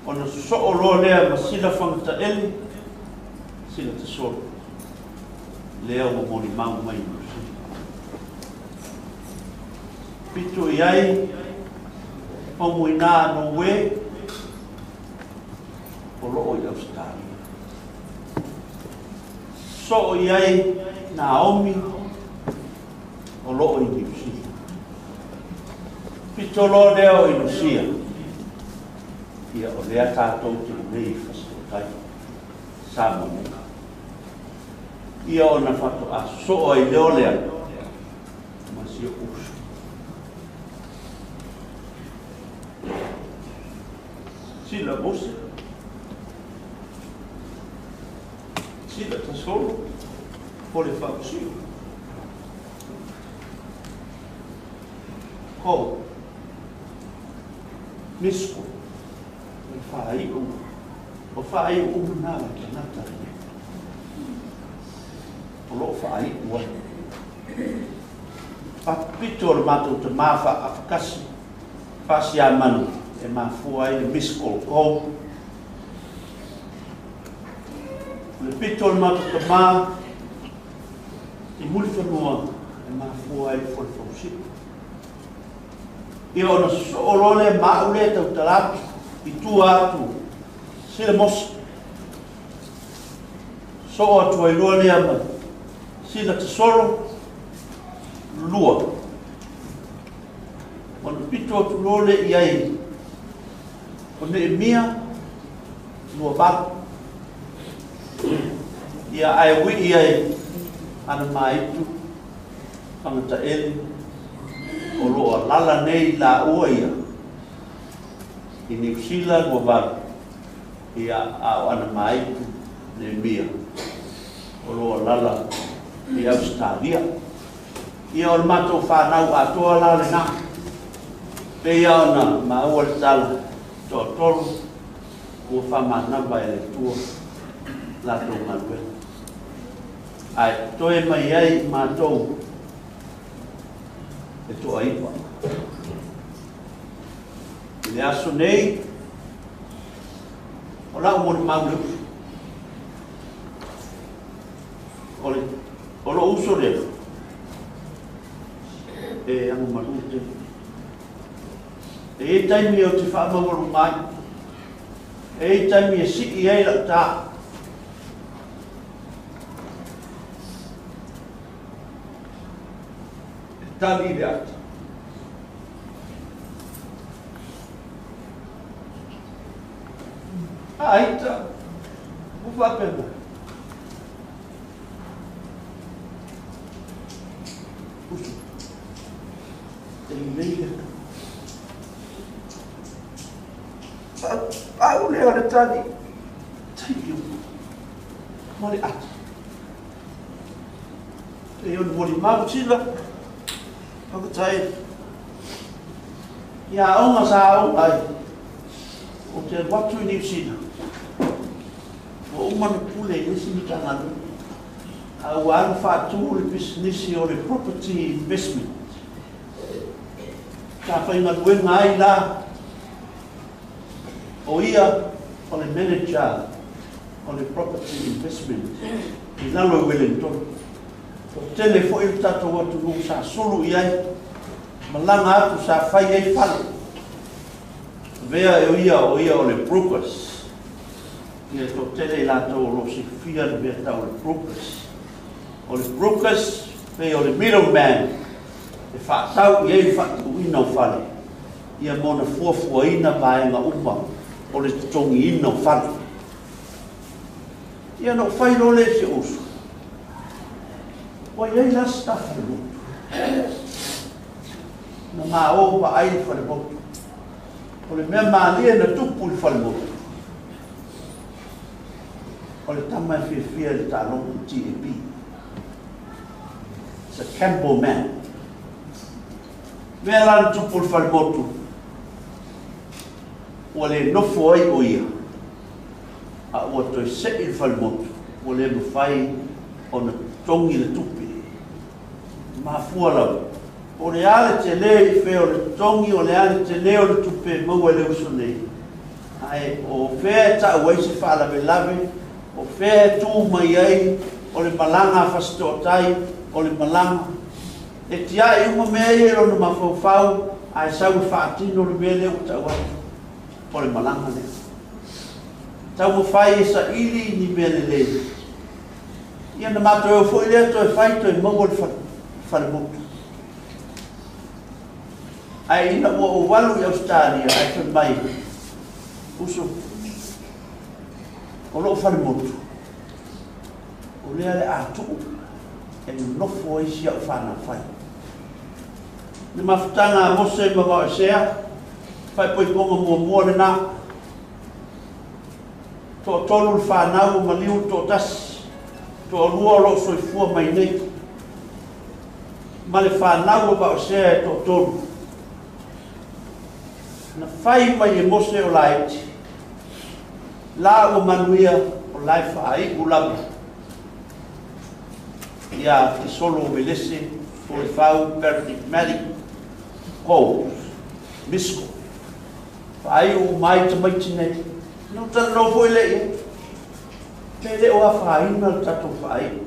Ona sosoo loa lea ma Sila Fagataele, Sila Tasolo, lea ua molimau mai i Niu Sila. Pito i ai, Faumuina Noue, o lo o i Ausetalia. Soo i ai Naomi, o lo o i Niu Sila. Pito loa lea o Inusia, ia o lea tatou te nei i Fasitotai, Samoa nei. Ia ona faatoa sosoo ai lea o lea ma si o'u uso. Sila Mose, Sila Tasolo, o le Faamasino. Ko Misko, o le faaiu, o faaiu uma na le tagata lenei. O lo o faaiu ai. Papito o le matou tamā faaafakasi, faasiamanu e mafua ai le Misko Ko. O le pito o le matou tamā i Mulifanua e mafua ai le Folefausili. Ia ona sosoo loa lea ma au lea e tautala atu i tua atu Sila Mose. Sosoo atu ai loa lea ma Sila Tasolo lua. Ona pito atu loa lea i ai o Neemia 28. Ia ae wii ai ana maitu Fagataele o lo o alaala nei laua ia i Niu Sila 28. Ia, a o Anamaitu Neemia o lo o alaala i Ausetalia. Ia, o le matou fanau atoa la lena. Pei lava ona maua le tala, toatolu ua faamanava e le Atua latou galuega. Ae totoe mai ai i matou e toaiva. I le aso nei, o lau molimau le uso. O, le, o lou uso lea, e agomalu tele. E i ai taimi ou te faamaualuga ai, e i ai taimi e sii ai lau tā. E tali i le ata. A ita, ua faapea mai. Uso, e lelei le Atua. Pau lea o le tali, taimi uma, ma le ata. E o le molimau sila, whakatae. I aoga sa aoga ai, ou te alu atu i Niu Sila, ua uma ona pule i le isi Matagaluega, a ua alu faatu le pisinisi o le Property Investment. Sa faigaluega ai la o ia o le manager o le Property Investment i lalo i Wellington. Toatele foi le tatou atunuu sa sulu i ai, malaga atu sa fai ai fale. Avea e o ia o ia o le brokers. Ia toatele i latou o lo o silafia le mea tau o le brokers. O le brokers pei o le middle man e faatau i ai le faatauina o fale ia mo na fuafuaina vaega uma o le totogiina o fale. Ia ona ou fai loa lea i si ou uso, Ua i ai la se ta falemotu? Na ma o vaai le falemotu. O le mea malie na tupu i le falemotu, o le tama e fiafia i le taaloga TAB. It's a Campbell man. Mea la na tupu i le falemotu, ua le nofo ai o ia, a ua toe se'i le falemotu, ua le mafai ona totogi le tupe. Mafua lava, o le a le telē i fea o le totogi, o le a le telē o le tupe e maua e le uso nei, ae o fea e ta'u ai se faalavelave, o fea e tū mai ai o le malaga a Fasito'otai, o le malaga. E tia'i uma mea ia i lona mafaufau, ae sau e faatino le mea lea ua ta'u atu, o le malaga lea. Taumafai e saili ni mea lelei. Ia na matou eo foi lea toe fai toe maua le falemotu. Ae ina ua ou alu i Ausetalia ae fai mai, Uso, o lou falemotu, o lea le a tuu e nonofo ai si au fanau fai. Le mafutaga a Mose ma Vaoesea, faaipoipoga muamua lena. Toatolu le fanau ua maliu le toatasi, toalua o lo o soifua mai nei, ma le fanau a Vaosea e toatolu. Na fai mai e Mose o laiti, la ua manuia o la e faaiu lava ia te solo Melese, Folefau, Paradigmatic, Goals, Misco. Faaiu uma ai tamaiti nei. Ona ou talanoa foi lea i ai, pe le o afaina le tatou faaiu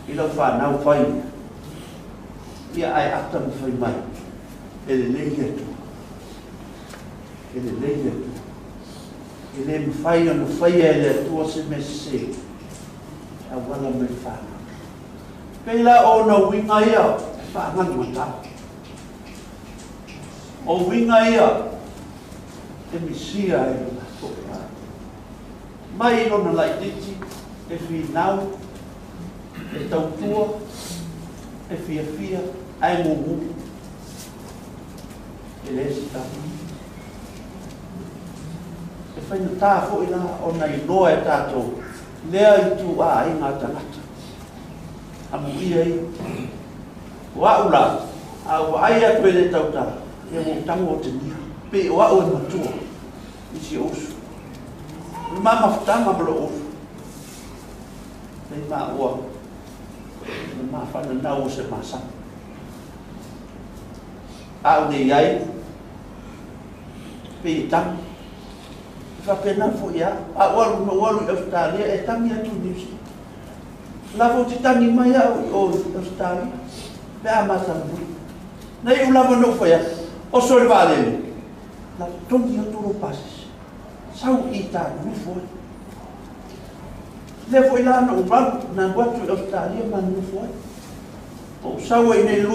i lau fanau fai ia ae ata ma fai mai, e lelei le Atua. E lelei le Atua. E le mafai ona faia e le Atua se mea sese e auala mai le fanau. Pei la o ona uiga ia e faagalugatau. O uiga ia e misia ai lo latou vaai. Mai lona laitiiti e finau, e tautua, e fiafia, ae gugu. E leai se tala. E faigata foi la ona iloa e tatou lea ituaiga tagata. Amuia ia. O a'u la, a ou vaai atu e le tautala, ia ua ou tago otegia, pei o a'u e matua i si ou uso. O le ma mafutaga ma lo'u uso, pei maua le ma fananau o se masani. A'u nei ai, pei e tagi. E faapena foi a a'u alu na ou alu i Ausetalia e tagi atu i Niu Sila. O la foi ou te tagi mai a'u i o i Ausetalia pe a ma talanoa. Na iu lava na ou fai atu, oso i le vaalele, na totogi atu lou pasese, sau i ta nonofo ai. Lea foi la na ou alu, na alu atu i Ausetalia ma nonofo ai. Ou sau ai i inei i le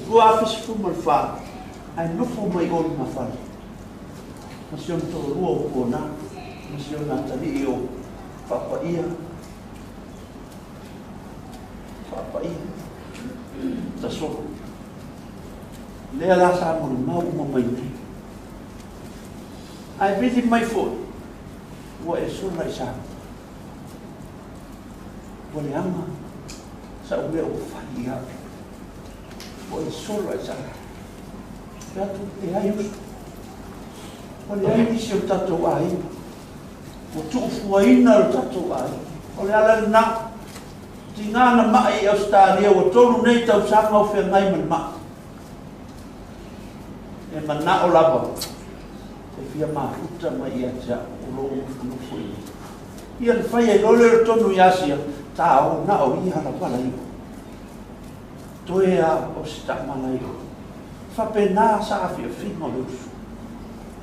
2014, ae nofo mai o i lumafale ma si ona toalua o Puana ma si ona atalii o Faapaia, Faapaia Tasolo. Lea la sa molimau uma mai nei. Ae vili mai foi, ua e sola i Samoa. Ua leaga sa'u mea ua fai ia au. Ua e sola i Samoa. Fai atu, leai uso. Ua leai nisi o le tatou aiga. Ua tuufuaina lo tatou aiga. O le ala lena. Tiga na ma'i i Ausetalia ua 3 nei tausaga o feagai ma le ma'i. E mana'o lava e fia mafuta mai ia te a'u o lou nofonofo i inei. Ia na fai ai loa lea o le tonu i Asia, ta o na o ia lava lai o. Toe a o se tama lai o. Faapena sa afiafiga o le uso.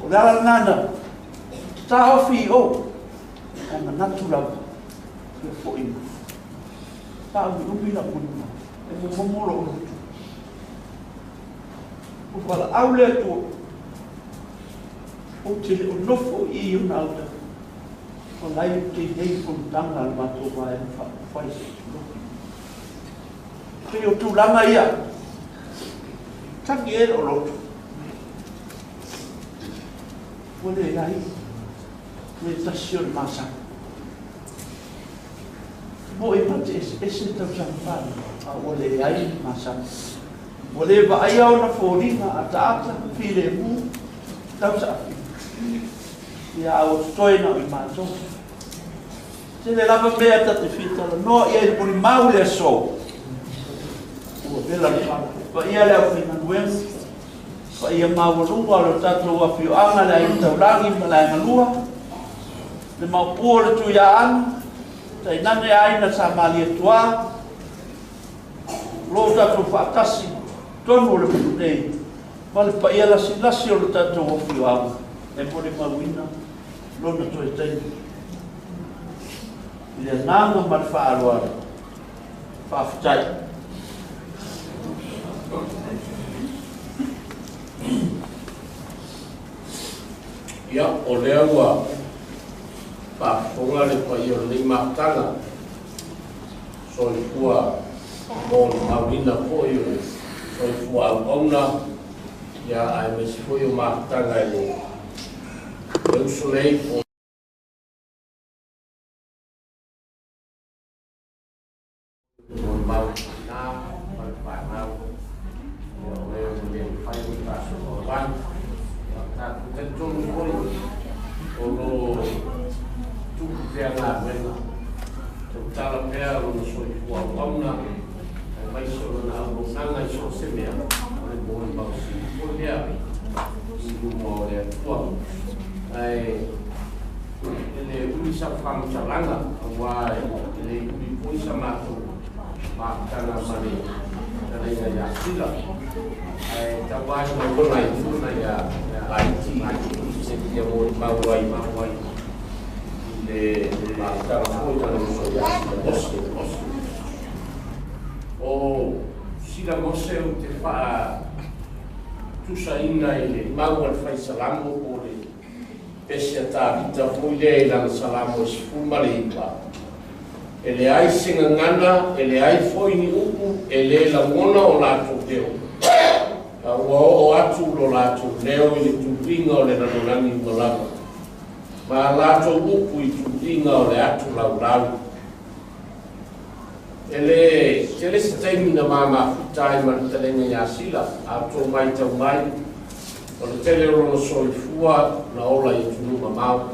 O le ala lena na taofi i o, ae manatu lava fia fo'i mai. Faaumiumi la'u molimau, e momomo lo'u loto. Ua valaau le Atua, ou te le o nofo i i ona autafa. O lai ou te i ai i fonotaga a le matou Vaega Faaupufai se i tulou. Pei o tulaga ia, tagi e lou loto. Ua leai le tasi o le masani. Mo'i ma te eseese tausaga fanau, a ua leai le masani. Ua le vaaia ona foliga ataata, filemu, tausaafia. Ia a ua totoe na o i matou. Tele lava mea ta te fia talanoa i ai le molimau i le aso. Ua vela le pala. Paia le aufaigaluega, paia maualuga o le tatou afioaga le Aiga Taulagi ma le Aiga Lua, le maopu o le Tuiaana, tainane aiga sa Malietoa, o lo o tatou faatasi totonu o le motu nei, ma le paia lasilasi o le tatou afioaga e molimauina lona toe taimi i le agaga ma le faaaloalo. Faafetai. Ia, o lea ua faafofoga le paia o lenei mafutaga, soifua molimauina foi o le soifua auauna, ia aemaise foi o mafutaga i le uso nei po molimau ina ma le fanau, ia o lea ua le mafai ona faasoa ai. Ia, tatou talitonu foi o lo o tupu pea galuega, tautala pea lona soifua auauna, aemaise o lona auaunaga i so o se mea, o le molimau sili foi lea i luma o le Atua. Ae e le umi sau faamatalaga, auā e le umi foi sa matou mafutaga ma le fetalaiga ia Sila, ae tau lava ina ona i laiti se fia molimau ai i le mafutaga foi ma le uso ia Sila Mose. O Sila Mose ou te faatusaina i le mau a le fai salamo po o le pese a Tavita foi lea i lana salamo e 19, E leai se gagana, e leai foi ni upu, e lē lagona o latou leo, a ua oo atu lo latou leo i le tuuiga o le lalolagi ua lava. Ma latou upu i tuuiga o le atu laulau. E le tele se taimi na ma mafuta ai ma le fetalaiga ia Sila, a outou matau mai, o le tele o lona soifua na ola i atunuu mamao.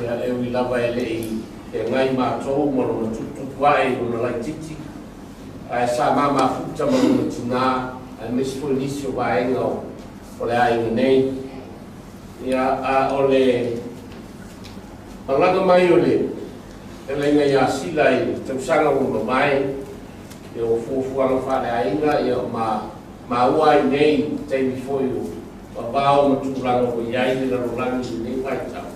Ia, e ui lava e le i feagai matou ma lona tuputupu ae i lona laitiiti, ae sa ma mafuta ma lona tinā, aemaise foi nisi o vaega o le aiga nei. Ia, a o le malaga mai o le fetalaiga ia Sila i le tausaga ua mavae, ia o fuafuaga faaleaiga, ia ma maua ai nei i taimi foi o vavao ma tulaga ua i ai le lalolagi i lenei vaitau.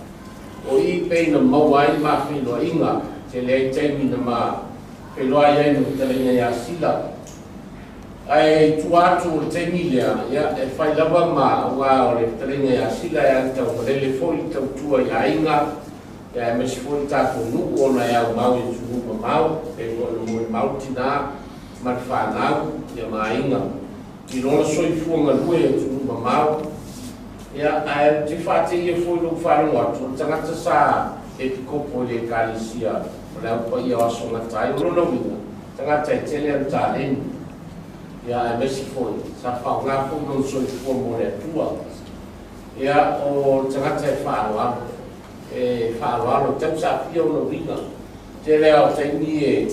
O i pei na maua ai le ma feiloaiga, tele ai taimi na ma feiloai ai ma le fetalaiga ia Sila. Ae i tua atu o le taimi lea, ia, e fai lava ma, aua o le fetalaiga ia Sila e agitaumalele foi le tautua i aiga, ia aemaise foi le tatou nuu ona e aumau i atunuu mamao, pei foi ona molimau le tinā ma le fanau, ia ma aiga i lona soifua galue i atunuu mamao. Ia, ae ou te faateia foi i lou faalogo atu, o le tagata sa epikopo i le Ekalesia o le Au Paia o Aso Gata ai, o lona uiga, tagata e tele ana taleni, ia aemaise foi sa faaaoga foi lona soifua mo le Atua. Ia, o le tagata e faaaloalo, e faaaloalo, e tausaafia ona uiga. Tele lava o taimi e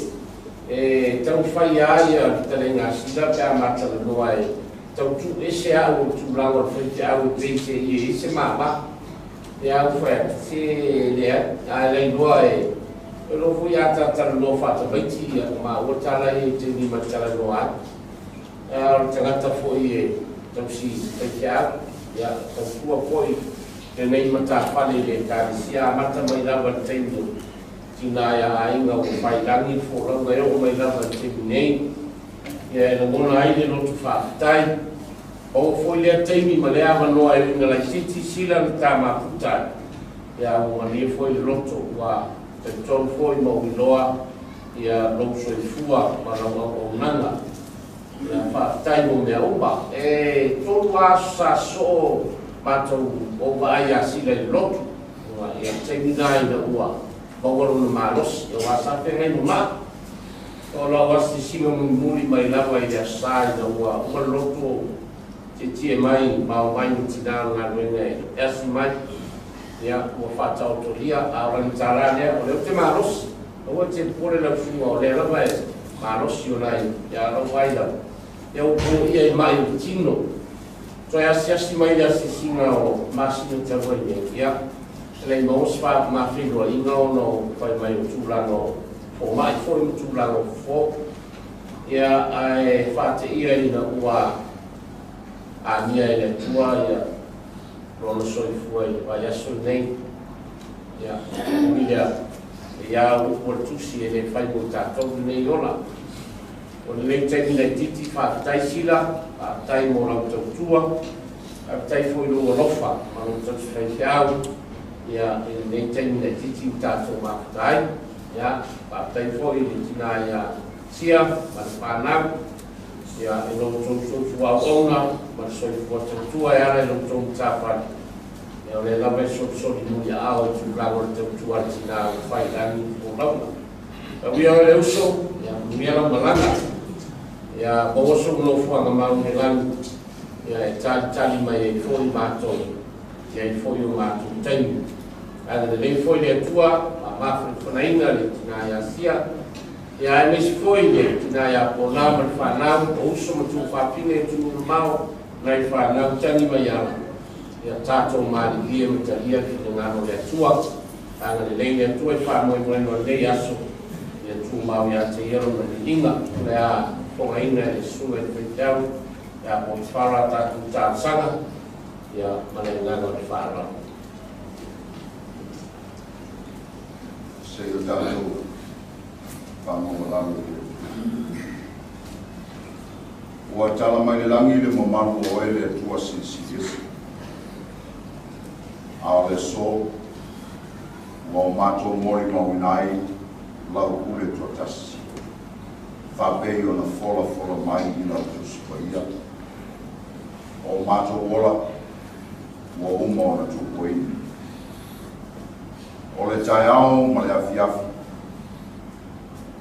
e taumafai lava ia le fetalaiga a Sila pe a matalanoa e tau tuuese au o le tulaga o le faifeau e pei se i e i ai se mama. Ia au fai atu, se leai, ae lailoa e e lou foi a ta talanoa faatamaiti ia maua tala ia i taimi ma te talanoa ai. A o le tagata foi e tausi faifeau, ia tautua foi lenei matafale i le Ekalesia, amata mai lava i le taimi o tinā ia aiga ua fai lagi le folauga e oo mai lava i le taimi nei. Ia e lagona ai le loto faafetai. Maua foi lea taimi ma lea avanoa e uiga laitiiti Sila na ta mafuta ai. Ia ua malie foi le loto ua talitonu foi ma ou iloa ia lou soifua ma lau auaunaga. Ia faafetai mo mea uma. E tolu aso sa sosoo matou ou vaai ia Sila i le lotu. Ia taimi na ina ua maua lona malosi, aua sa feagai ma maa. O lau asiasiga mulimuli mai lava i le Aso Sa ina ua uma le lotu ou tietie mai ma omai ma tinā o le galuega e asi mai. Ia, ua faataotolia, a o lana tala lea, o lea ou te malosi. Aua e te popole lau susuga, o lea lava e malosi ona ia lau vaai lava. Ia ua poia i mai o le tino. Toe asiasi mai le asiasiga o masina talu ai nei, ia, e le i maua se mafeiloaiga ona o fai mai o tulaga o fomai foi ma tulaga o fofo. Ia, ae faateia ina ua amia e le Atua ia lona soifua i le vaiaso lenei. Ia, ui lea, e ia upu a le Tusi e le fai mo tatou lenei ola. O lenei taimi laitiiti, faafetai Sila, faafetai mo lau tautua, faafetai foi i lou alofa ma lou tausi faifeau, ia, i lenei taimi laitiiti ua tatou mafuta ai. Ia, faafetai foi i le tinā ia Sia ma le fanau, ia, i lo outou soifua auauna ma le soifua tautua e ala i lo outou matafale. Ia, o lea lava e solisoli muliaao i tulaga o le tautua a le tinā ua fai i lagi i folauga. Tauia oe le uso, ia, manuia lau malaga. Ia, maua sou nofoaga mau i le lagi, ia, e talitali mai ai foi matou, i ai foi o matou taimi. Agalelei foi le Atua ma mafanafanaina le tinā ia Sia, ia aemaise foi le tinā ia Pona ma le fanau, o uso ma tuufafine i atunuu mamao, nai fanau tagi mai ala. Ia tatou malilie ma talia le finagalo o le Atua. Agalelei le Atua i faamoemoega o lenei aso, ia tumau ia te ia lona viiga, o le a fofogaina e le susuga i le faifeau ia Potifara a tatou talosaga, ia ma le agaga o le faaaloalo. Se i o tatou faamaualalo i le Atua. Ua tala mai le lagi le mamalu o oe le Atua Silisili Ese. A o le aso, ua o matou molimauina ai lau pule toatasi, faapei ona folafola mai i lau Tusi Paia. O matou ola ua uma ona tupuaina. O le taeao ma le afiafi,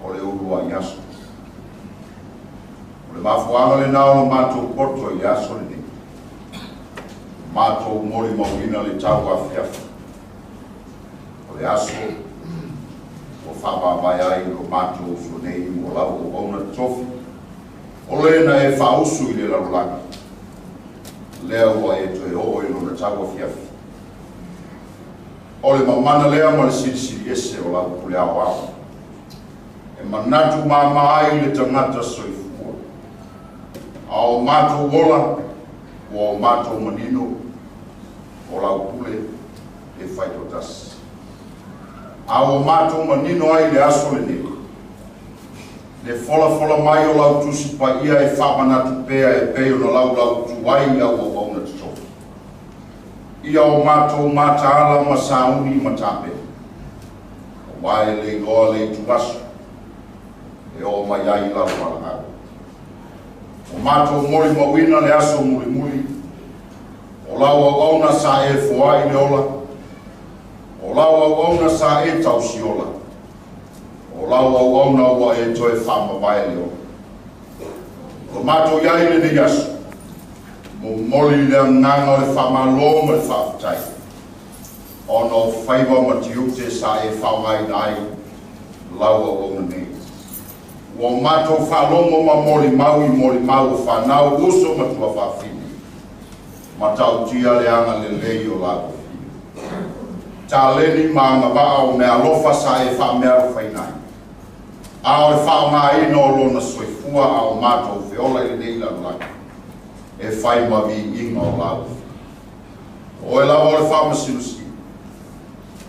o le uluai aso. O le mafuaaga lenā o lo matou poto i le aso lenei, matou molimauina le tau afiafi. O le aso ua faavavae ai lo matou uso nei mo lau auauna totofi, o le na e faausu i le lalolagi, lea ua e toe oo i lona tau afiafi. O le mamana lea ma le silisili ese o lau pule aoao, e manatu mama ai le tagata soifua. A o matou ola, ua o matou manino, o lau pule e faitoatasi. A ua matou manino ai le aso lenei, le folafola mai o lau tusi paia e faamanatu pea e pei ona laulautu ai au auauna totofi, ia o matou mataala ma sauni ma tapena, auā e le iloa le ituaso e oo mai ai lau valaau. O matou molimauina le aso mulimuli, o lau auauna sa e foai le ola, o lau auauna sa e tausiola, o lau auauna ua e toe faamavae le ola. O matou iai lenei aso, momoli le agaga o le faamālō ma le faafetai, ona o faiva ma tiute sa e faaaogaina ai lau auauna nei. Ua matou faalogo ma molimau i molimau o fanau uso ma tuafaafine, matautia le agalelei o lau afio. Taleni ma agavaa o meaalofa sa e faamealofaina ai, a o le faaaogaina o lona soifua a o matou feola i lenei lalolagi, e fai ma viiga o lau afio. O oe lava o le faamasinosino,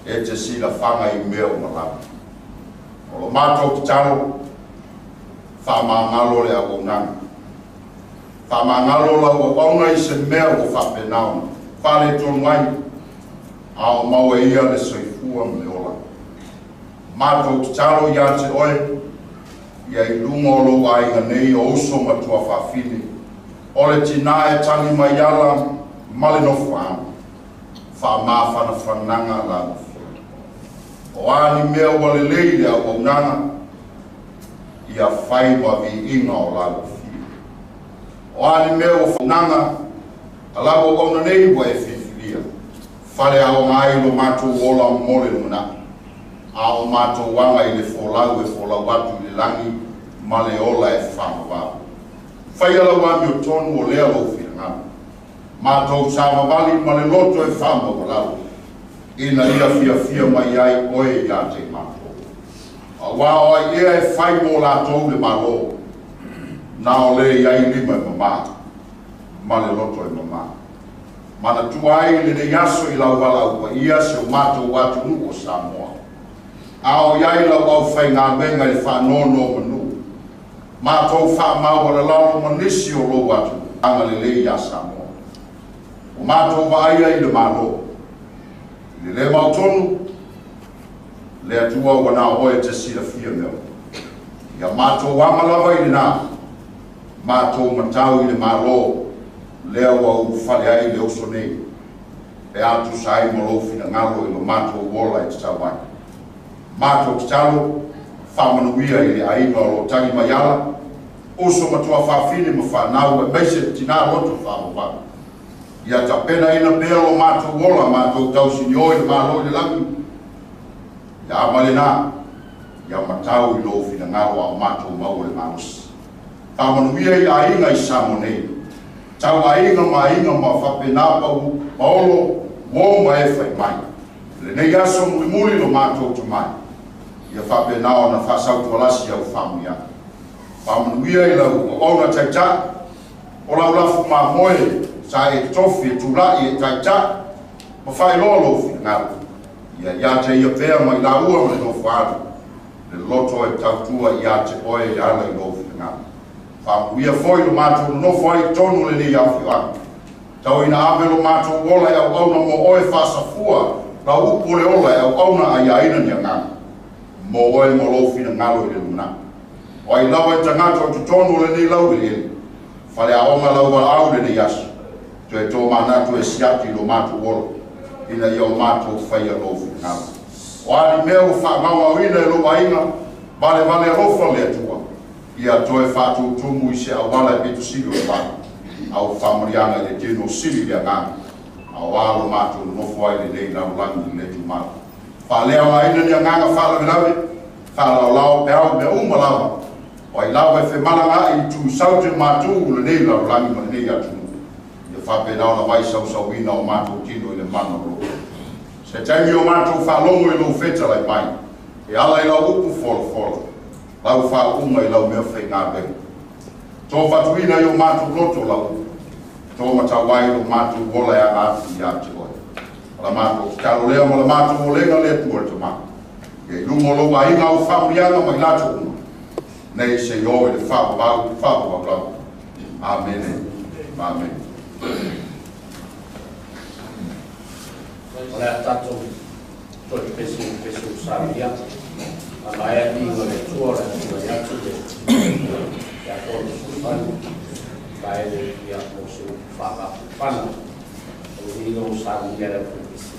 e te silafaga i mea uma lava. O lo matou tatalo, faamagalo le auaunaga, faamagalo lau auauna i se mea ua faapena ona faaletonu ai, a o maua ia le soifua ma le ola. Matou tatalo ia te oe, ia i luga o lou aiga nei o uso ma tuafaafine, o le tinā e tagi mai ala ma le nofoaga, faamafanafanaga lau afio. O a ni mea ua lelei le auaunaga, ia fai ma viiga o lau afio. O a ni mea ua faunaga a lau auauna nei ua e filifilia, fale aoga ai lo matou ola mo le lumanai, a o matou aga i le folau e folau atu i le lagi ma le ola e faamavao. Faia lau amiotonu o lea lou finagalo, matou savavali ma le loto e faamaualalo, ina ia fiafia mai ai oe ia te matou. Auā o ai ea e fai mo latou le Mālō, na o le i ai lima e mamā ma le loto e mamā. Manatua ai lenei aso i lau valaau paia si o matou atunuu o Samoa, a o i ai lau aufaigaluega i le faanonomanu, matou faamaualalalo ma nisi o lou atunuu agalelei iā Samoa. Ua matou vaaia i le Mālō, i le lē mautonu, le Atua ua na o oe e te silafia mea uma. Ia matou aga lava i lenā, matou matau i le Mālō, lea ua ulufale ai le uso nei, pe a tusa ai ma lou finagalo i lo matou ola e tatau ai. Matou tatalo, faamanuia i le aiga o lo o tagi mai ala, uso ma tuafaafine ma fanau aemaise le tinā loto faavavau. Ia tapenaina pea lo matou ola, matou tausinio i le Malo i le lagi, ia ama lenā, ia matau i lou finagalo a o matou maua le malosi. Faamanuia i aiga i Samoa nei, tau aiga ma aiga ma faapena pau paolo uo ma e fai mai. Lenei aso mulimuli lo matou tamai, ia faapena ona faasautualasi au faamuiaga. Faamanuia i lau auauna taitai, o lau lafu mamoe sa e totofi e tulai e taitai ma faailoa lou finagalo. Ia ia te ia pea ma i laua ma le nofo alu, le loto e tautua ia te oe e ala i lou finagalo. Faamanuia foi lo matou nonofo ai i totonu o lenei afioaga. Tau ina ave lo matou ola e auauna mo oe faasafua lau upu o le ola e auauna aiaina ni agaga mo oe mo lou finagalo i le lumanai. O ai lava e tagata o totonu o lenei laueleele, faleaoga lau valaau i lenei aso, toe tōmanatu e siaki i lo matou ola, ina ia o matou faia lou finagalo. O a ni mea ua faagaogaoina e lou aiga, valevale alofa le Atua, ia toe faatutumu i se auala e pito sili o le vale, a ua faamanuiaga i le tino sili i le agaga, a o a lo matou nonofo ai lenei lalolagi i le tumau. Faaleaogaina ni agaga faalavelave, faalaolao peau mea uma lava, o ai lava e femalagaai i tusau te matou lenei lalolagi ma lenei atunuu. Ia faapena ona vaisausauvina o matou tino i le mana o loo. Se taimi o matou faalogo i lou fetalai mai, e ala i lau upu folafola, lau faauuga i lau mea faigaluega. To fatuina i o matou loto lau upu, to matau ai lo matou ola e aga atu ia te oe. O la matou tatalo lea ma la matou olega le Atua le Tama. Ia i luga o lou aiga au faamanuiaga ma i latou uma, nei seia oo i le faavavau, faavavau lava. Amene. Amene. O le a tatou toe pese pese usalia. A maea viiga o le Atua o le Atua i atu le ia tolu sufanu. Vaele ia mo se upu faavapapana. O le viiga usalia le au pese.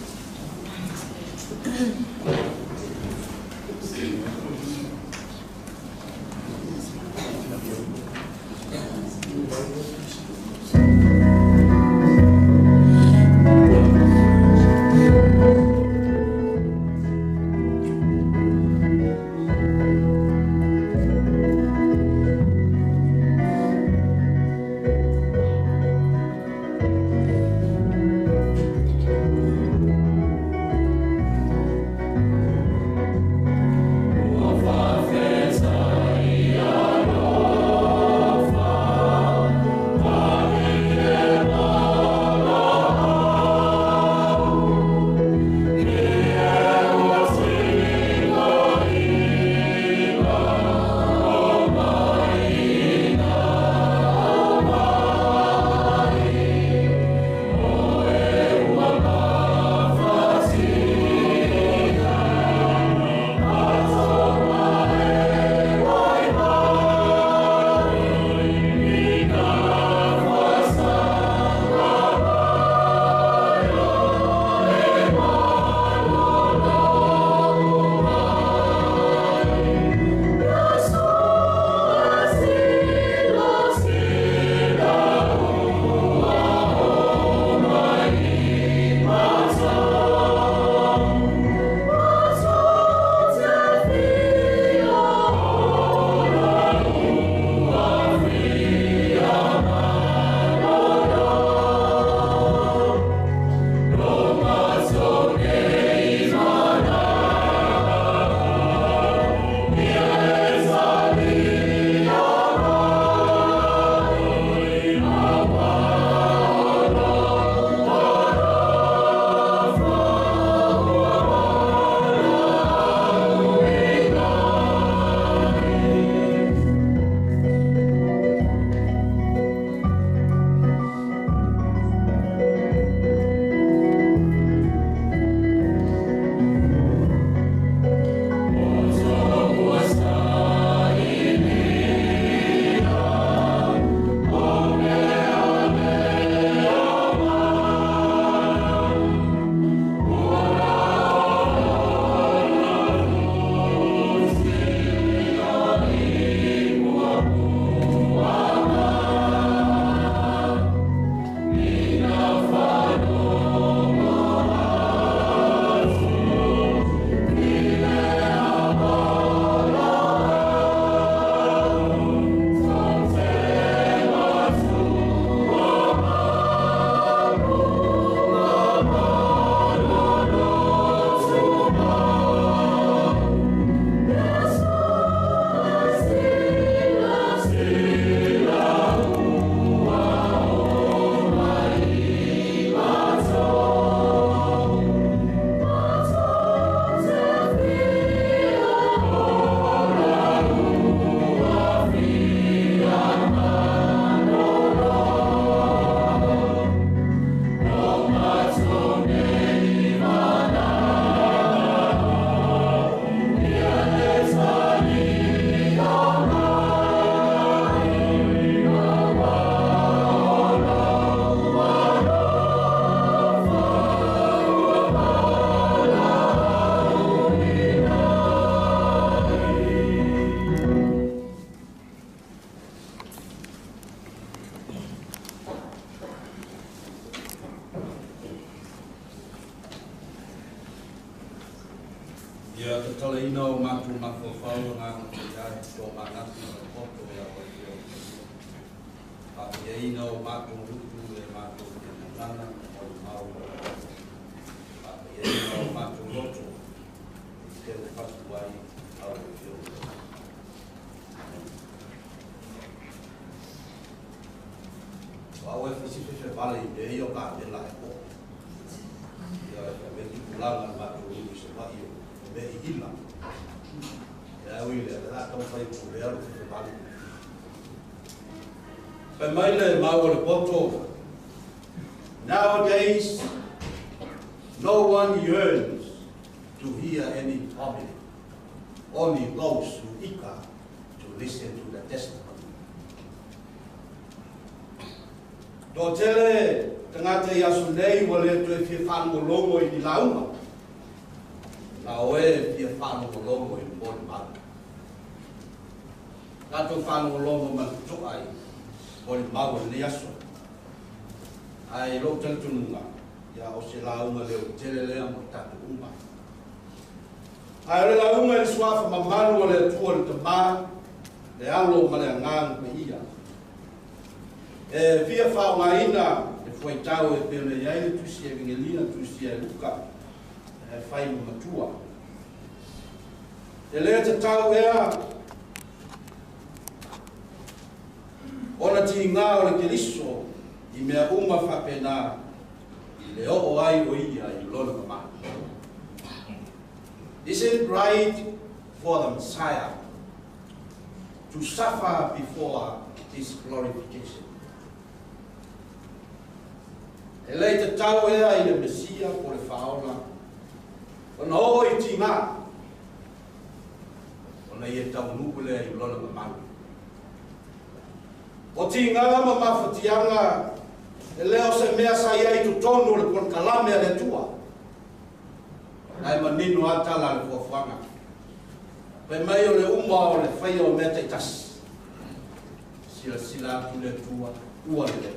Ia tatalaina o matou mafaufau agaga paia e tomanatu ma le poto ia oe Afioga Paia. Faapaiaina o matou lutu e matou te gagana ma molimau o le poto. Faapaiaina o matou loto e teu fatu ai au Afioga Paia. Amene. O au e fai se vale i mea ia o kamela e po. Ia e fai mea tupulaga le matou nuu i Savaii o mea hihila. Ia au i le la tau fai pulea lo fefe vale. Fai mai le mau o le poto. Nowadays, no one yearns to hear any homily. Only those who eager to listen to the testimony. Toatele tagata i aso nei ua le toe fia faalogologo i ni lauga, na o e fia faalogologo i le molimau. Tatou faalogologo ma le totoa i molimau o lenei aso. Ae i lou talitonuga, ia o se lauga leotele lea mo tatou uma. Ae o le lauga i le suafa mamalu o le Atua le Tamā, le Alo ma le Agaga Paia. E fia faaaogaina le fuaitau e pei ona i ai le Tusi Evigelia, Tusi a Luka, e fai ma matua. E le tatau ea ona tigā o le Keriso i mea uma faapena i le oo ai o ia i lona mamalu. Is it right for the Messiah to suffer before his glorification? E le i tatau ea i le Mesia po o le Faaola ona oo i tigā ona ia taunuu lea i lona mamalu. O tigā ma mafatiaga e le o se mea sa i ai i totonu o le polokalame a le Atua. Ae manino lava tala a le fuafuaga. Fai mai o le uma o le faia o mea taitasi. Silasila atu le Atua ua lelei.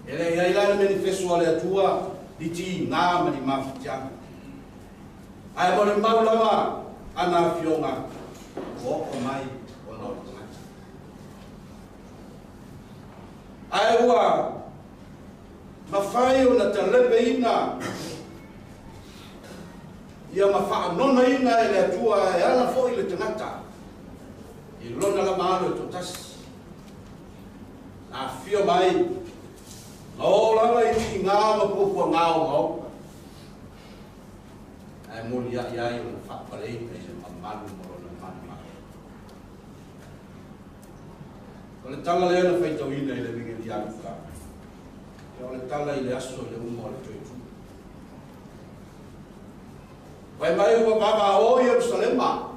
E le i ai la le menifeso a le Atua ni tigā ma ni mafatiaga. Ae molimau lava ana afioga ua oo mai ona o le tagata. Ae ua mafai ona talepeina ia ma faanonaina e le Atua e ala foi le tagata i lona lava alo e toatasi. Na afio mai ma oo lava i tigā ma puapuaga ogaoga, ae molia'i ai ona faapaleina i le mamalu ma lona manumanu. O le tala lea na faitauina i le Evigelia a Luka, ia o le tala i le aso i le uma o le toe tu. Fai mai ua vavaao Ierusalema,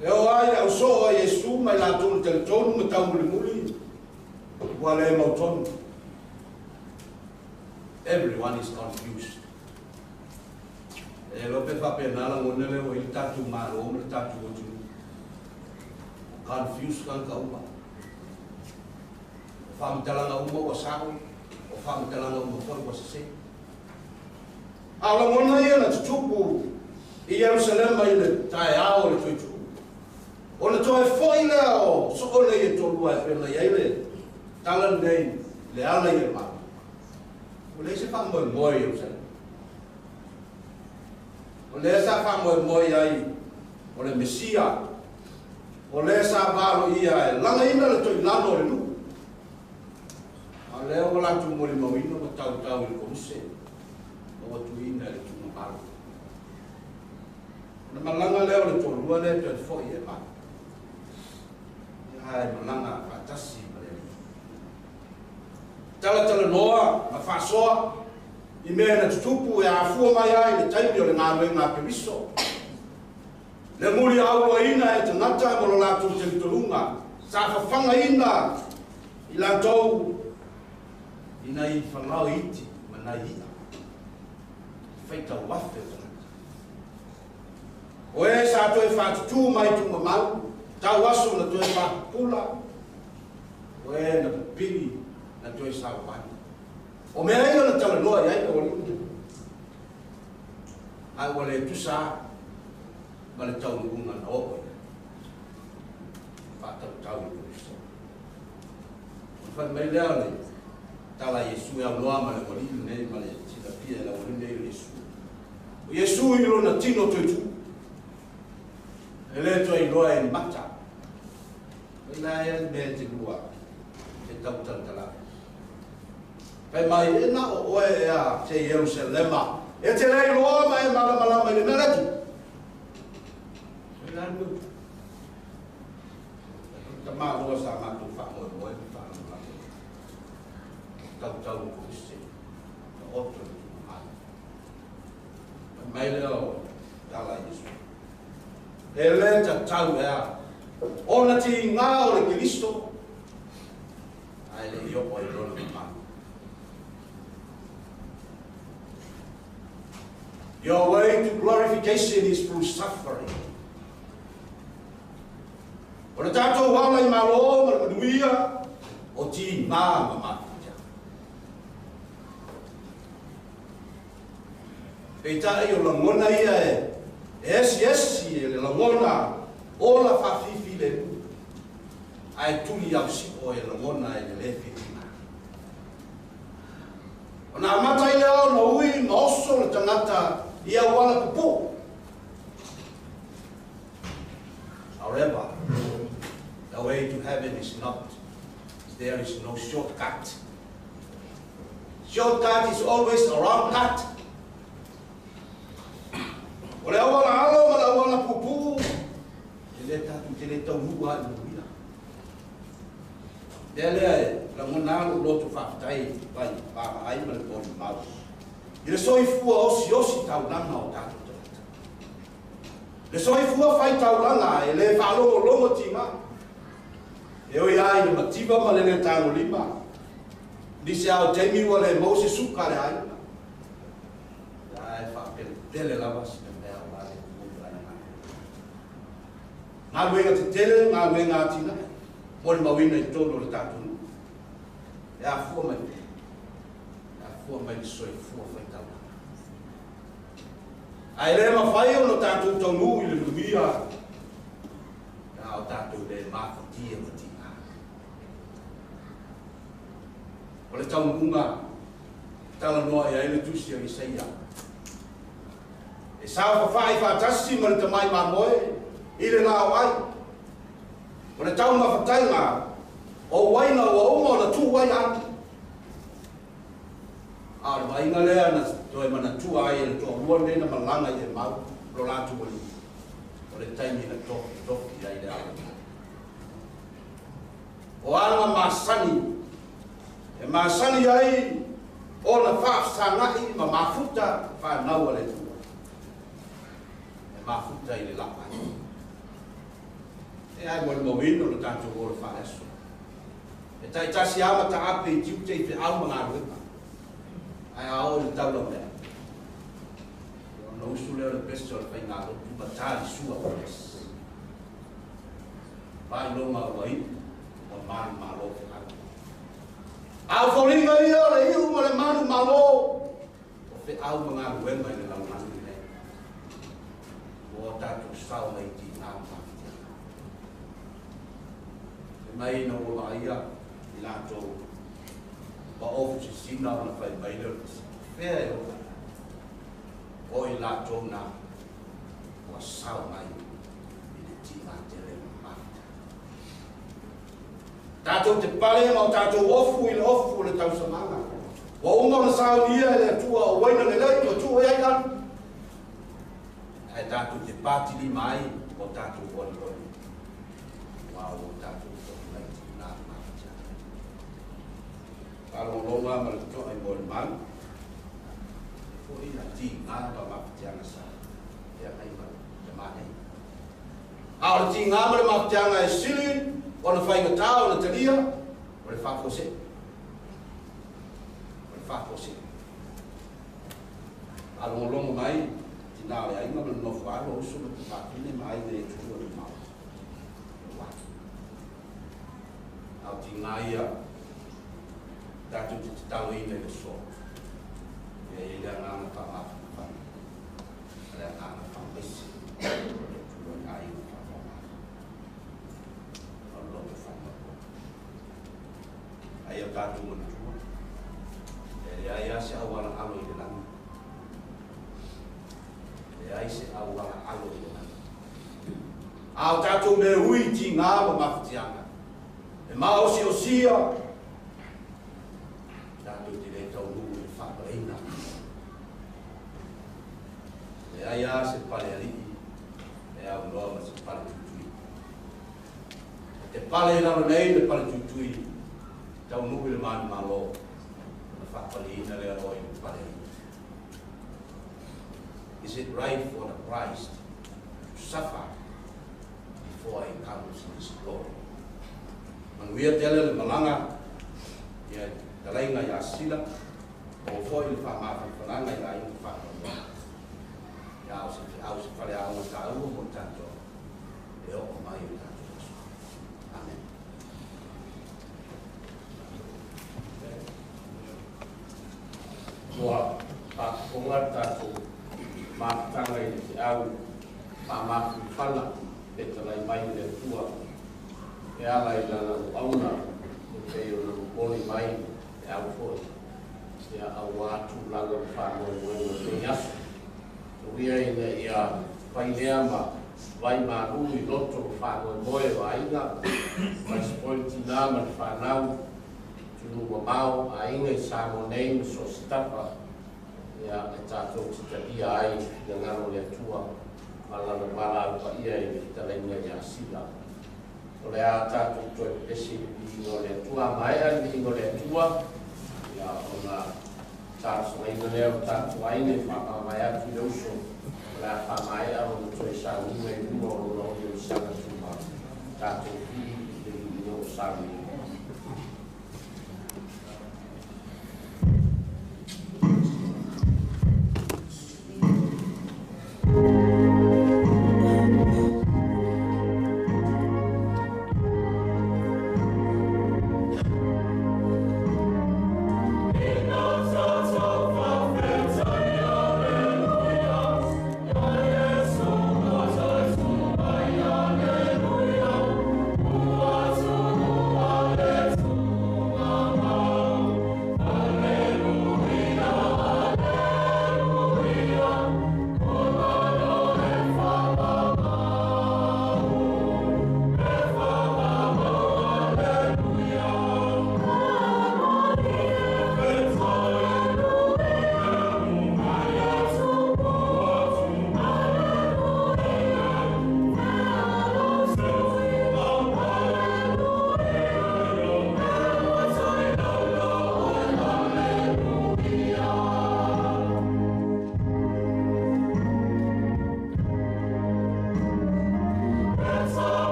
e oo ai le ausoo a Iesu ma i latou na talitonu ma taumulimuli, ua le mautonu. Everyone is confused. E iloa pe faapena lagona lea ua i ai le tatou Malo ma le tatou atunuu. Ua confused tagata uma. O faamatalaga uma ua sao, o faamatalaga uma foi ua sese. A o lagona ia na tutupu i Ierusalema i le taeao o le toe tuu, ona toe foi lea o soona ia toalua e pei ona i ai le tala lenei, le ala i Emau. Ua leai se faamoemoe i Ierusalema. O lea sa faamoemoe ai o le Mesia, o lea sa valoia e lagaina le toilalo o le nuu. A o lea ua latou molimauina ua tautau i le koluse ma ua tuuina i le tuugamalo. Ona malaga lea o le toalua lea toe foi i Emau, ae malaga faatasi ma le Alii. Talatalanoa ma faasoa i mea na tutupu e afua mai ai i le taimi o le galuega a Keriso. Le muliauloaina e tagata ma lo latou talitonuga sa fafagaina i latou i nai falao iti ma nai i'a i faitau afe o tagata. O e sa toe faatutū mai tuugamau, tau aso na toe faapupula, o e na pipili na toe savavali. O mea ia na talanoa i ai aualii nei. Ae ua le tusa lava ma le taunuuga na oo i ai. Faatautau i Keriso. Ona fai mai lea o le tala a Iesu e aunoa ma le aualii lenei ma le silafia e le aualii lenei o Iesu. O Iesu i lona tino toe tuu, e le toe iloa e ni mata. Fai la ea le mea e te lua e tau talatala ai. Fai mai, E na o oe ea te Ierusalema, e te le iloa ma e malamalama i le mea lea tu. Fai la le mea upu. Tamaloa sa matou faamoemoe ma faalagolago i ai. Tautau i Kolise, taoto i le tulaga. Fai mai lea o tala a Iesu. E le tatau ea ona tiga o le Keriso ae le i oo ai lona mamalu. Your way to glorification is through suffering. O le tatou ala i Malo ma le manuia o tiga ma mafatiaga. Peitai o lagona ia e esiesi e le lagona ola faafifilemu, ae tuli ausi'o e lagona e le lē filiga. Ona amata ai lea ona ui ma oso le tagata i auala pupuu. However, the way to heaven is not, there is no shortcut. Shortcut is always a wrong cut. O le auala alo ma le auala pupuu, e le tatou te le taunuu lava i le manuia. Lea lea e lagona lava lou loto faafetai i le vaavaai ma le molimau i le soifua osiosi taulaga o tatou tagata. Le soifua fai taulaga e le faalogologo tiga. E ui lava i le mativa ma le le tagolima, nisi lava o taimi ua le maua se suka a le aiga, ae faapelepele lava sina mea aua le tumu ai galuega. Galuega tetele, galuega atinae, molimauina i totonu o le tatou nuu. E afua mai pea, e afua mai le soifua fai taulaga. Ae le mafai ona tatou taunuu i le manuia pe a o tatou le mafatia ma tiga. O le taunuuga e talanoa i ai le tusi a Isaia, e saofafai faatasi ma le tamai mamoe i le laoai, o le taumafataiga o uaina ua uma ona tuu ai anu. A o le vaaiga lea na toe manatua ai e le toalua lenei na malaga i Emau lo latou alii, o le taimi na tofitofi ai le alo. O aga masani e masani ai ona faafesaga'i ma mafuta fanau a le Atua, e mafuta i le lapaai. E ai molimauina o le tatou ola faaleaso. E taitasi lava mataape i tiute i feau ma galuega, ae a oo i le taulamea, ia ona usu lea o le pese o le faigalotu ma ta le sua o le pese. Faailoga ua iu, ua manumalo feau. A o foliga ia o le iu ma le manumalo o feau ma galuega i le lalolagi lenei, ua o tatou sao mai tiga ma mafatiaga. Fai mai ina ua vaaia i latou ma ofu sisina ona fai mai lea o le fesili, Fea e oo ai? O i latou na ua sao mai i le tiga tele ma mafatiaga. Tatou te pale ma o tatou ofu i le ofu o le tausamaga. Ua uma ona saunia e le Atua o uaina lelei ua tuu i ai anu. Ae tatou te patilima ai o tatou olioli, aua ua tatou foi mai tiga ma mafatiaga. Faalogologo lava ma le totoa i molimau, e foi na tiga ma mafatiaga sa feagai ma le tama nei. A o le tiga ma le mafatiaga e sili ona faigata ona talia, o le faafuasei. O le faafuasei. Faalogologo mai tina o le aiga ma le nofo alo, o uso ma tufafine ma aiga i atunuu e mamao. Ua. A o tiga ia tatou te tataloina i le aso. Ia i ai le agaga faamafanafana. se auala alo i le lagi. Leai se auala alo i le lagi. A o tatou mea ui tigā ma mafatiaga e maosiosia tatou te lē taunuu i le faapaleina. Leai a se pale alii e aunoa ma se pale tuitui. E te pale i lalo nei le pale tuitui, taunuu i le manumalo ona faapaleina lea oe i le pale alii. Is it right for the Christ to suffer before he comes in his glory? Manuia tele le malaga ia talaiga iā Sila o foi le faamafanafanaga i aiga faanoanoa ia o se feau se faleaoga taua mo tatou e oo mai o tatou aso. Amen. Ua faafofoga le tatou mafutaga i le feau faamafanafana pe talai mai le Atua e ala i lana auauna e pei ona momoli mai feau foi ia auā tulaga ma faamoemoega o lenei aso. Tauia ina ia fai lea ma vai malū i loto ma faamoemoe o aiga, aemaise foi le tinā ma le fanau, atunuu mamao, aiga i Samoa nei ma so o se tafa, ia e tatou te talia ai le finagalo o le Atua ma Lana valaau paia i le fetalaiga iā Sila. O le a tatou toe pepesi i le viiga o le Atua. A maea le viiga o le Atua, ia ona talosagaina lea o tatou aiga e faamavae atu i le uso o le a faamaea lona toe sauniga i luga o lona oliolisaga tumau. Tatou pili i le viiga o sauniga.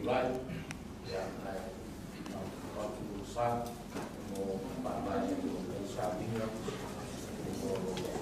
tulai, ia, ae avatu lou sa mo faavae ai o lenei sauniga mo lo le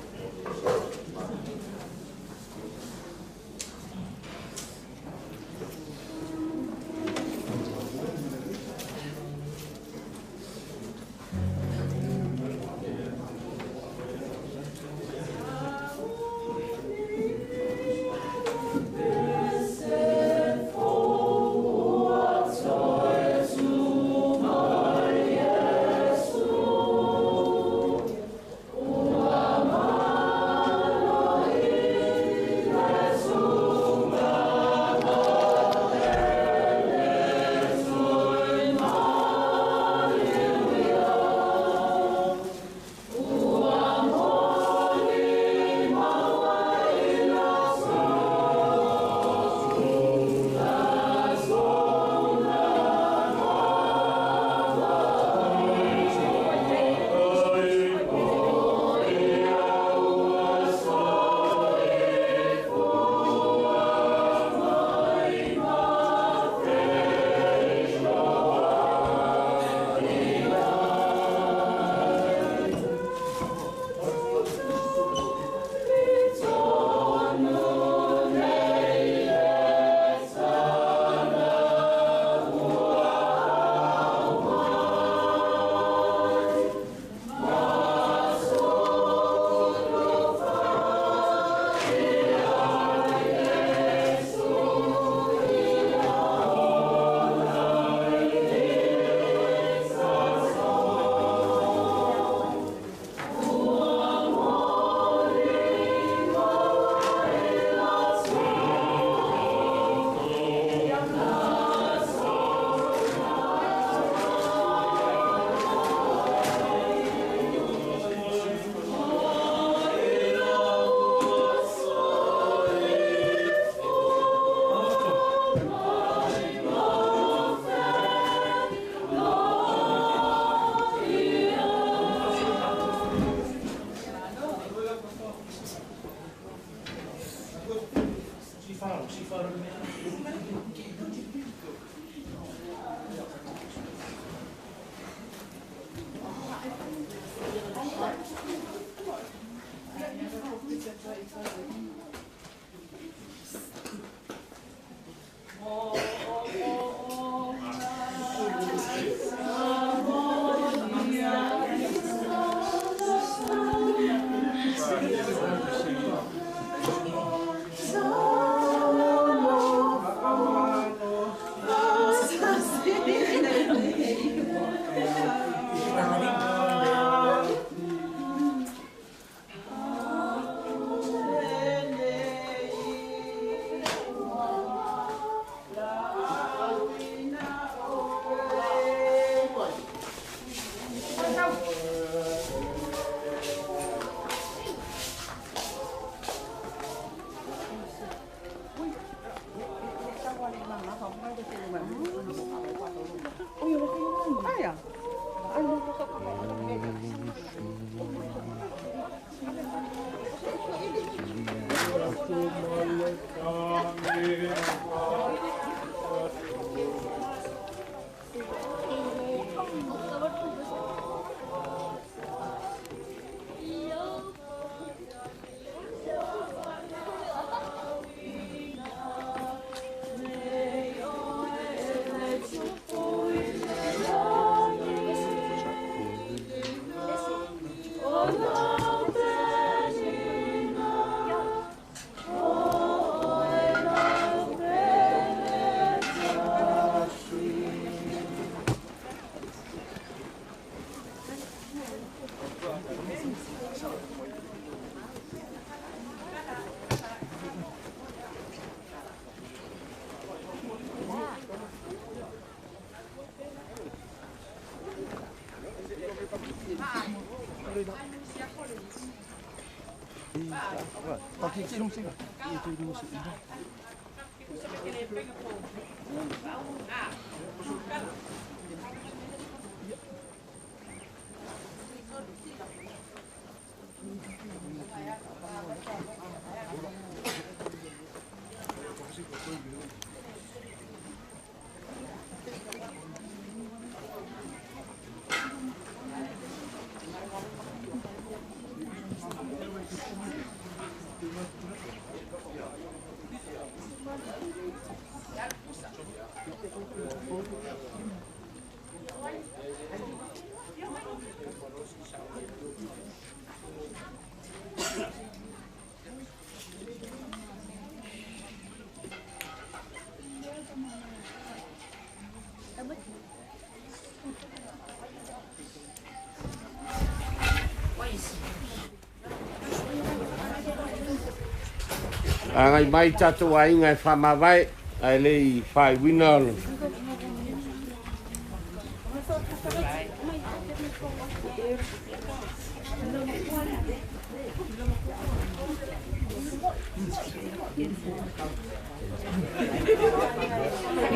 Agai mai tatou aiga e faamavae ae le i faaiuina o le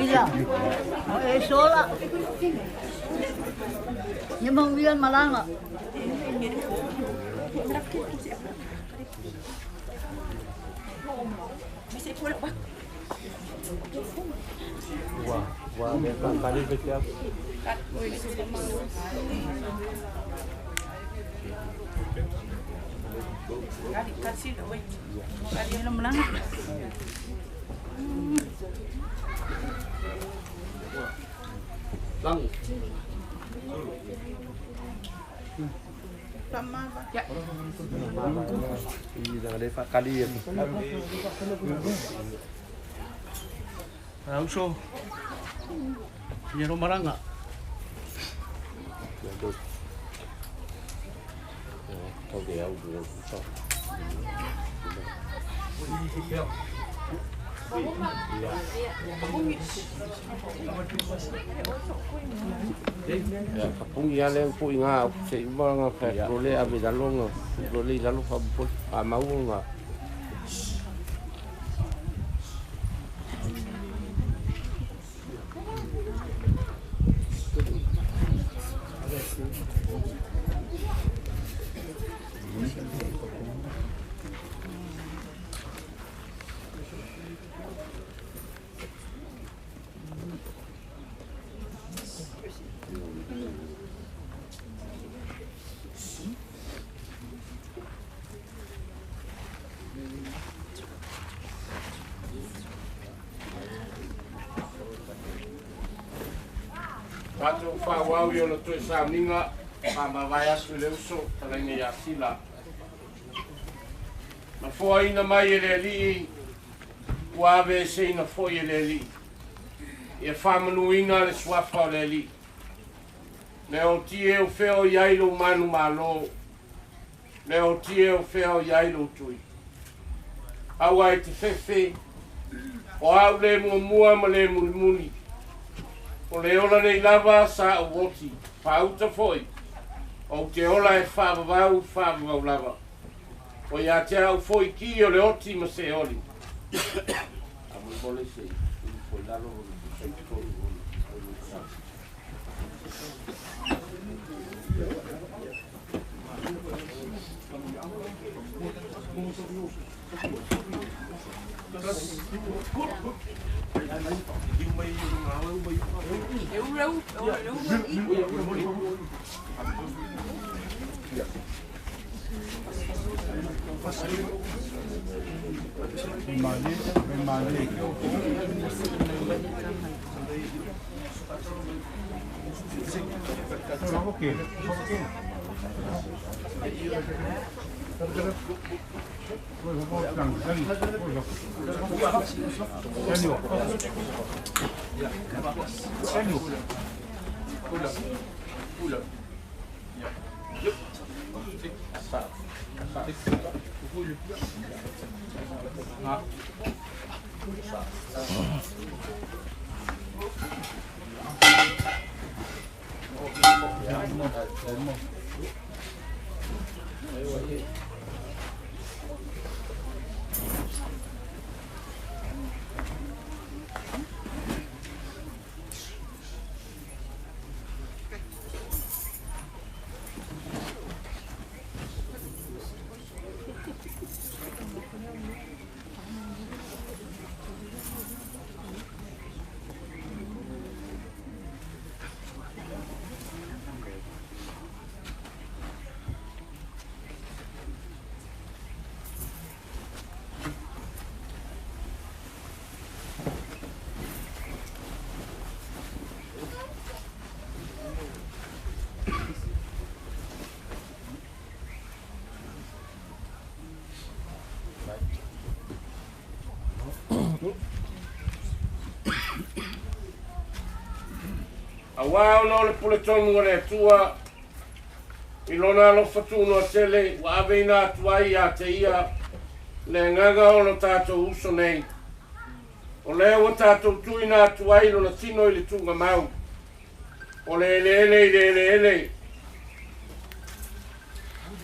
Ila, o e sola. Ni mau malanga. Wah, wah, kali betul. Lang. Ya. Kali ya. Auso. Ia maranga. Ya kapungi ale pu inga se uma nga fa role ave dalonga role lalo fa a maunga. Tatou whawau i o toe sauniga, whamawai asu le uso, talaina ia sila. Na foaina mai e le alii, ua ave e seina foi e le alii. Ia whamanuina le suafa o le alii. Le o tie o feo i ai lo manu malo, le o tie o feo i ai lo tui. Aua e te fefe, o au le mua ma le mulimuli. O le ola nei lava sa o oti, whauta foi, o te ola e whaavavau, whaavavau lava. O ia te au foi ki o le oti ma se oli. A mole se, foi lalo o le tolu o le sa. Auā ona o le puletonu a le Atua i lona alofa tunoa tele ua aveina atu ai iā te ia le agaga o lo tatou uso nei. O lea ua tatou tuuina atu ai lona tino i le tuugamau, o le eleele i le eleele,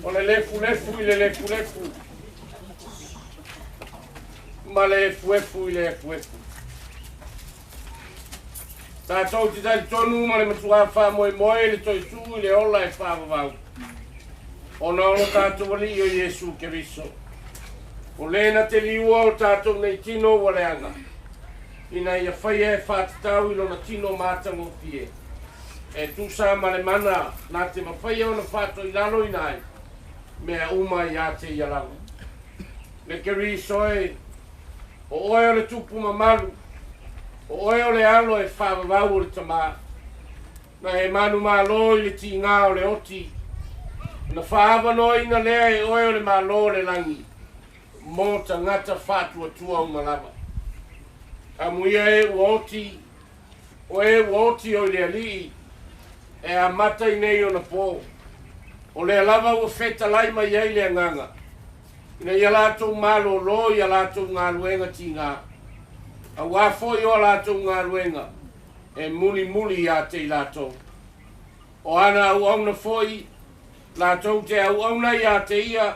o le lefulefu i le lefulefu, ma le efuefu i le efuefu. Tatou te talitonu ma le matuā faamoemoe i le toe tu i le ola e faavavau, ona o lo tatou Alii o Iesu Keriso. O lē na te liua o tatou nei tino ua leaga, ina ia faia e faatatau i lona tino matagofie, e tusa ma le mana na te mafaia ona faatoilaloina ai mea uma iā te ia lava. Le Keriso e, o oe o le tupu mamalu, o oe o le alo e faavavau o le Tamā, na e manumalo i le tigā o le oti, ona faaavanoaina lea e oe o le Malo o le lagi mo tagata faatuatua uma lava. Amuia e ua oti, o e ua oti oi le Alii, e amata i nei ona pō. O lea lava ua fetalai mai ai le agaga, ina ia latou malōlō i a latou galuega tigā, auā foi o a latou galuega e mulimuli iā te i latou. O ana auauna foi, latou te auauna iā te ia,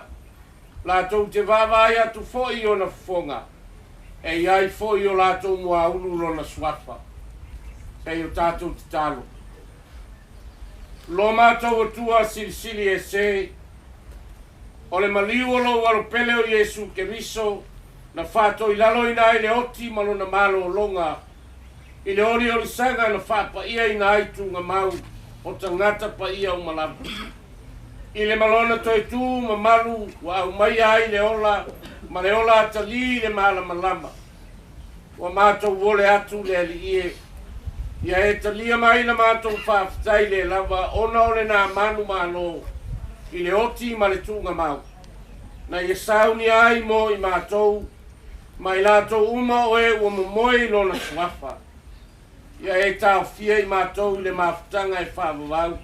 latou te vaavaai atu foi i ona fofoga, e i ai foi i o latou muaulu lona suafa. Sei o tatou tatalo. Lo matou Atua silisili ese, o le maliu o lou Alo pele o Iesu Keriso, na faatoilaloina ai le oti ma lona malōlōga i le oliolisaga na faapa'iaina ai tugamau o tagata paia uma lava. I le ma lona toe tū mamalu ua aumaia ai le ola ma le ola atalī i le malamalama. Ua matou ole atu le Alii e, ia e talia mai la matou faafetai lē lava ona o lenā manumalo i le oti ma le tuugamau, na ia saunia ai mo i matou ma i latou uma o e ua momoe i lona suafa. Ia e taofia i matou i le mafutaga e faavavau,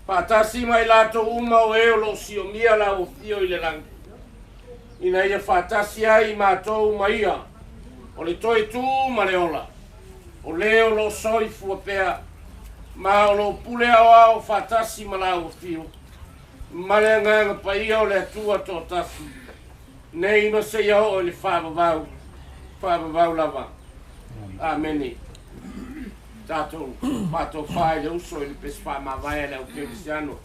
faatasi ma i latou uma o e o loo siomia lau afio i le lagi, ina ia faatasi ai i matou ma ia o le toe tū ma le ola, o lē o loo soifua pea ma o loo pule aoao faatasi ma lau afio ma le agaga paia o le Atua toatasi, nei ma seia oo i le faavavau, faavavau lava. Amene. Tatou faatofā i le uso i le pese faamavae a le au kerisiano.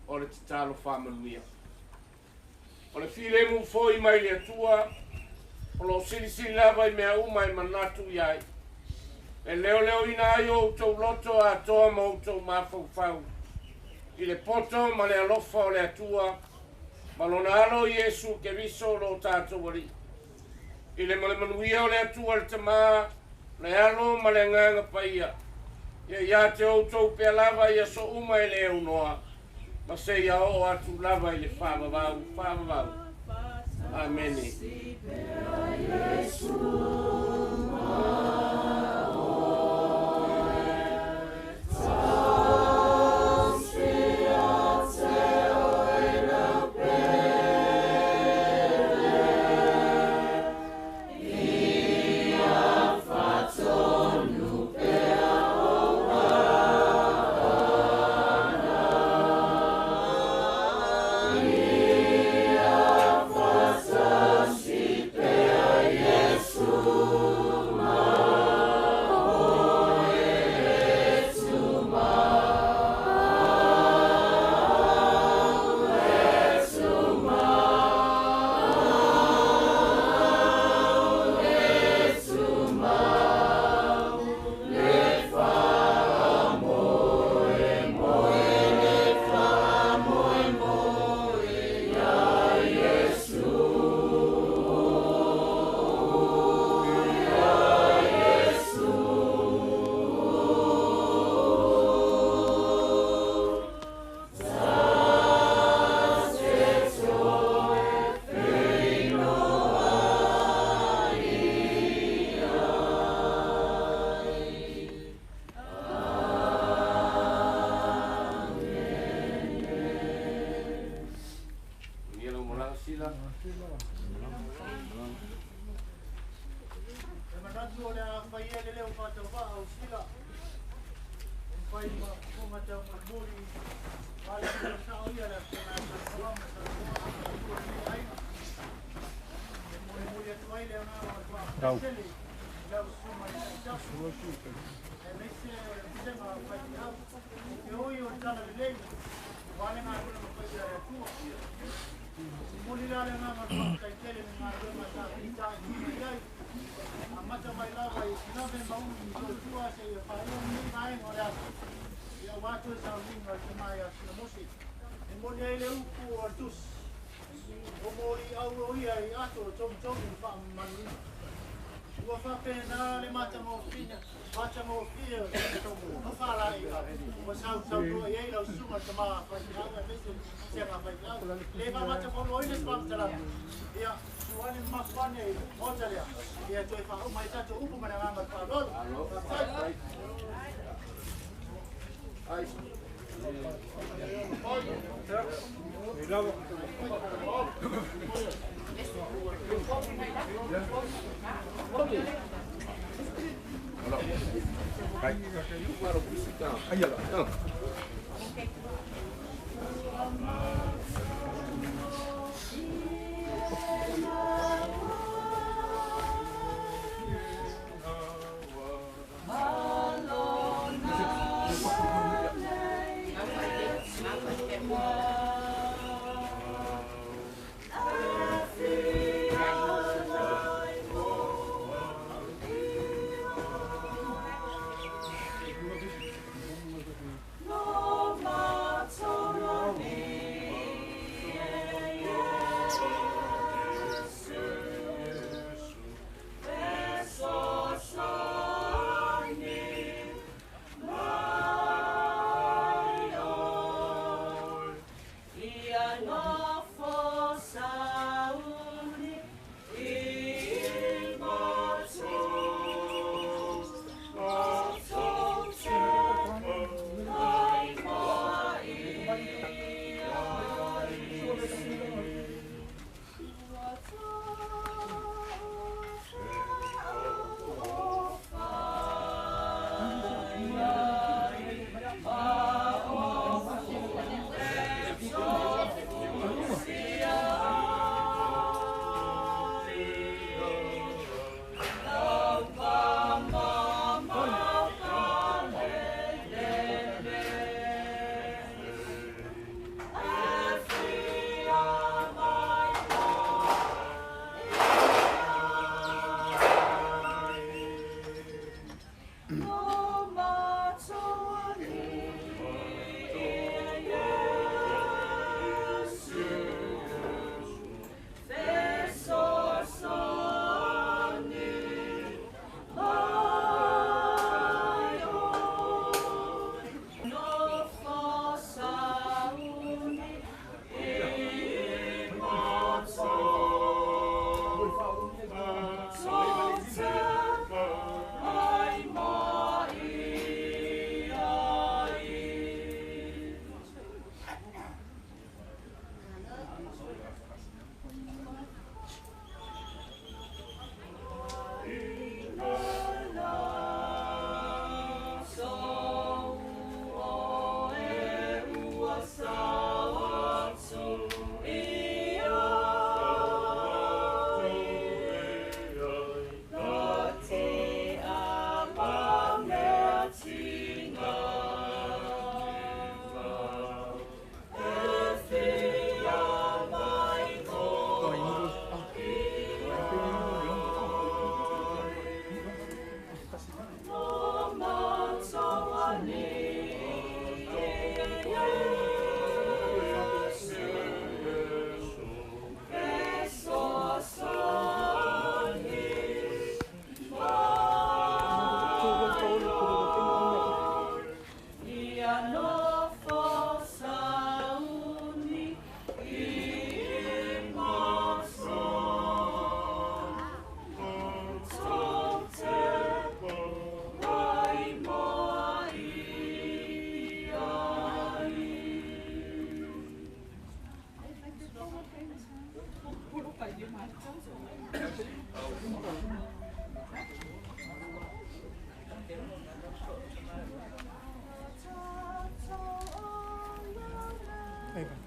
O le tatalo faamanuia. O le filemu foi mai le Atua, o loo silisili lava i mea uma e manatu i ai, e leoleoina ai o outou loto atoa ma outou mafaufau i le poto ma le alofa o le Atua ma lona Alo Iesu Keriso lo tatou Alii. I le ma le manuia o le Atua le Tamā, le Alo ma le Agaga Paia, ia iā te outou pea lava i aso uma e lē aunoa. Ma seia oo atu lava i le faavavau faavavau. Amene. Ia lau malaga Sila. E manatu o le a faia le leo faatauvaa o Sila. E fai ma fofoga taumolimoli a le sao ia le afioga ia Salanoa ma Salanoa a le aiga. E molimoli atu ai le agaga o le faafetai tele i lau susuga i le Taitasi. Aemaise o le vasega o faifeau. E oi o le tala lelei, aua le galuega faia a le Atua. Momoli la le agaga o le faafetai tele i le galuega sa fitaituga i ai. Amata mai lava i Sinave ma Ulu Motootua seia faaiu lenei vaega o le aso. Ia aua toe sauniga o le tama ia Silamose. E moni ai le upu o le tusi. O moli auro ia i ato o togitogi le faamamaluina. Ua faapena le matagofie o faalaeiau ua sausaunoa i ai lau susuga le tama faifeau aemaise le siaga faifeau. Le faamatafauloaina se faamatalaga. Ia, susu ane ma mafu ane i le maota lea. Ia toe faauma ai tatou upu ma le agaga o le faaaloalo. Faafetai. Ia,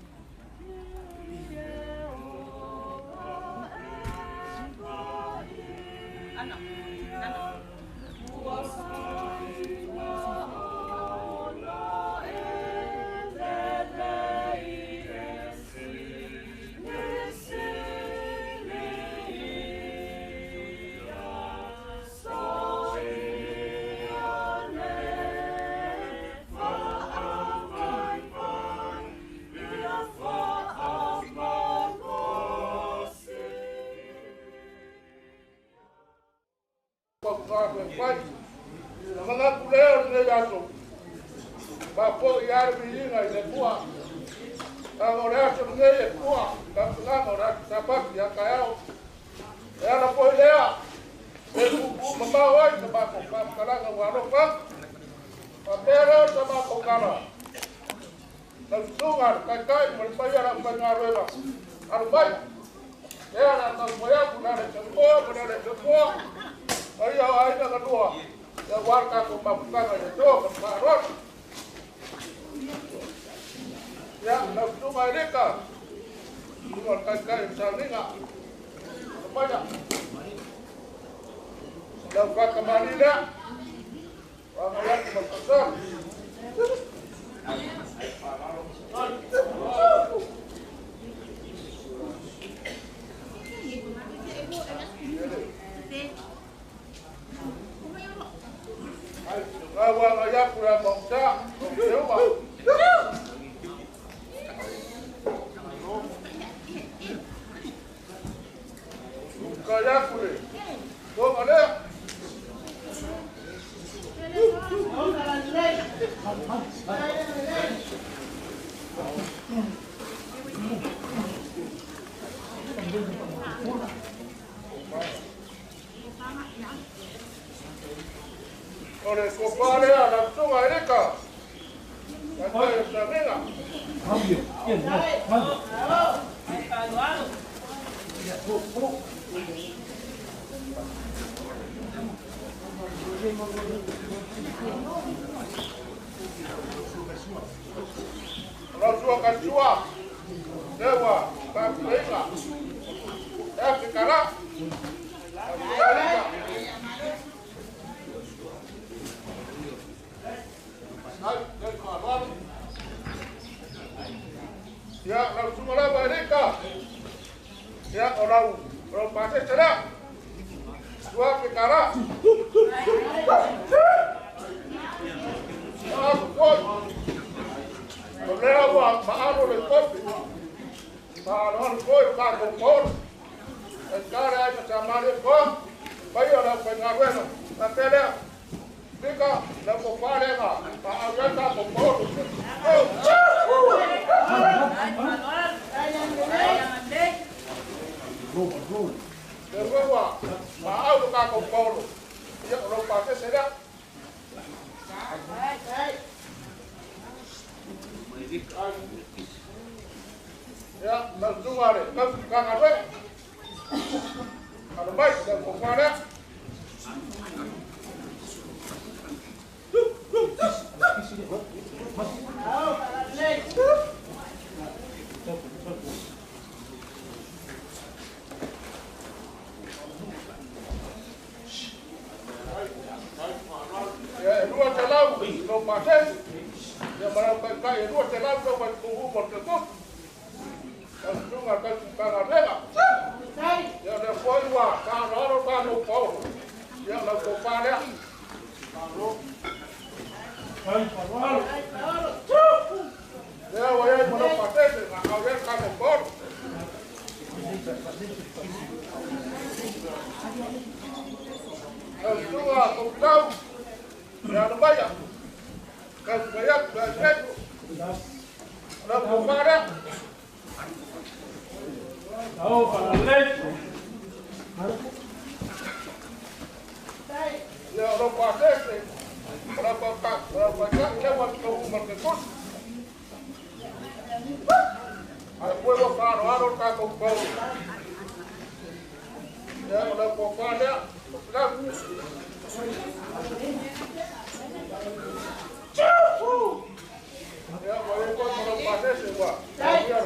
Thank you.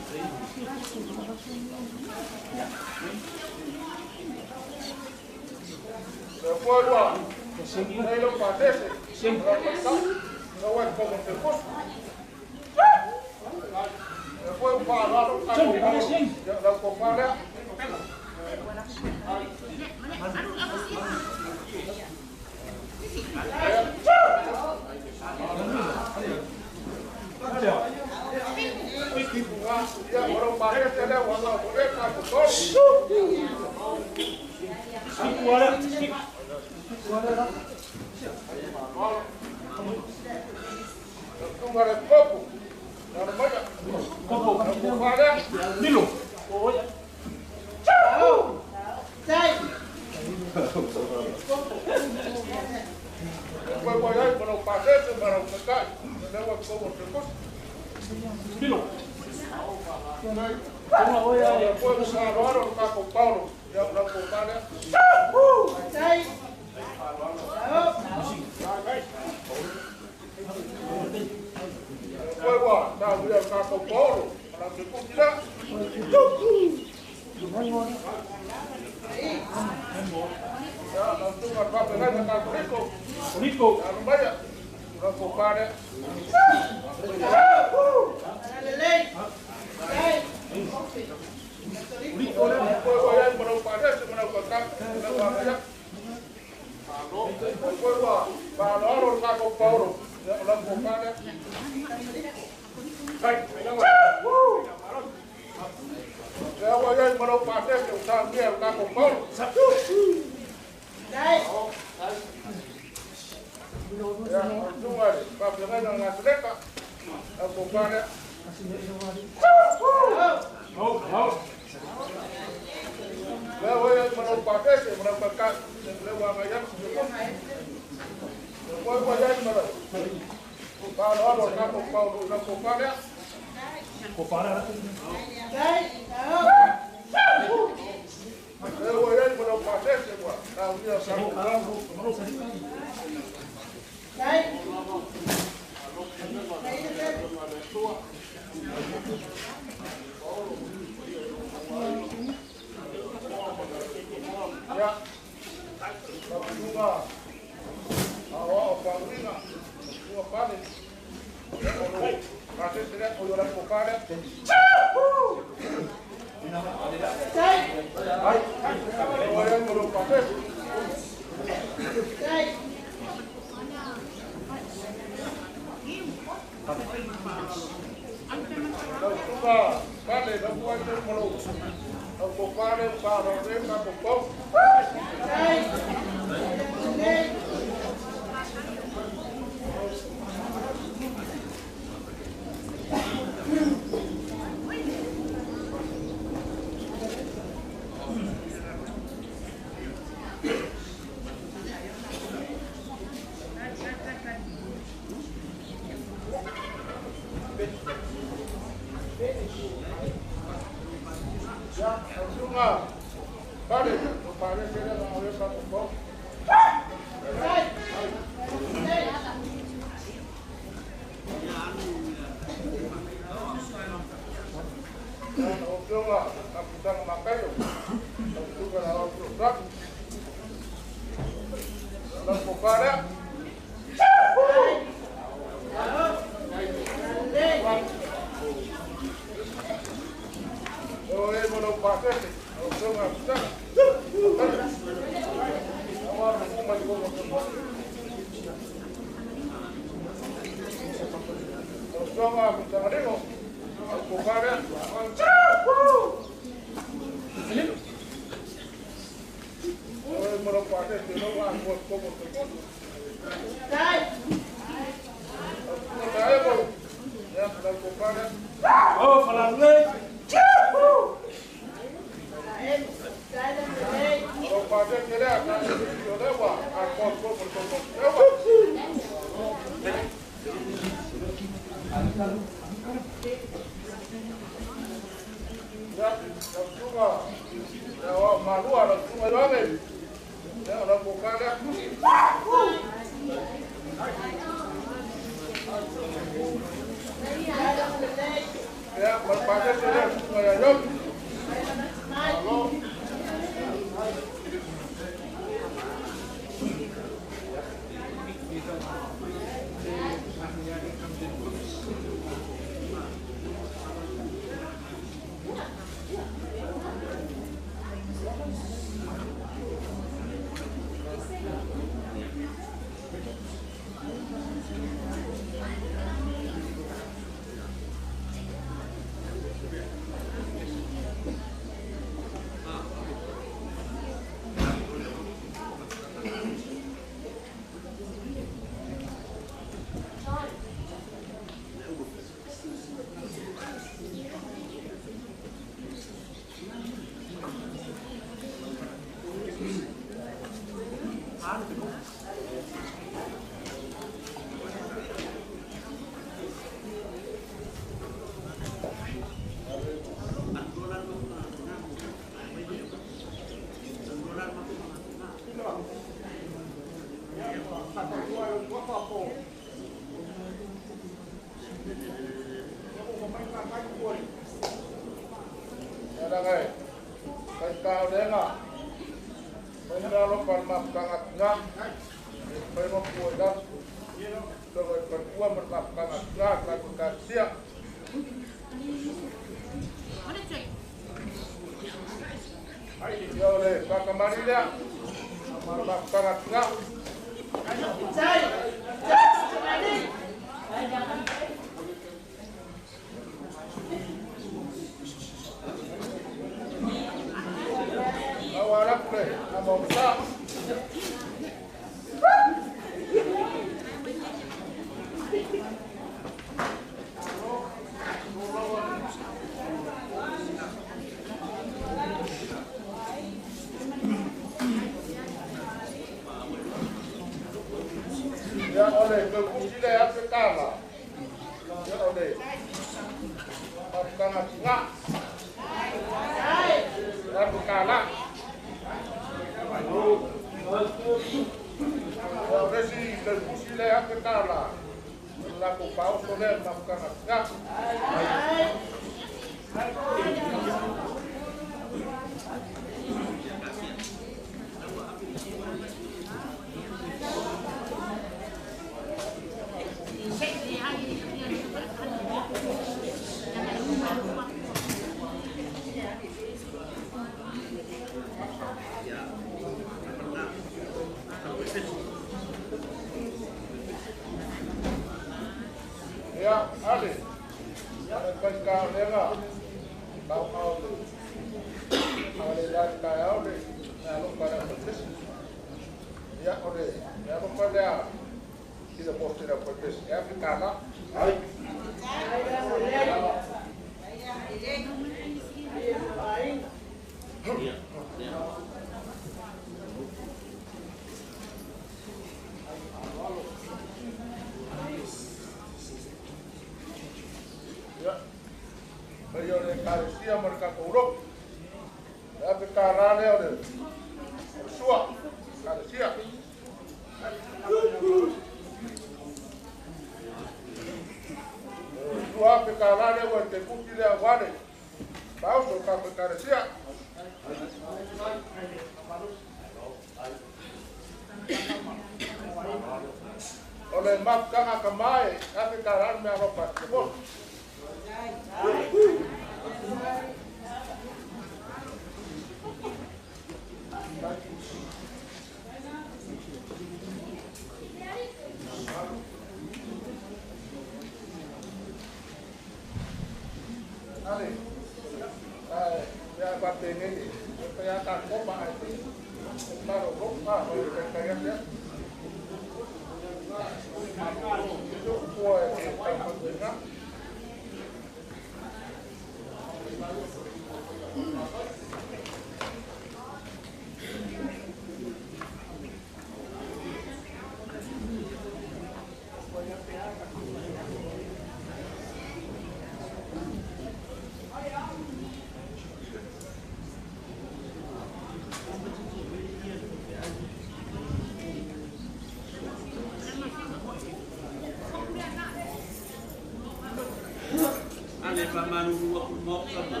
Famalulu aku maoka ma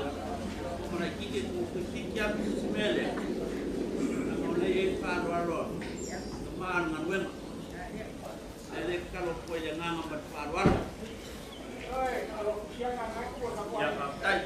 mana kike ku kiki aku simele. Ona e fa'aloalo ma ana galuega e lē tatalo atu ai le agaga ma le fa'aloalo. Ia fa'afetai.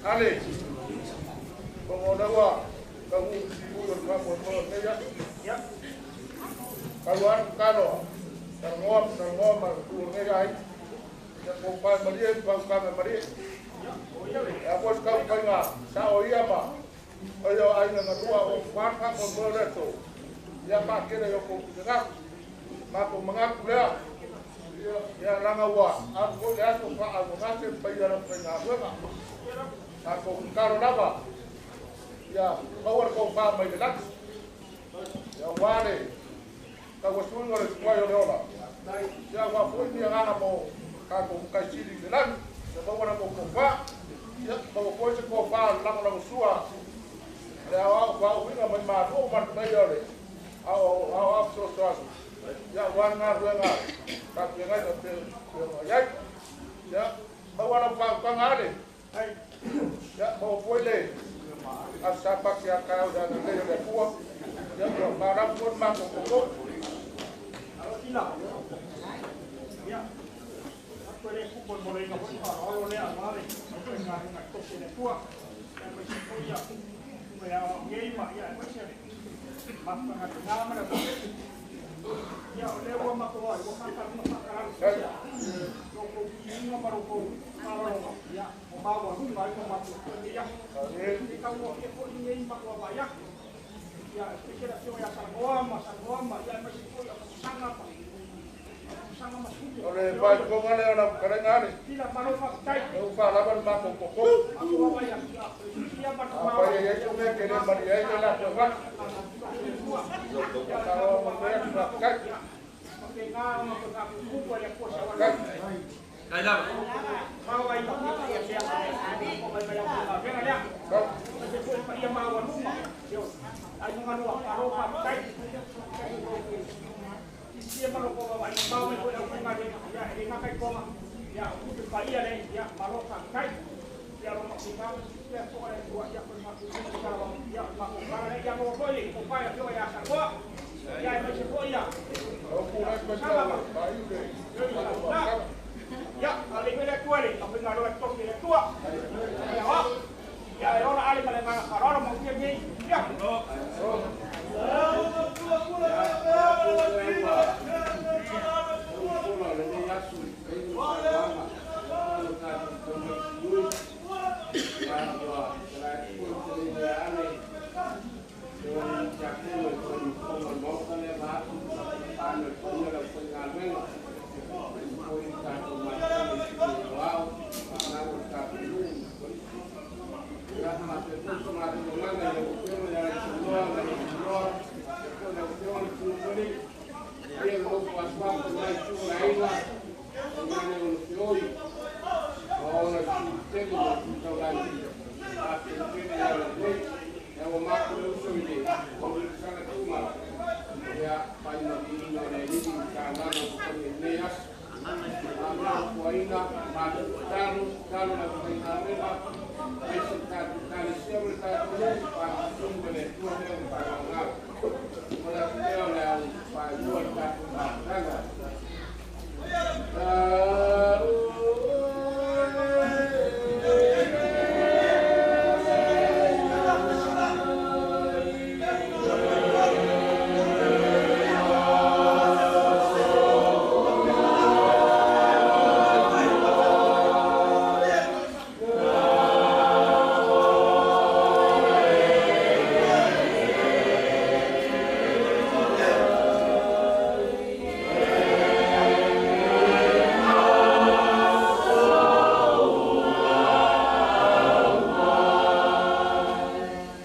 Ale, como no va, como seguro el campo no ya. Kaluan kano, sarngom sarngom mar turne gai. Ya ko pa marie pa ka marie. Ya ko ka ka nga sa o ia ma. O yo ai na tua o pa ka ko mo le to. Ya pa ke le yo ko ka. Ma ko manga ku le. Ya langa wa, a ko le aso pa a mo ka se pa ia ra pa nga wa. A ko karo lava. Ya, power ko pa mai le lak. Ya wale. Ka wasu ngore kwa yo leola. Ya wa foi ni ngana mo ka ko ka chili le lak. Ya ba wana ko ko pa. Ya ba ko se ko pa la la sua. Ya wa wa wi na mai ma do ma na yo le. A o a o so so. Ya wa nga ru nga. Ka pe nga te ya. Ya ba wana pa pa nga le. Ya mo foi le. A sa pa ki a ka o da le le kua. Ya ko pa ra ko ma ko ko. Ia, aku le kupo mo le ka fa'aloalo lea auā le faigaluega tofi le Atua. Ia aemaise foi ia ia nei ma ia aemaise le mafutagatagā ma le atunuu. Ia o lea ua matou ai ua fa'ataluga fa'akalalo sia lo kou piiga ma lo kou malologa ia o maualuga ai ma matou foi ia. E taugofie fo'i nei matou ava'i aku. Ia especial afioga ia Salagoa ma Salagoa ma ia aemaise foi ia Faasaga ma Sanga ma Supi. O le pai konga le ona karenga ale. Sila malo fa'afetai. E u fa'alava le matou koko. Matou ava'i aku ia ma Apa ia ia me ke le mari ai le la ko va. Ya ka o mo pe fa kai. Kai lava. Ya, ale mele tuale, ka nga lo to ke tua. Ya wa. Ya e ora ale mele nga ka ro mo ke ni. Ya. faamanuiaina, matou tatalo, tatalo le aufaigaluega, aemaise le tatou Ekalesia ma le tatou nuu, faatonutonu ma le Atua mea ua faagaoga. Manatu pea o le a ou faailoa le tatou mafutaga.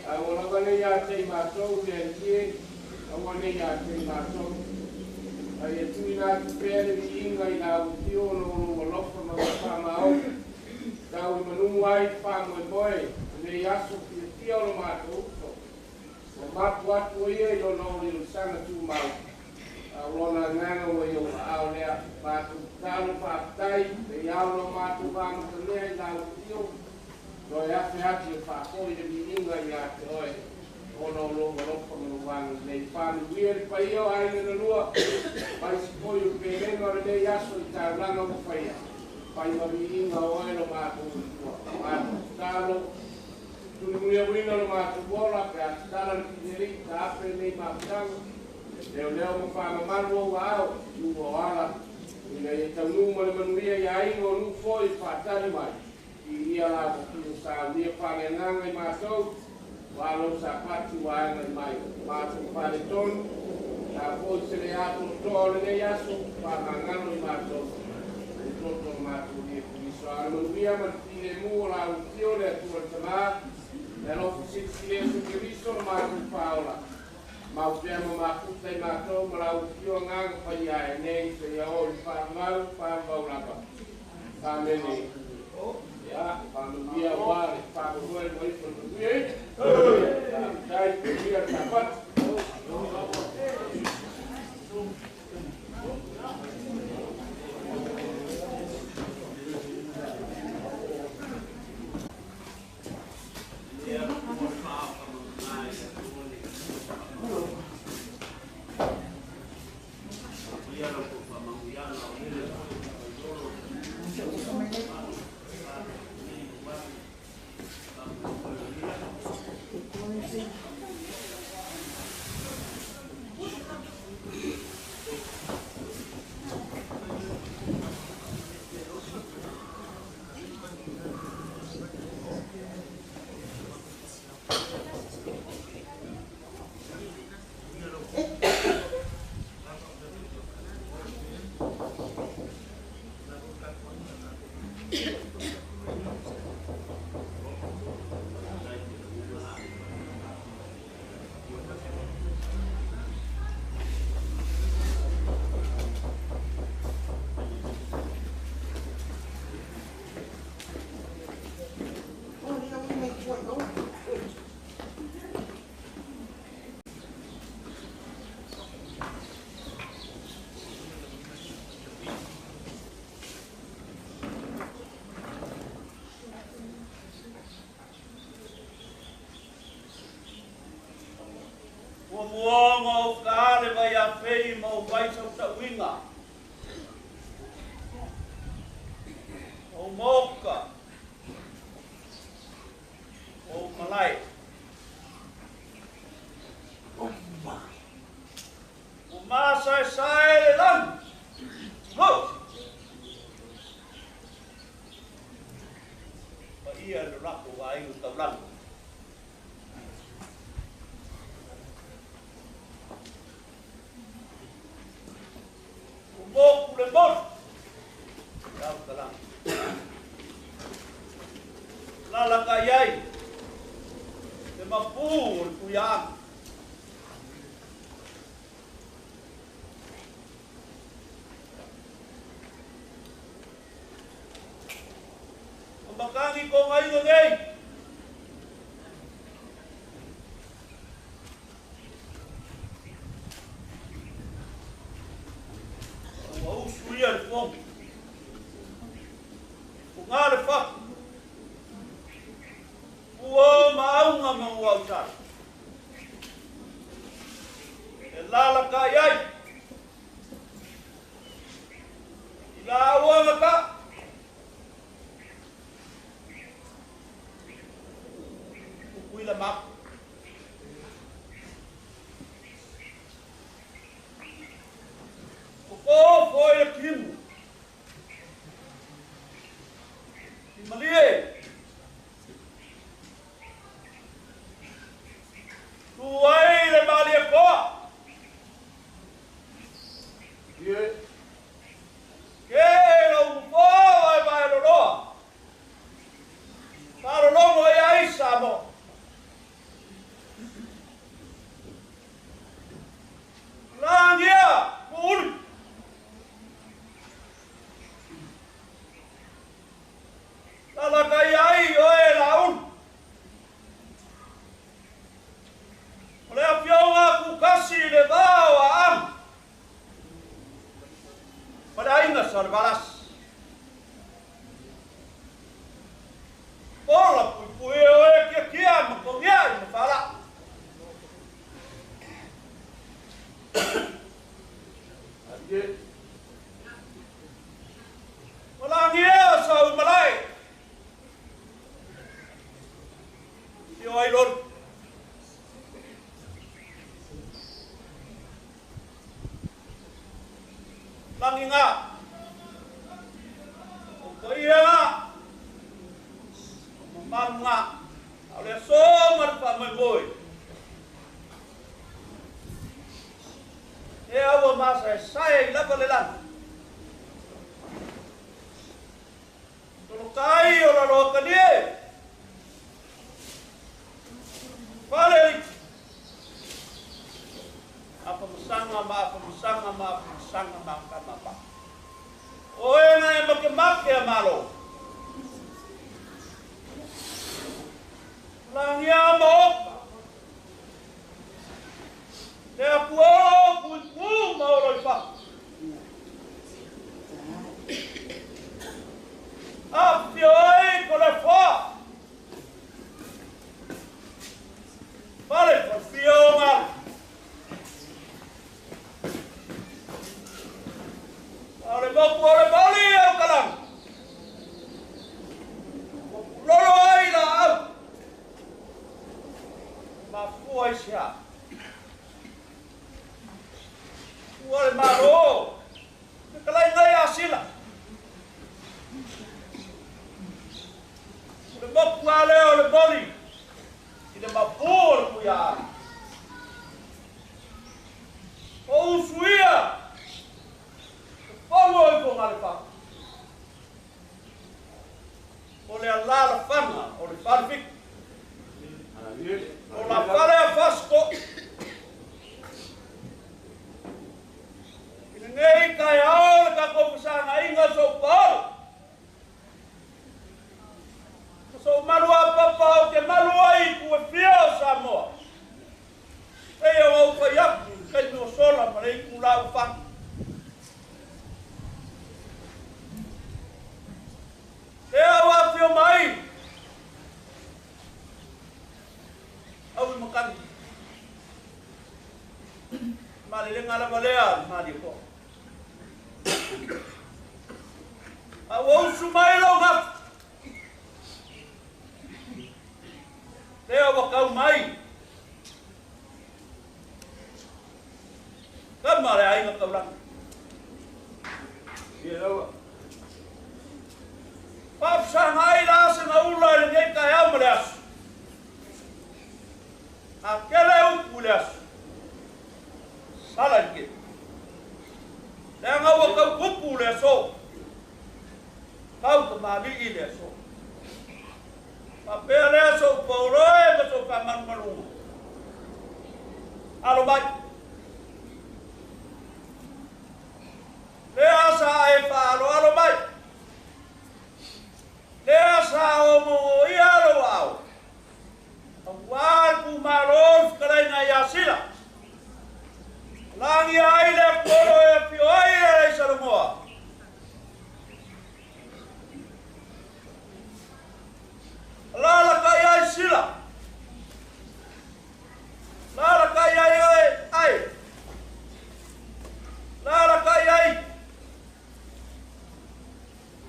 Ae ua lava nei ia te i matou le Alii e, aua nei ia te i matou. A ia tuuina atu pea le viiga i lau afio ona o lou alofa ma lou faamaoni, tau i manumu ai le faamoemoe o lenei aso fiafia o lo matou uso. Ua mapu atu o ia i lona oliolisaga tumau, a o lona agaga ua i ou aao lea. Matou tatalo faafetai, e ao lo matou vamatamea i lau afio, toe afe atu e faafoi le viiga ia te oe, ona o lou alofa ma lou agalelei. Faamanuia le paia o aiga na lua, aemaise foi o le pelega o lenei aso i taulaga ua faia, fai ma viiga o oe lo matou Atua. Matou tatalo, tulimuliauina lo matou ola, pe a tatala le pinelii, taape lenei mafutaga, leoleo ma faamamalu ou aao, tua o ala, ina ia taunuu ma le manuia i aiga o nuu foi faatali mai, i ia la ua saunia faaleagaga i matou, ua lou sapati ua agai mai. Matou faletonu, la foi se le atoatoa o lenei aso, faamagalo i matou, le toto o matou lie Keriso. A le manuia ma le filemu o lau afio le Atua le Tamā, le alofa silisili Iesu Keriso le matou Faaola, mau pea ma mafuta i matou ma lau afio agaga paia e nei seia oo i le faavavau, faavavau lava. Amene. Ia, faamanuia aua le faamoemoe ua ifo i le manuia e. Faafetai, manuia le Sapati. Ua muaga o kaale vai a fei ma o vai sautauiga. O moka. O malai. O masa e sae le langi. Ho! Pa ia le rako wa ai o taulanga. Moku le motu, lau talanga. Lala ka iai, te mapu o le puiaga. O makangi ko ngaiga nei. Ua usu ia le fogo. ma. O foi le kimu. I malie. Tuai le malie koa. Ye. Ke lo mpo ai vai lo loa. Falo longo ai ai samo. Langia, uli. Lala kai ai oe la ulu. O le afioga kukasi le vao a amu. Ma le aiga sa le valasi. Ola puipui e oe kia kia ma kogia i ma whala. O langi ea sa ui malai. Tio ai lolu. Langi ngā. O paia ngā. O mamalu ngā. Au lea so maru wha mai moi. E aua masa e sae i lapa le lani. Tolo kai o la loa kanie. Fale liki. Apa masanga ma, apa masanga ma, apa masanga ma, kama pa. Oe na e make make a malo. Langia ma opa. Te apu olo pui pu ma olo i pa. A fioi ko le foa. Fale ko fio ngalo. O le moku o le maoli e o kalangu. O pulolo ai la au. Mafua i sea. Ua le maro. Te kalai ngai a sila. O le moku a leo o le maoli. I le mapu o le puia ali. O usuia. Pongo i ponga le wha. O le ala la whanga, o le whalifiki. O la whale a whasko. I le nei kai ao le kako whasanga inga so paolo. So malu a papa o te malu ai kue fia o Samoa. Hei o au whai aku, kai no sola ma rei kula u whanga. Te au a whio mai. Au i makani. Mare lenga lava lea, mare ko. Au au su mai lau ngafu. Te au wakau mai. Ka mare ainga kaulanga. Ia laua. Papsanga ai la se na ula i le kai au ma le aso. A kele upu le aso. Sala i ke. Leanga ua kau kupu le aso. Kau ka maali i le aso. Papea le aso pauroe ma so pa manumanunga. Alo mai. Le asa e whaalo alo mai. Lea sa o mo ia lo au. Au ku malo whakaraina i asila. Langi ai le koro e whio ai e rei Salomoa. Lala kai ai sila. Lala kai ai ai ai. Lala kai ai.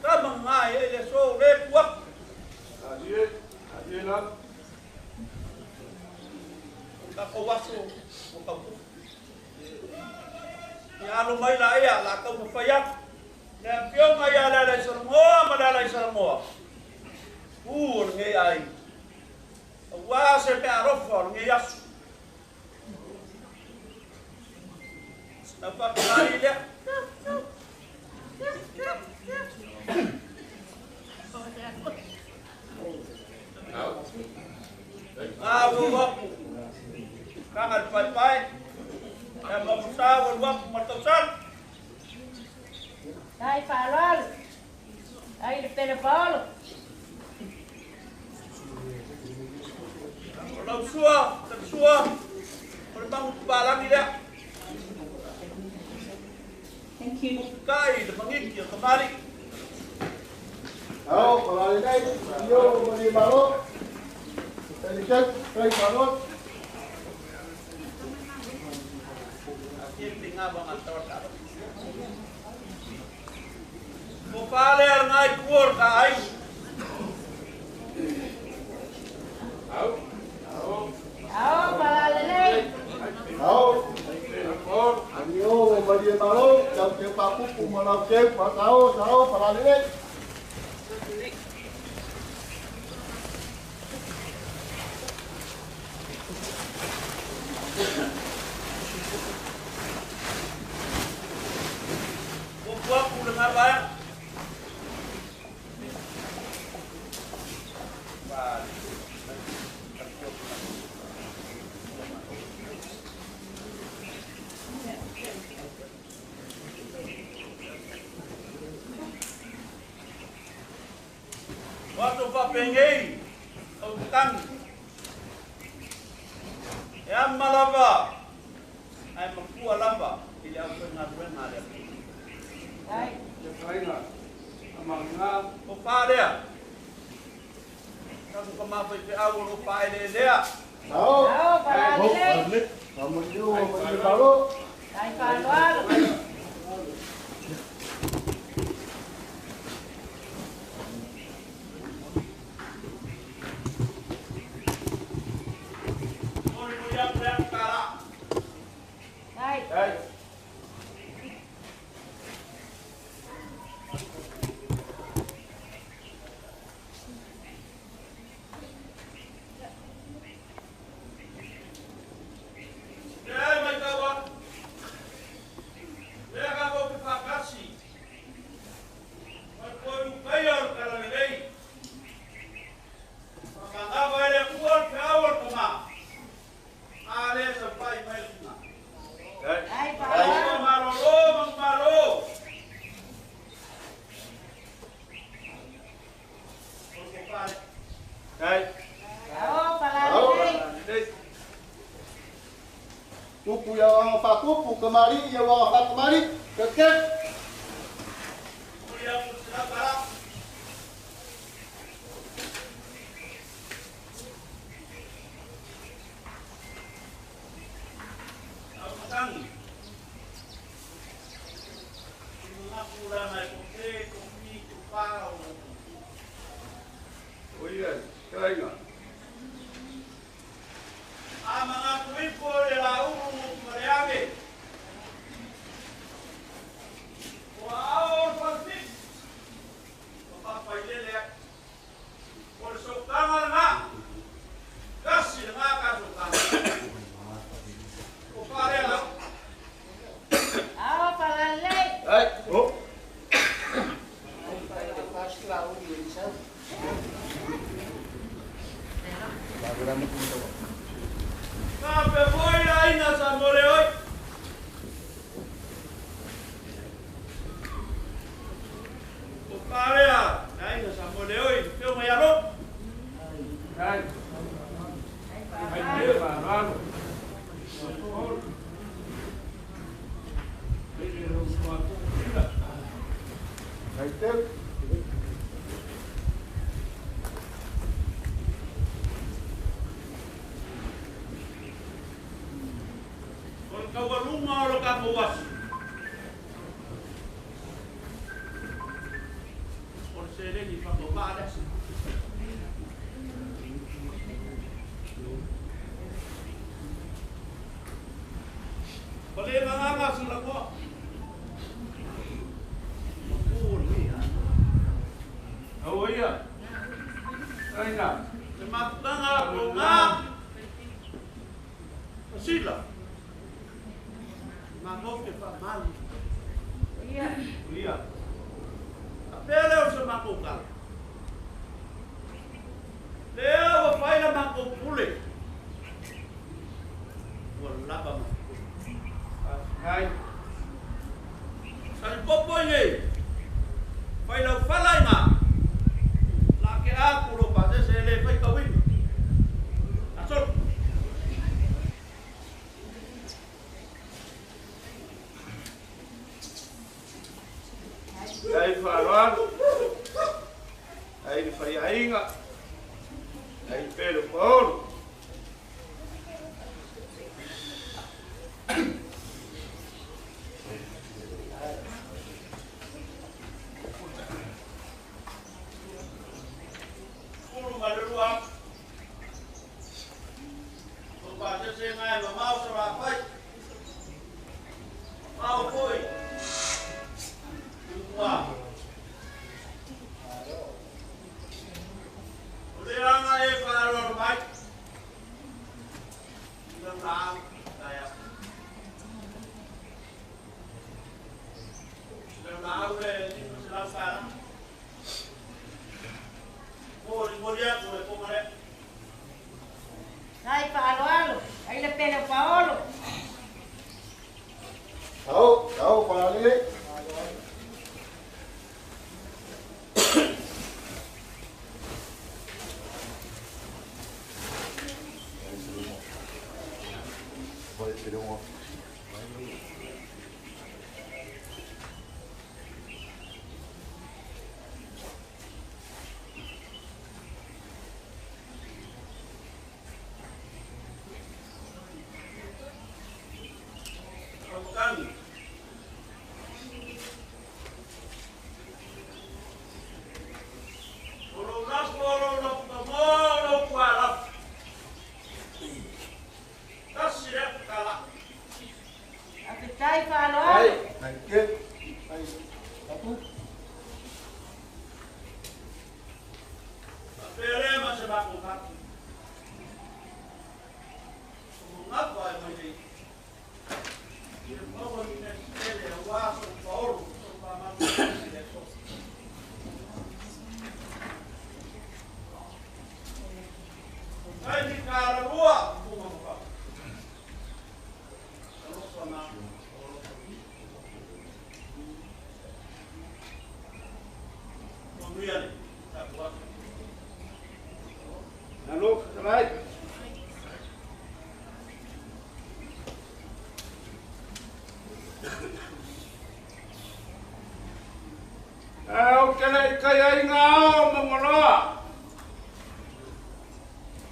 Kama ngai e le so le kuak. Adie, adie la. o aso o tau. Ia alo mai la ia la kau mawhai atu. Le afioga ia le ala i Salamoa ma le ala i Salamoa. U o le ngei ai. Aua se pe arofa o le ngei aso. Na whakalari lea. Ngā wapu. Kanga le pai pai. Ia mafuta wa wapu matausan. Ai whaaloalo. Ai le pele paolo. O lau sua, lau sua. O le mangu tupalangi lea. Thank you. Kai, le mangiki o kamari. Ao, palale nei, io mani malo. Teliket, kai malo. Atie tinga banga tawata. Ko pale ar ngai kuor ka ai. Au. Au. Au, palale nei. Au. Anio mani malo, tau te papupu malau te patao, tao palale nei. Wato papengei o tangi. E amma lava, ai mapua lava, i le au whenga ruenga lea. Ai. Le whainga, amanga. O whārea. Kaku ka māwhai pe au o whaele lea. Ao. Ao, palale lei. Amanio, mani malo. Ai whaaloalo. Ai. Kemari, ya wafat kemari, keket. Oh iya, kaya. Le nganga se la ko. Au ia. Aina. Le matanga ko nga. Sila. Ma mo ke fa mali. Ia. Ia. A pele o se mako kala. Lea ua fai la mako pule. Ua lava ma. Ai. Sali popo i nei. Fai lau fala i ngā. La ke aku lo pa se se le fai kawini. Asol. Ai wharoaru. Ai le whai ainga. Ai pere paoro. Ulu ma le lua. Lo pa se se ngai ma mau sa ra fai. Mau foi. Ua. O le anga e wharoaru mai. Ua ngā taia. Le ngā ure ni se lau whara. Mo ni mo lia ko le ko mare. Ai whaaloalo. Ai le pele paolo. Tau, tau, whaale. Tangi. O lo lafo, o lo lafo, mo lo kua lafo. Tasi le kala. Apetai whaaloalo. Ai, ke. Ai, tapu. A pere ma se mako kaki. O ngako ai mai nei. Ia maua ni na sele a wā so paoro, so pa manu le so. Ai ni kara rua, kuma maka. Alofa na, alofa. Manuia le, tapu atu. Nalo, katalai. Au ke le kai ai ngā o mongoloa.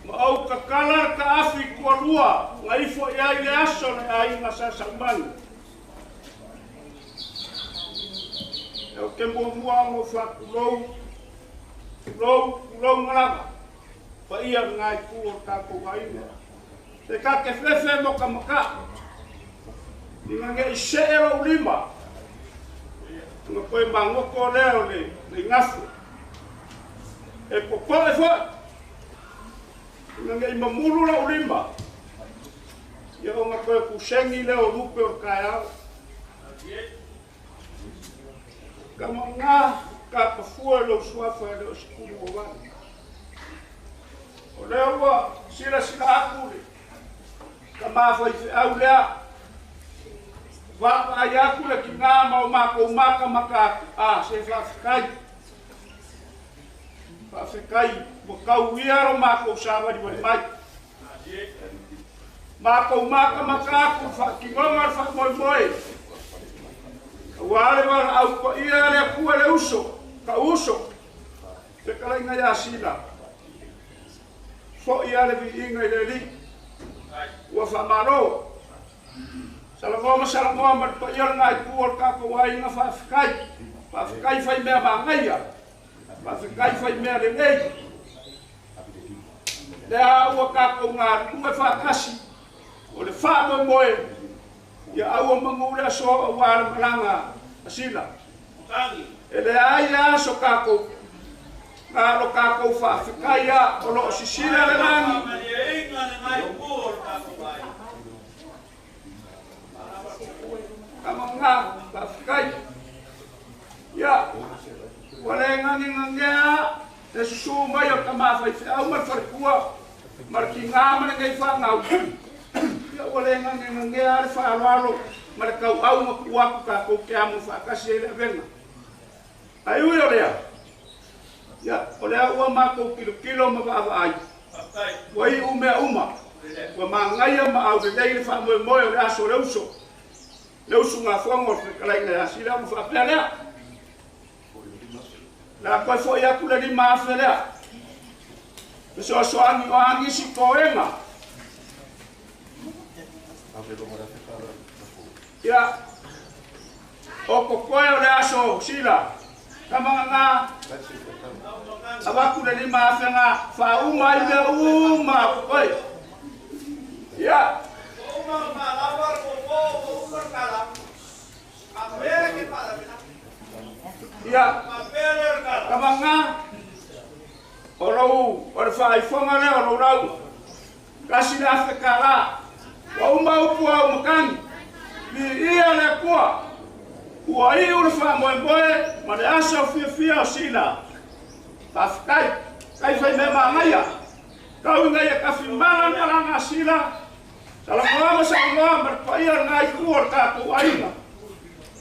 Ma au kakala ka afi kua lua, ngā ifo i ai le aso le ai ngā sasaumani. Au ke mua mua ngo whakulou, kulou, kulou ngalava. Pa ia ngai ku o tākou ainga. Te ka ke whewhe mo ka maka. Inga nge i se e lau lima. Nga koe mangoko leo le ngafu. E popoe foe. Inga nge i mamulu lau lima. Ia o nga koe kusengi leo lupe o kai au. Ka manga ka pafua leo suafa e leo sikulu o wani. O leo ua sila sila aku le. Ka mawhai whiau lea. Wa ai aku le ki ngā mau mako maka maka aku. A, se whawhikai. Whawhikai, mo kau ia ro mako sawari wari mai. Mako maka maka aku, whakingonga whamoe moe. Ua ale wala au pa ia le akua le uso, ka uso. Te kala inga ia sila. Fo ia le vi inga i le li. Ua whamaro. Salagoa salagoa ma pa ia ngai ku o ka ko ai nga whawhikai. Whawhikai whai mea mangaia. Whawhikai whai mea le nei. Le a ua ka ko ngā kue whakasi. O le whamoe moe. Ia aua magu le aso auā le malaga a Sila. E leai le aso kākou, na lo kākou faafetai o loo sisila le lagi. Kamanga faafetai. Ia, ua le gagegagea le susū mai o le tamā faifeau ma le falekua ma le tigā ma lenei fagau. Ia ua le gagegagea le faaaloalo ma le tauau ma tuu atu tatou te amo faatasi ai le avega. Ae ui o lea, ia, o lea ua matou tilotilo ma vaavaai, ua iu mea uma, ua magaia ma aulelei le faamoemoe o le aso o le uso, le usugafono o le fetalaiga ia Sila ona faapea lea. O le a toe fo'i atu le 5,000 lea. Fesoasoani o a nisi toega. Ia, o kokoe o le aso Sila, kamagaga, avatu le 5,000 ga, faauma ai mea uma a kokoe. Ia, ia, kamagaga, o lou, o le faaifoga lea o lou lauga. Kasi le afe kālā, ua uma upu au makani, viia le Atua, ua iu le faamoemoe ma le aso fiafia o Sila. Faafetai, kai fai mea magaia, tau ina ia tafimala le malaga a Sila, salamoa ma salamoa ma le paia o lena itu o le tatou aiga.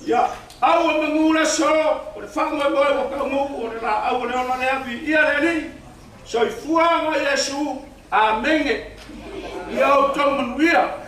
Ia, aua magu le aso, o le faamoemoe ua taunuu o le laau o le ola lea, viia le Alii, soifua ma Iesu, amene. Ia outou manuia.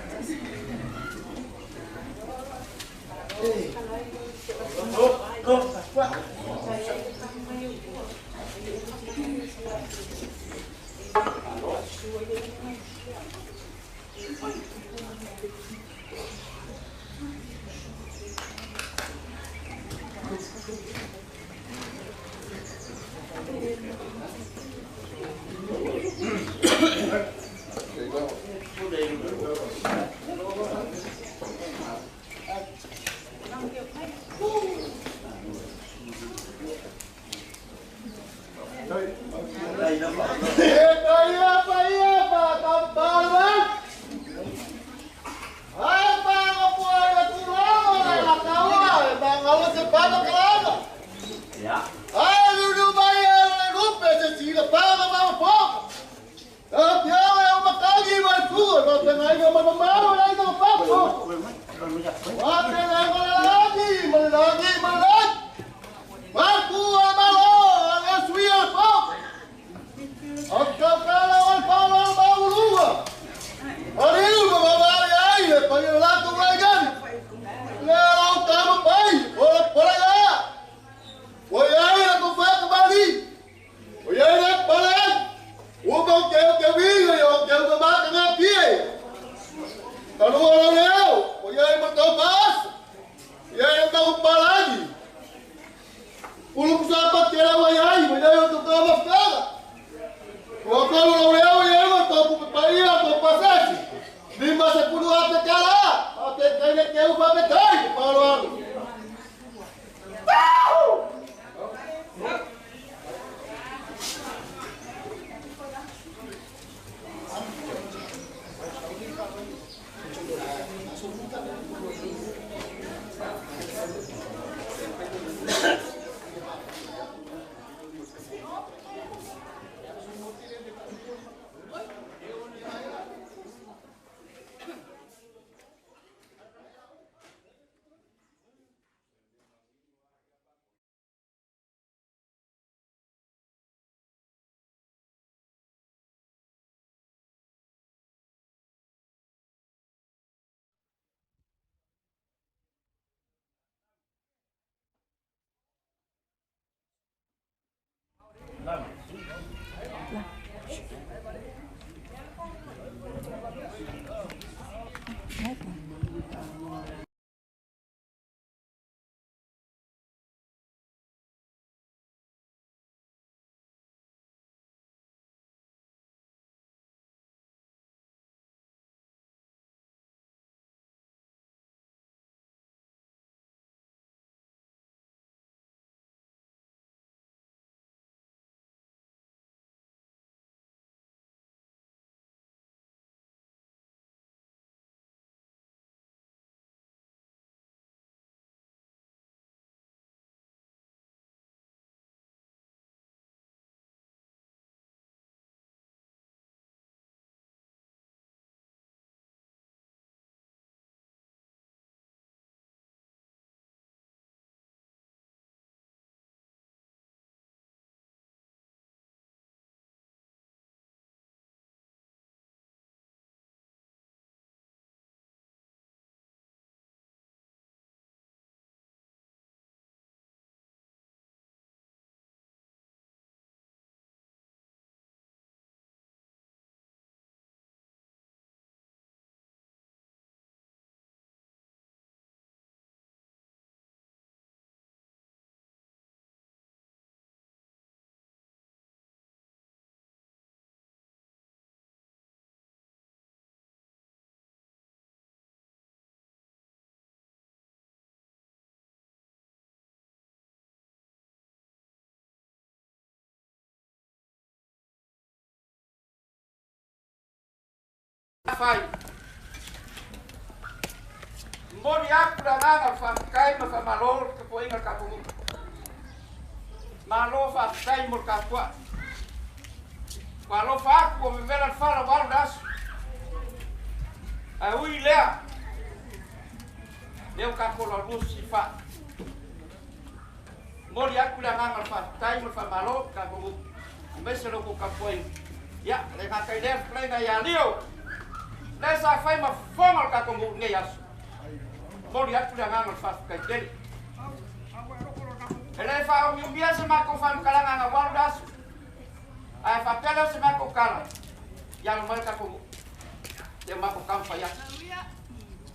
fai. Mori aku la agaga o le faafetai ma faamālō le tapuaiga le tatou Malo faafetai mo le tapua'i. Ua alofa atu ua vevela le fala ua alu le aso. Ae ui lea, lea ua tatou lalua sisifa'i. Momoli atu le agaga o le faafetai ma le faamalo i le tatou nuu, aemaise lo outou tapuaiga. Ia, e le gata i lea le fetalaiga ia Lio, lea sa fai ma fofoga o le tatou nuu i lenei aso. Momoli atu le agaga o le faafetai tele. E le faaumiumia se matou faamatalaga ana ua alu le aso, ae faapea lea o se matou tala, ia alo mai le tatou nuu, ia matou taumafai atu.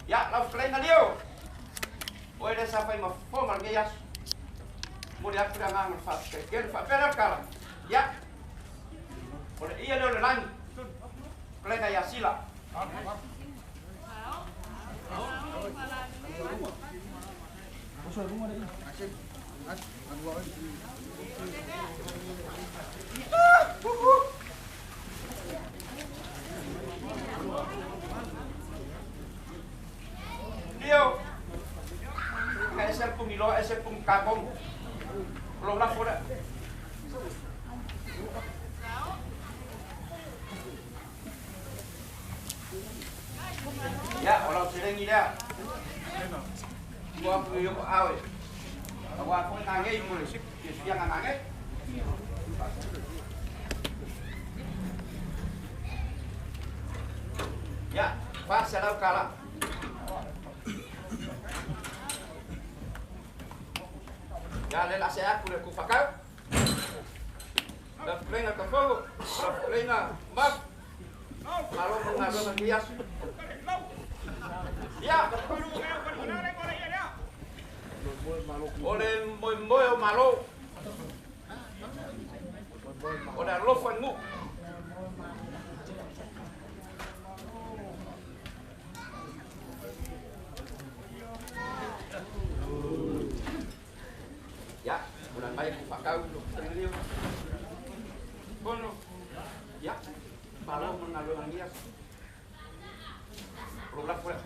Ia, lau fetalaiga Lio, oe lea sa fai ma fofoga o lenei aso. Momoli atu le agaga o le faafetai tele. Faapea lea o le tala, ia, o le ia lea o le lagi, fetalaiga ia Sila. Lio, ka ese le pugiloa, ese le pugikapou. O lou lafo lea. Ia, o lau seleni lea. Tua atu i o awe. Aua foi ngangei mo le fiafiaga ngangei. Ia, 400 tala. Ia, le la se atu le kufakau. La fetalaiga Tafogo, la fetalaiga Mafu. Malo mo galuega i lenei aso. Ia, o le moemoe o Malo, o le alofa i le nuu. Ia, tulai mai ku faakau lo fetalaiga Lio. Kono, ia, malo mo le galuega i lenei aso. O lou lafo lea.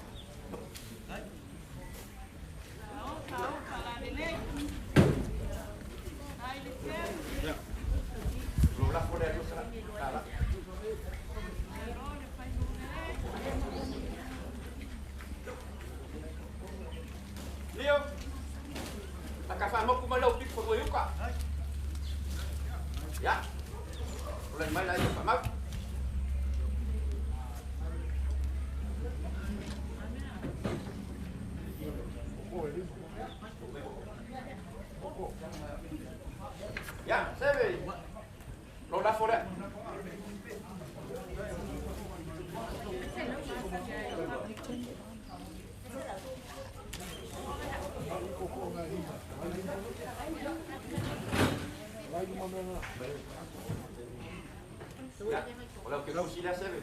O lou lafo lea $200. Lio, a ka faamoku mai lau pito fanua i uka. Ia, tulai mai la ia faamau. Ia, Seve, lou lafo lea. Ia, o lau kekusi lea Seve.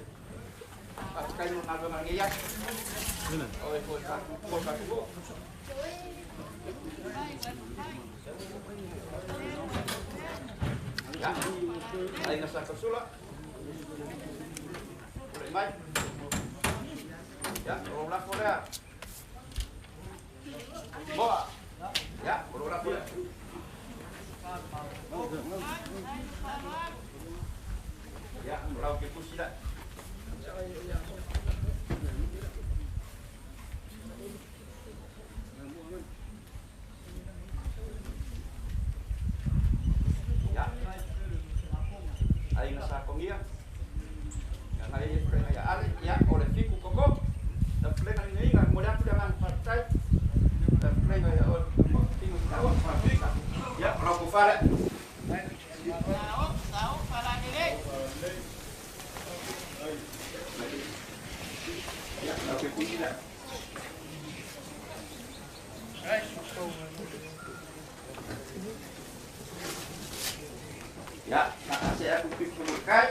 Faafetai mo le galuega i lenei aso. O e foi mo le tatou nuu. Ia, aiga sa Tausula. Tulai mai. Ia, o lou lafo lea. Moa. Ia, o lou lafo lea. Ia, o lau kekusi lea. Ia, aiga sa Kogia. Ia, nai e fetalaiga ia Ale. Ia, o le fiku koko. Lau fetalaiga Linaina, e momoli atu le agaga faafetai. Lau fetalaiga ia oe Tino Taua. Ia, o lau tofa lea. Ia, lau kekusi lea. Ia, faatasi atu pito mo le kai.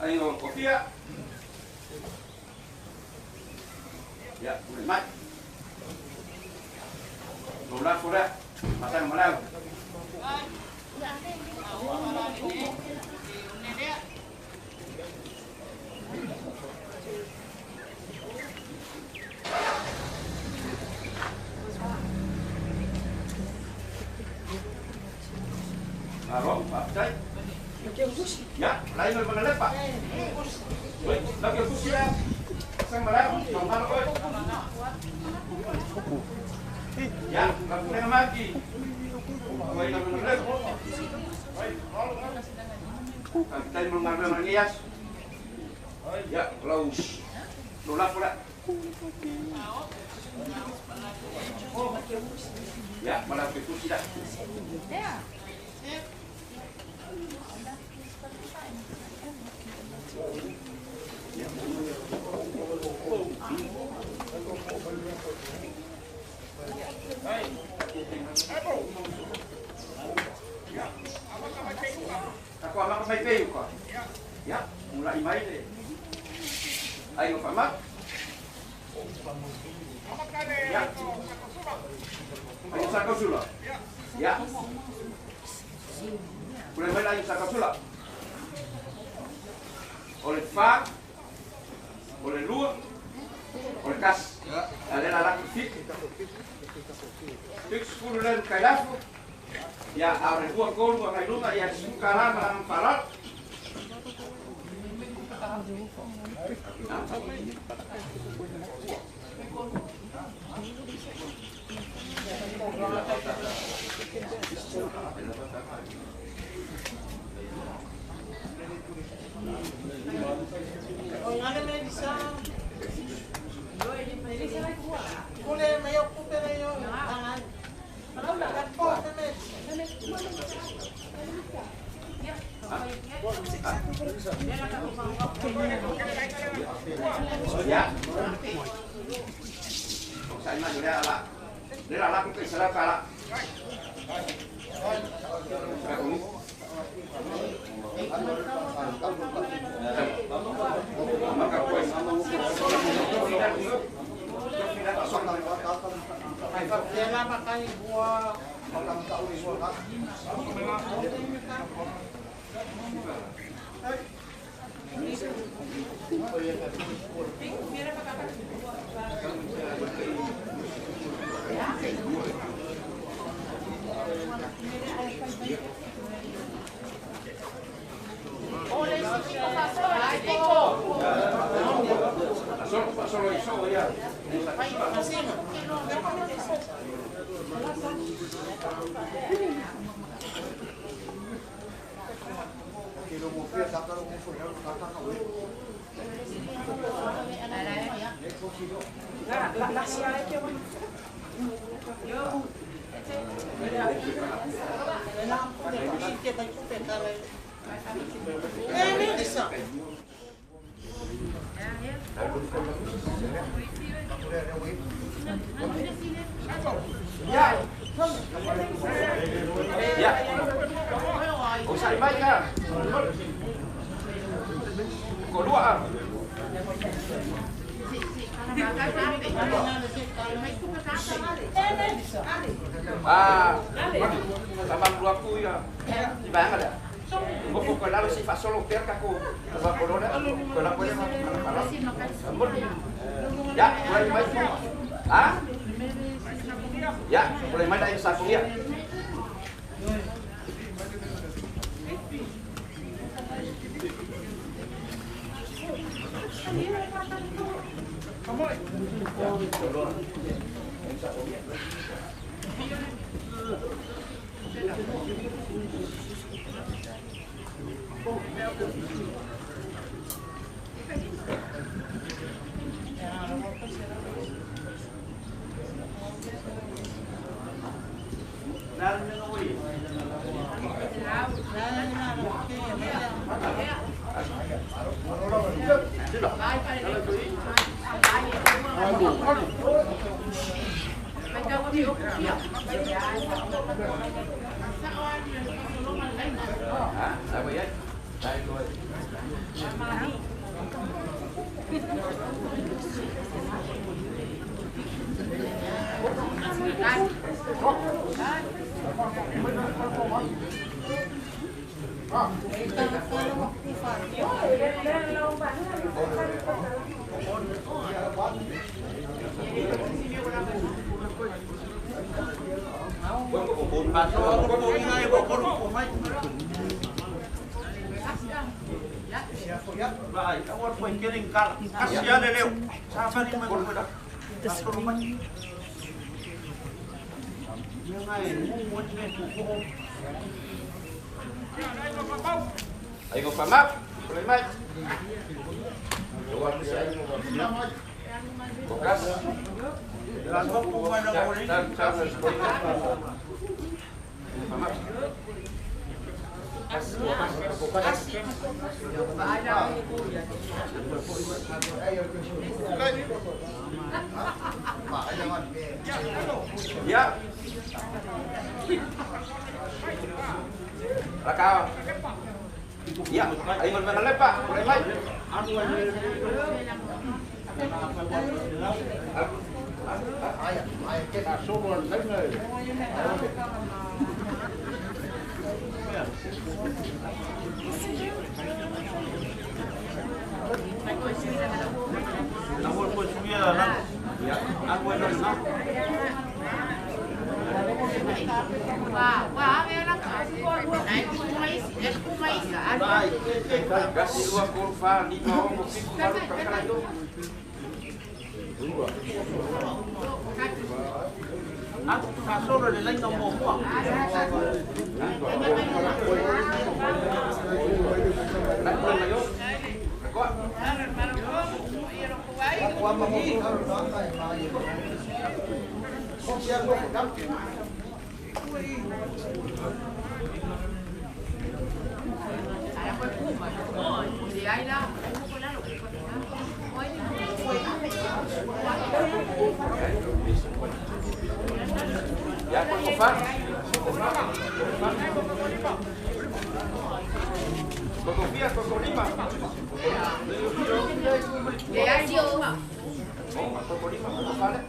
Aiga o Kofia. Ia, tulai mai. Lou lafo lea. Masaga ma lau. Malo, faafetai. Ia, laina le Magalepa. Oi, lau ke kusi la. Sang malai, mamalo oi. Ia, lau pulega maki. Oi, lau Magalepa. Faafetai mo le galuega i lenei aso. Ia, lau lo lafo lea. Ia, ma lau ke kusi la. Ako ama mai pe ko. Ya, mulai mai le. Ai o fama. Ya. Ai sa kausula. Ya. Pulai mai lai sa kausula. O le fa, o le lua, o le kas. Ale la la fi. Fix fulu le kailafu. Ya, a le lua kolu a kailunga ya suka la ma la Ya. Sai mai le ala. Le ala ku ke sala kala. Ya. O sai mai ka. Ko lua. Ah, sama dua ku ya. Di bang ada. Ko ko lalo si fa solo per ka ko. Ba ko la ko la ko ya. Ya, mulai mai. Ah? Ya, mulai mai dai sa ya. Ai go pamak, boleh mai. Kokas. Ya. Rakau. Ya, ayo mana lepak, boleh mai. Kasih dua kurva lima orang baru kakak itu. Aku kasoro le lain nombor buah. Ya, Kofa. Kokofia, Kokolima. Kokolima, Kokofale.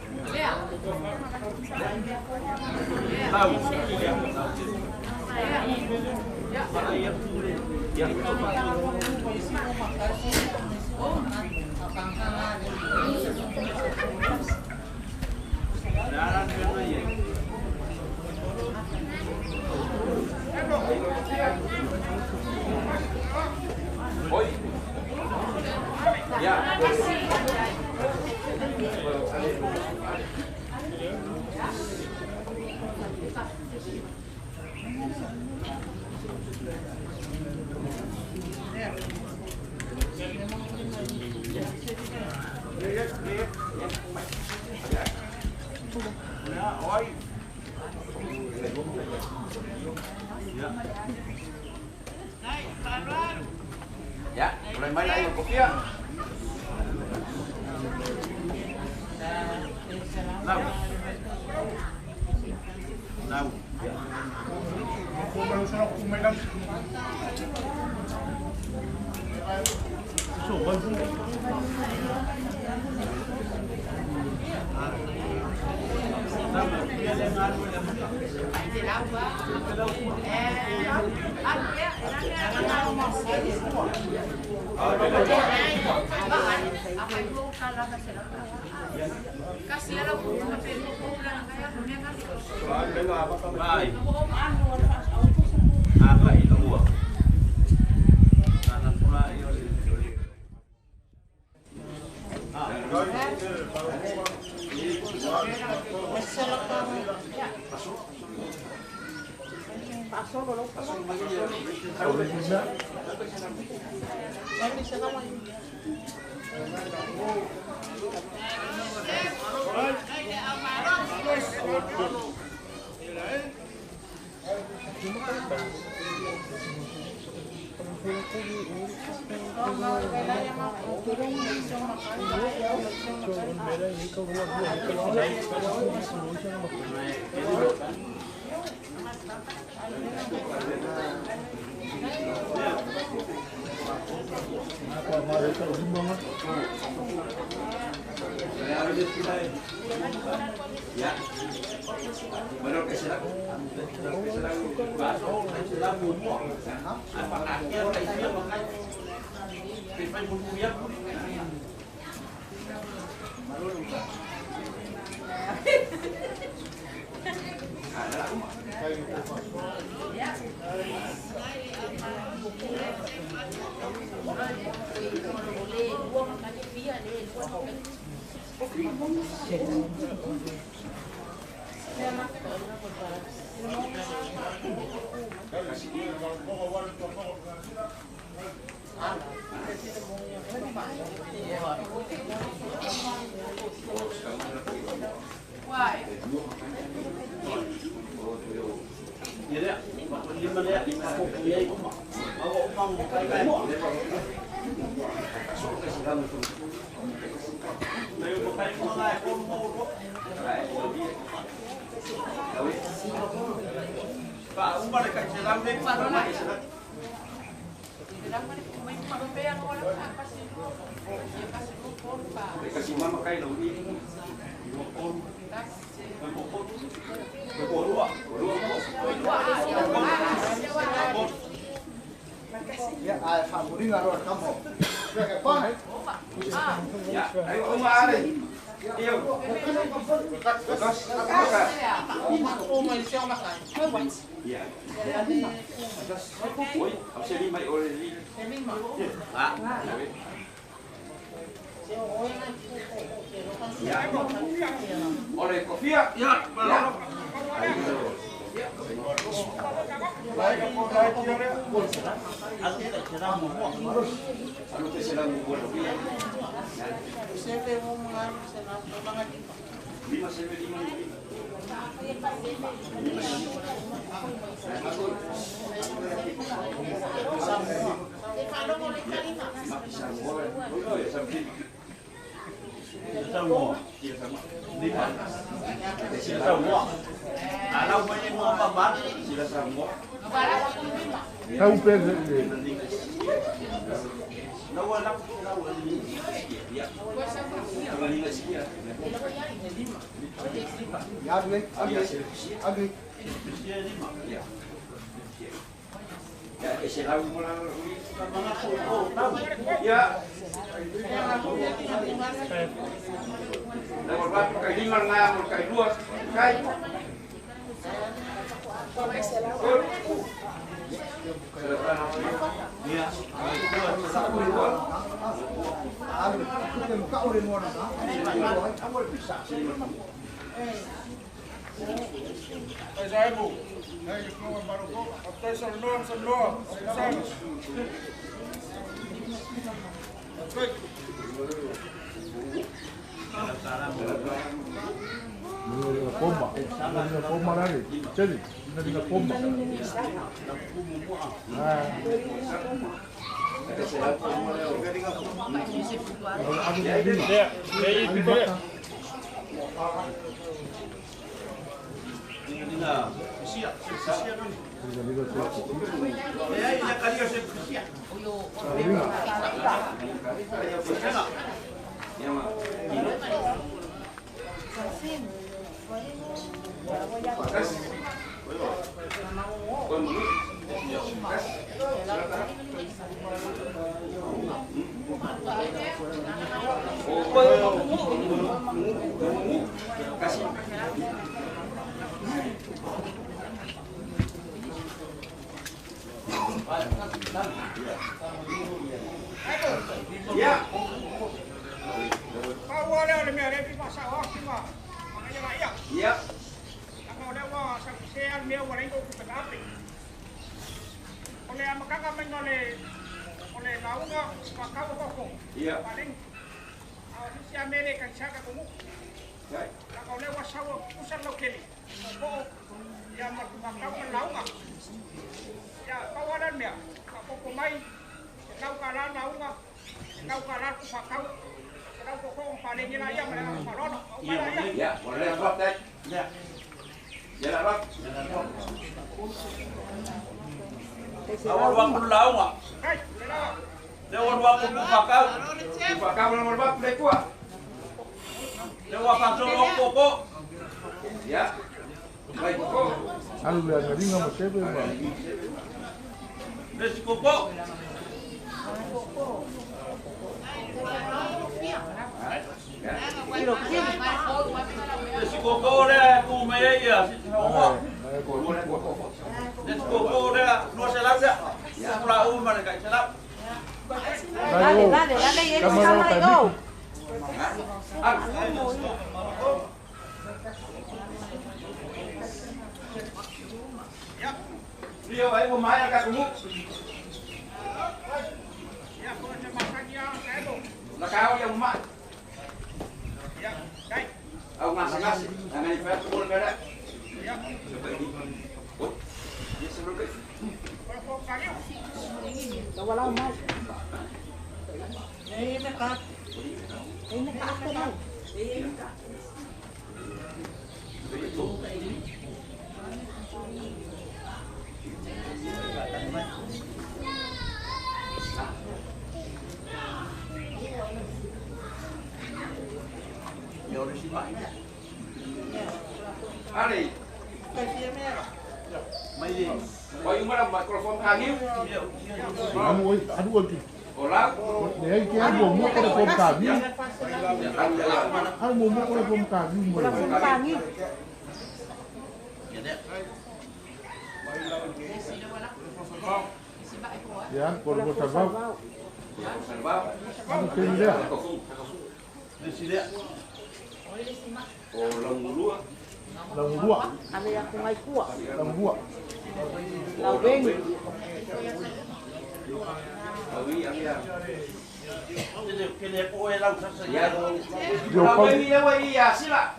Oi. Ya. Ya, mulai main ayo kopi ya. Lau. Lau. Kilo kilo. Si koko lea tu me ia si hoa. Le si koko lea no se la lea. Pula u ma le kai se la. Dale, dale, dale y él se go. Rio ai mo mai ka kumu. La kau yang mak. Au ngasih-ngasih, jangan dibayar pukul beda. Oh, ya sebelum ke. Walau mai. Ini kak. Ini kak apa mau? Ali. Oi, uma microfone kangiu. Anu oi, anu oi. Olá. Nei ke anu mo ko ko kangiu. Anu mo ko ko kangiu mo. Kangiu. Ya, por ko sabau. Anu ke dia. O langulua. Langulua. Ame aku ngai kua. Langulua. Laweng. Lawi ya. Kene po e lau sasa. Ya. Lawi ya wa ya sila.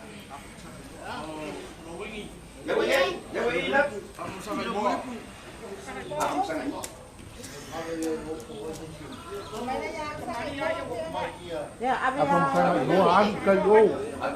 Ya wa ya wa ila. Ya, ave ya. Ave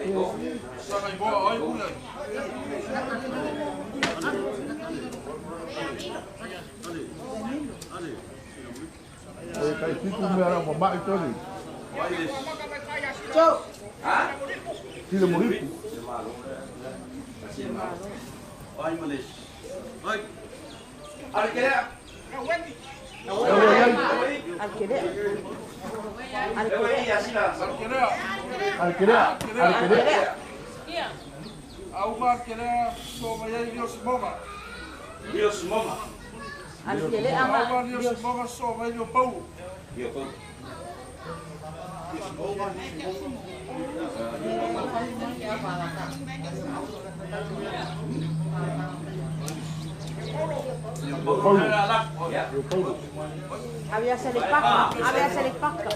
Había se le paca, había se le paca.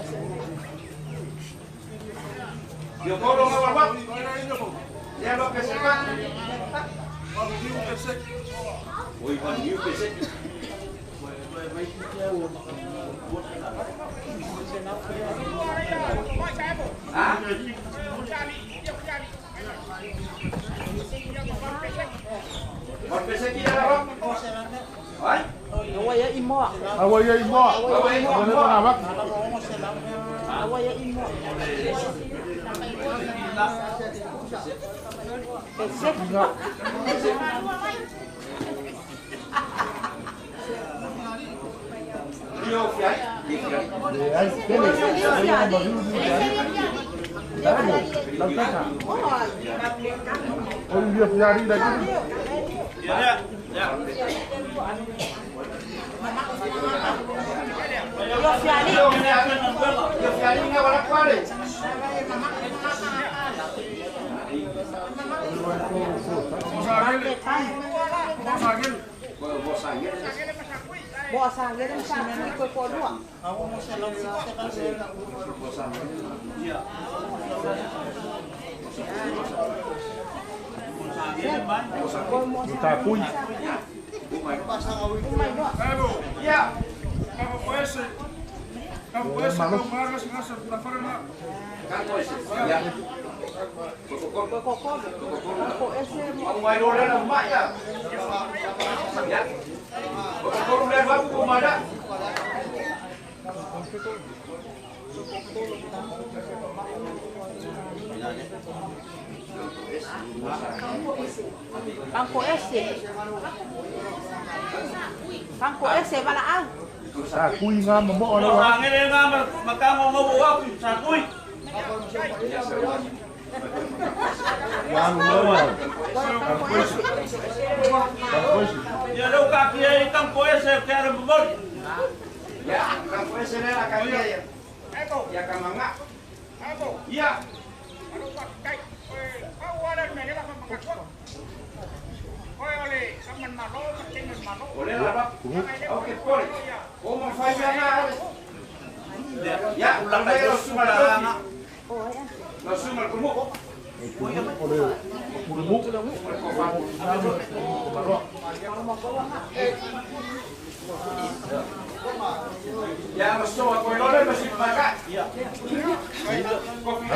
Yo cobro no va. Ya lo que se va. Oi, van que se. Ah? Bangko ese balaang. Sakui nga mo ano. Ang ngene nga makango mo wa sakui. Ia leu kakia i tampo ese o te ara momori. Ia, tampo ese le la kakia ia. Ia kamanga. Ia. O le la o ke pole. O mo fai mea na. Ia, la kai o suma la. La suma kumu. Ya lo so ko lo le masi maka. Ya. Kopi.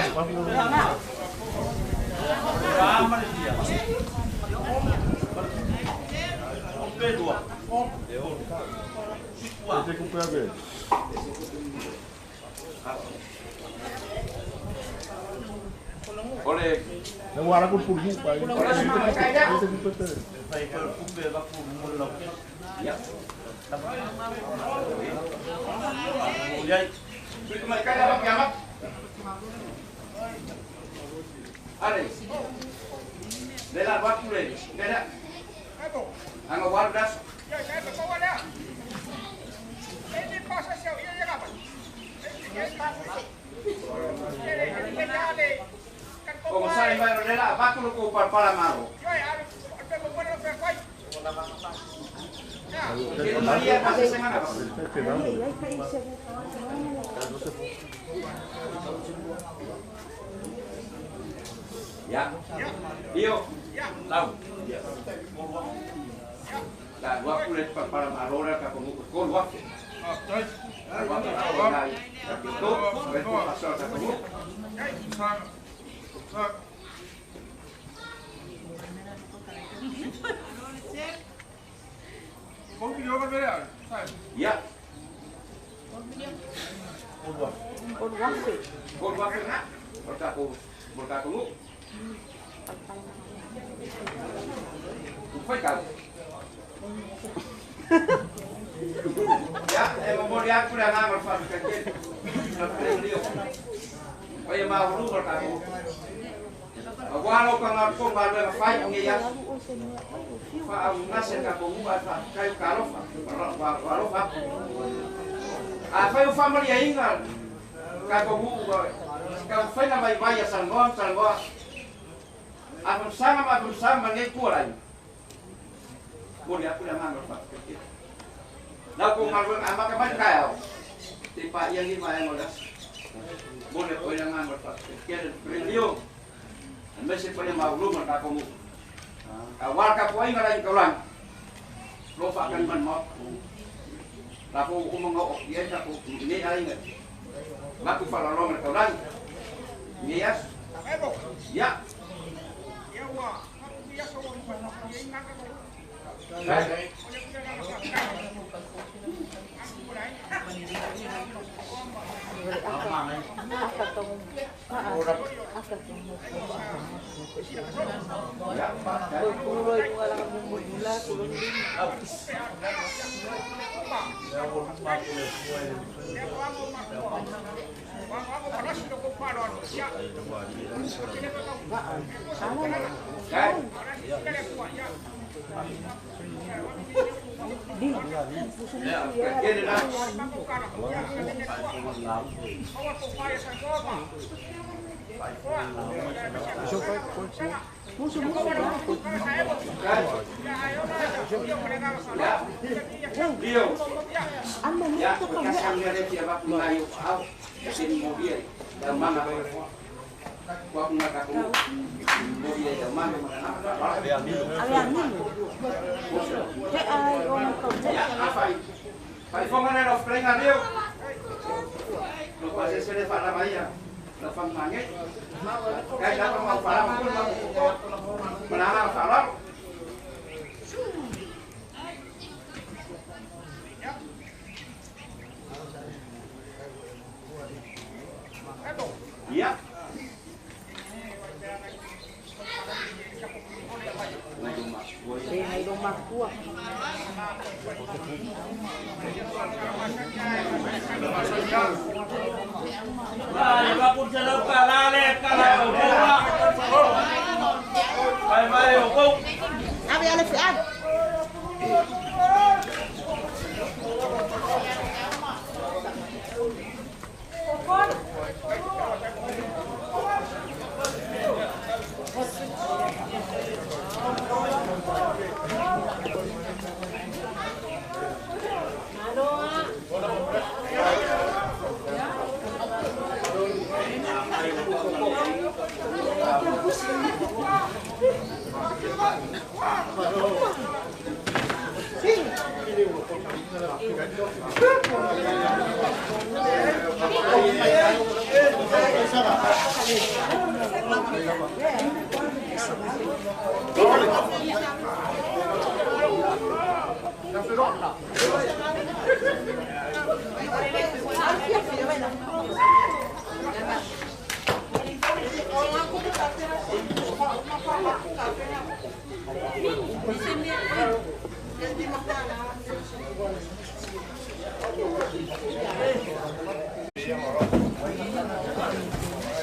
Ole. Não era com por mim, pai. Como sabe, va a colocar para maro. Ya. Iyo. Lau. La dua kulit para maro ka komu ko dua. Ya. Ya, Walo ka nga ko ba na fai ngi ya. Fa au nase ka ko ba fa kai ka lo fa. Wa lo fa. A fai o family inga ka ko bu ka fai na mai vai sango sango. A ko sama ma ko sama ngi ko lai. Bo ya ku la ma fa. Na ko ma ma ka ba ka ya. Te pa yang ni ma yang olas. Bo le ko yang ma fa. Ke prendió. Mese pone maulum ka komu. Awal ka poin ngara kaulang. Lo fa kan man mo. La ko umongo o ye ta ko ni ai ngat. La ku fa la lo kaulang. Ni yas. Ya.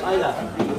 Aila.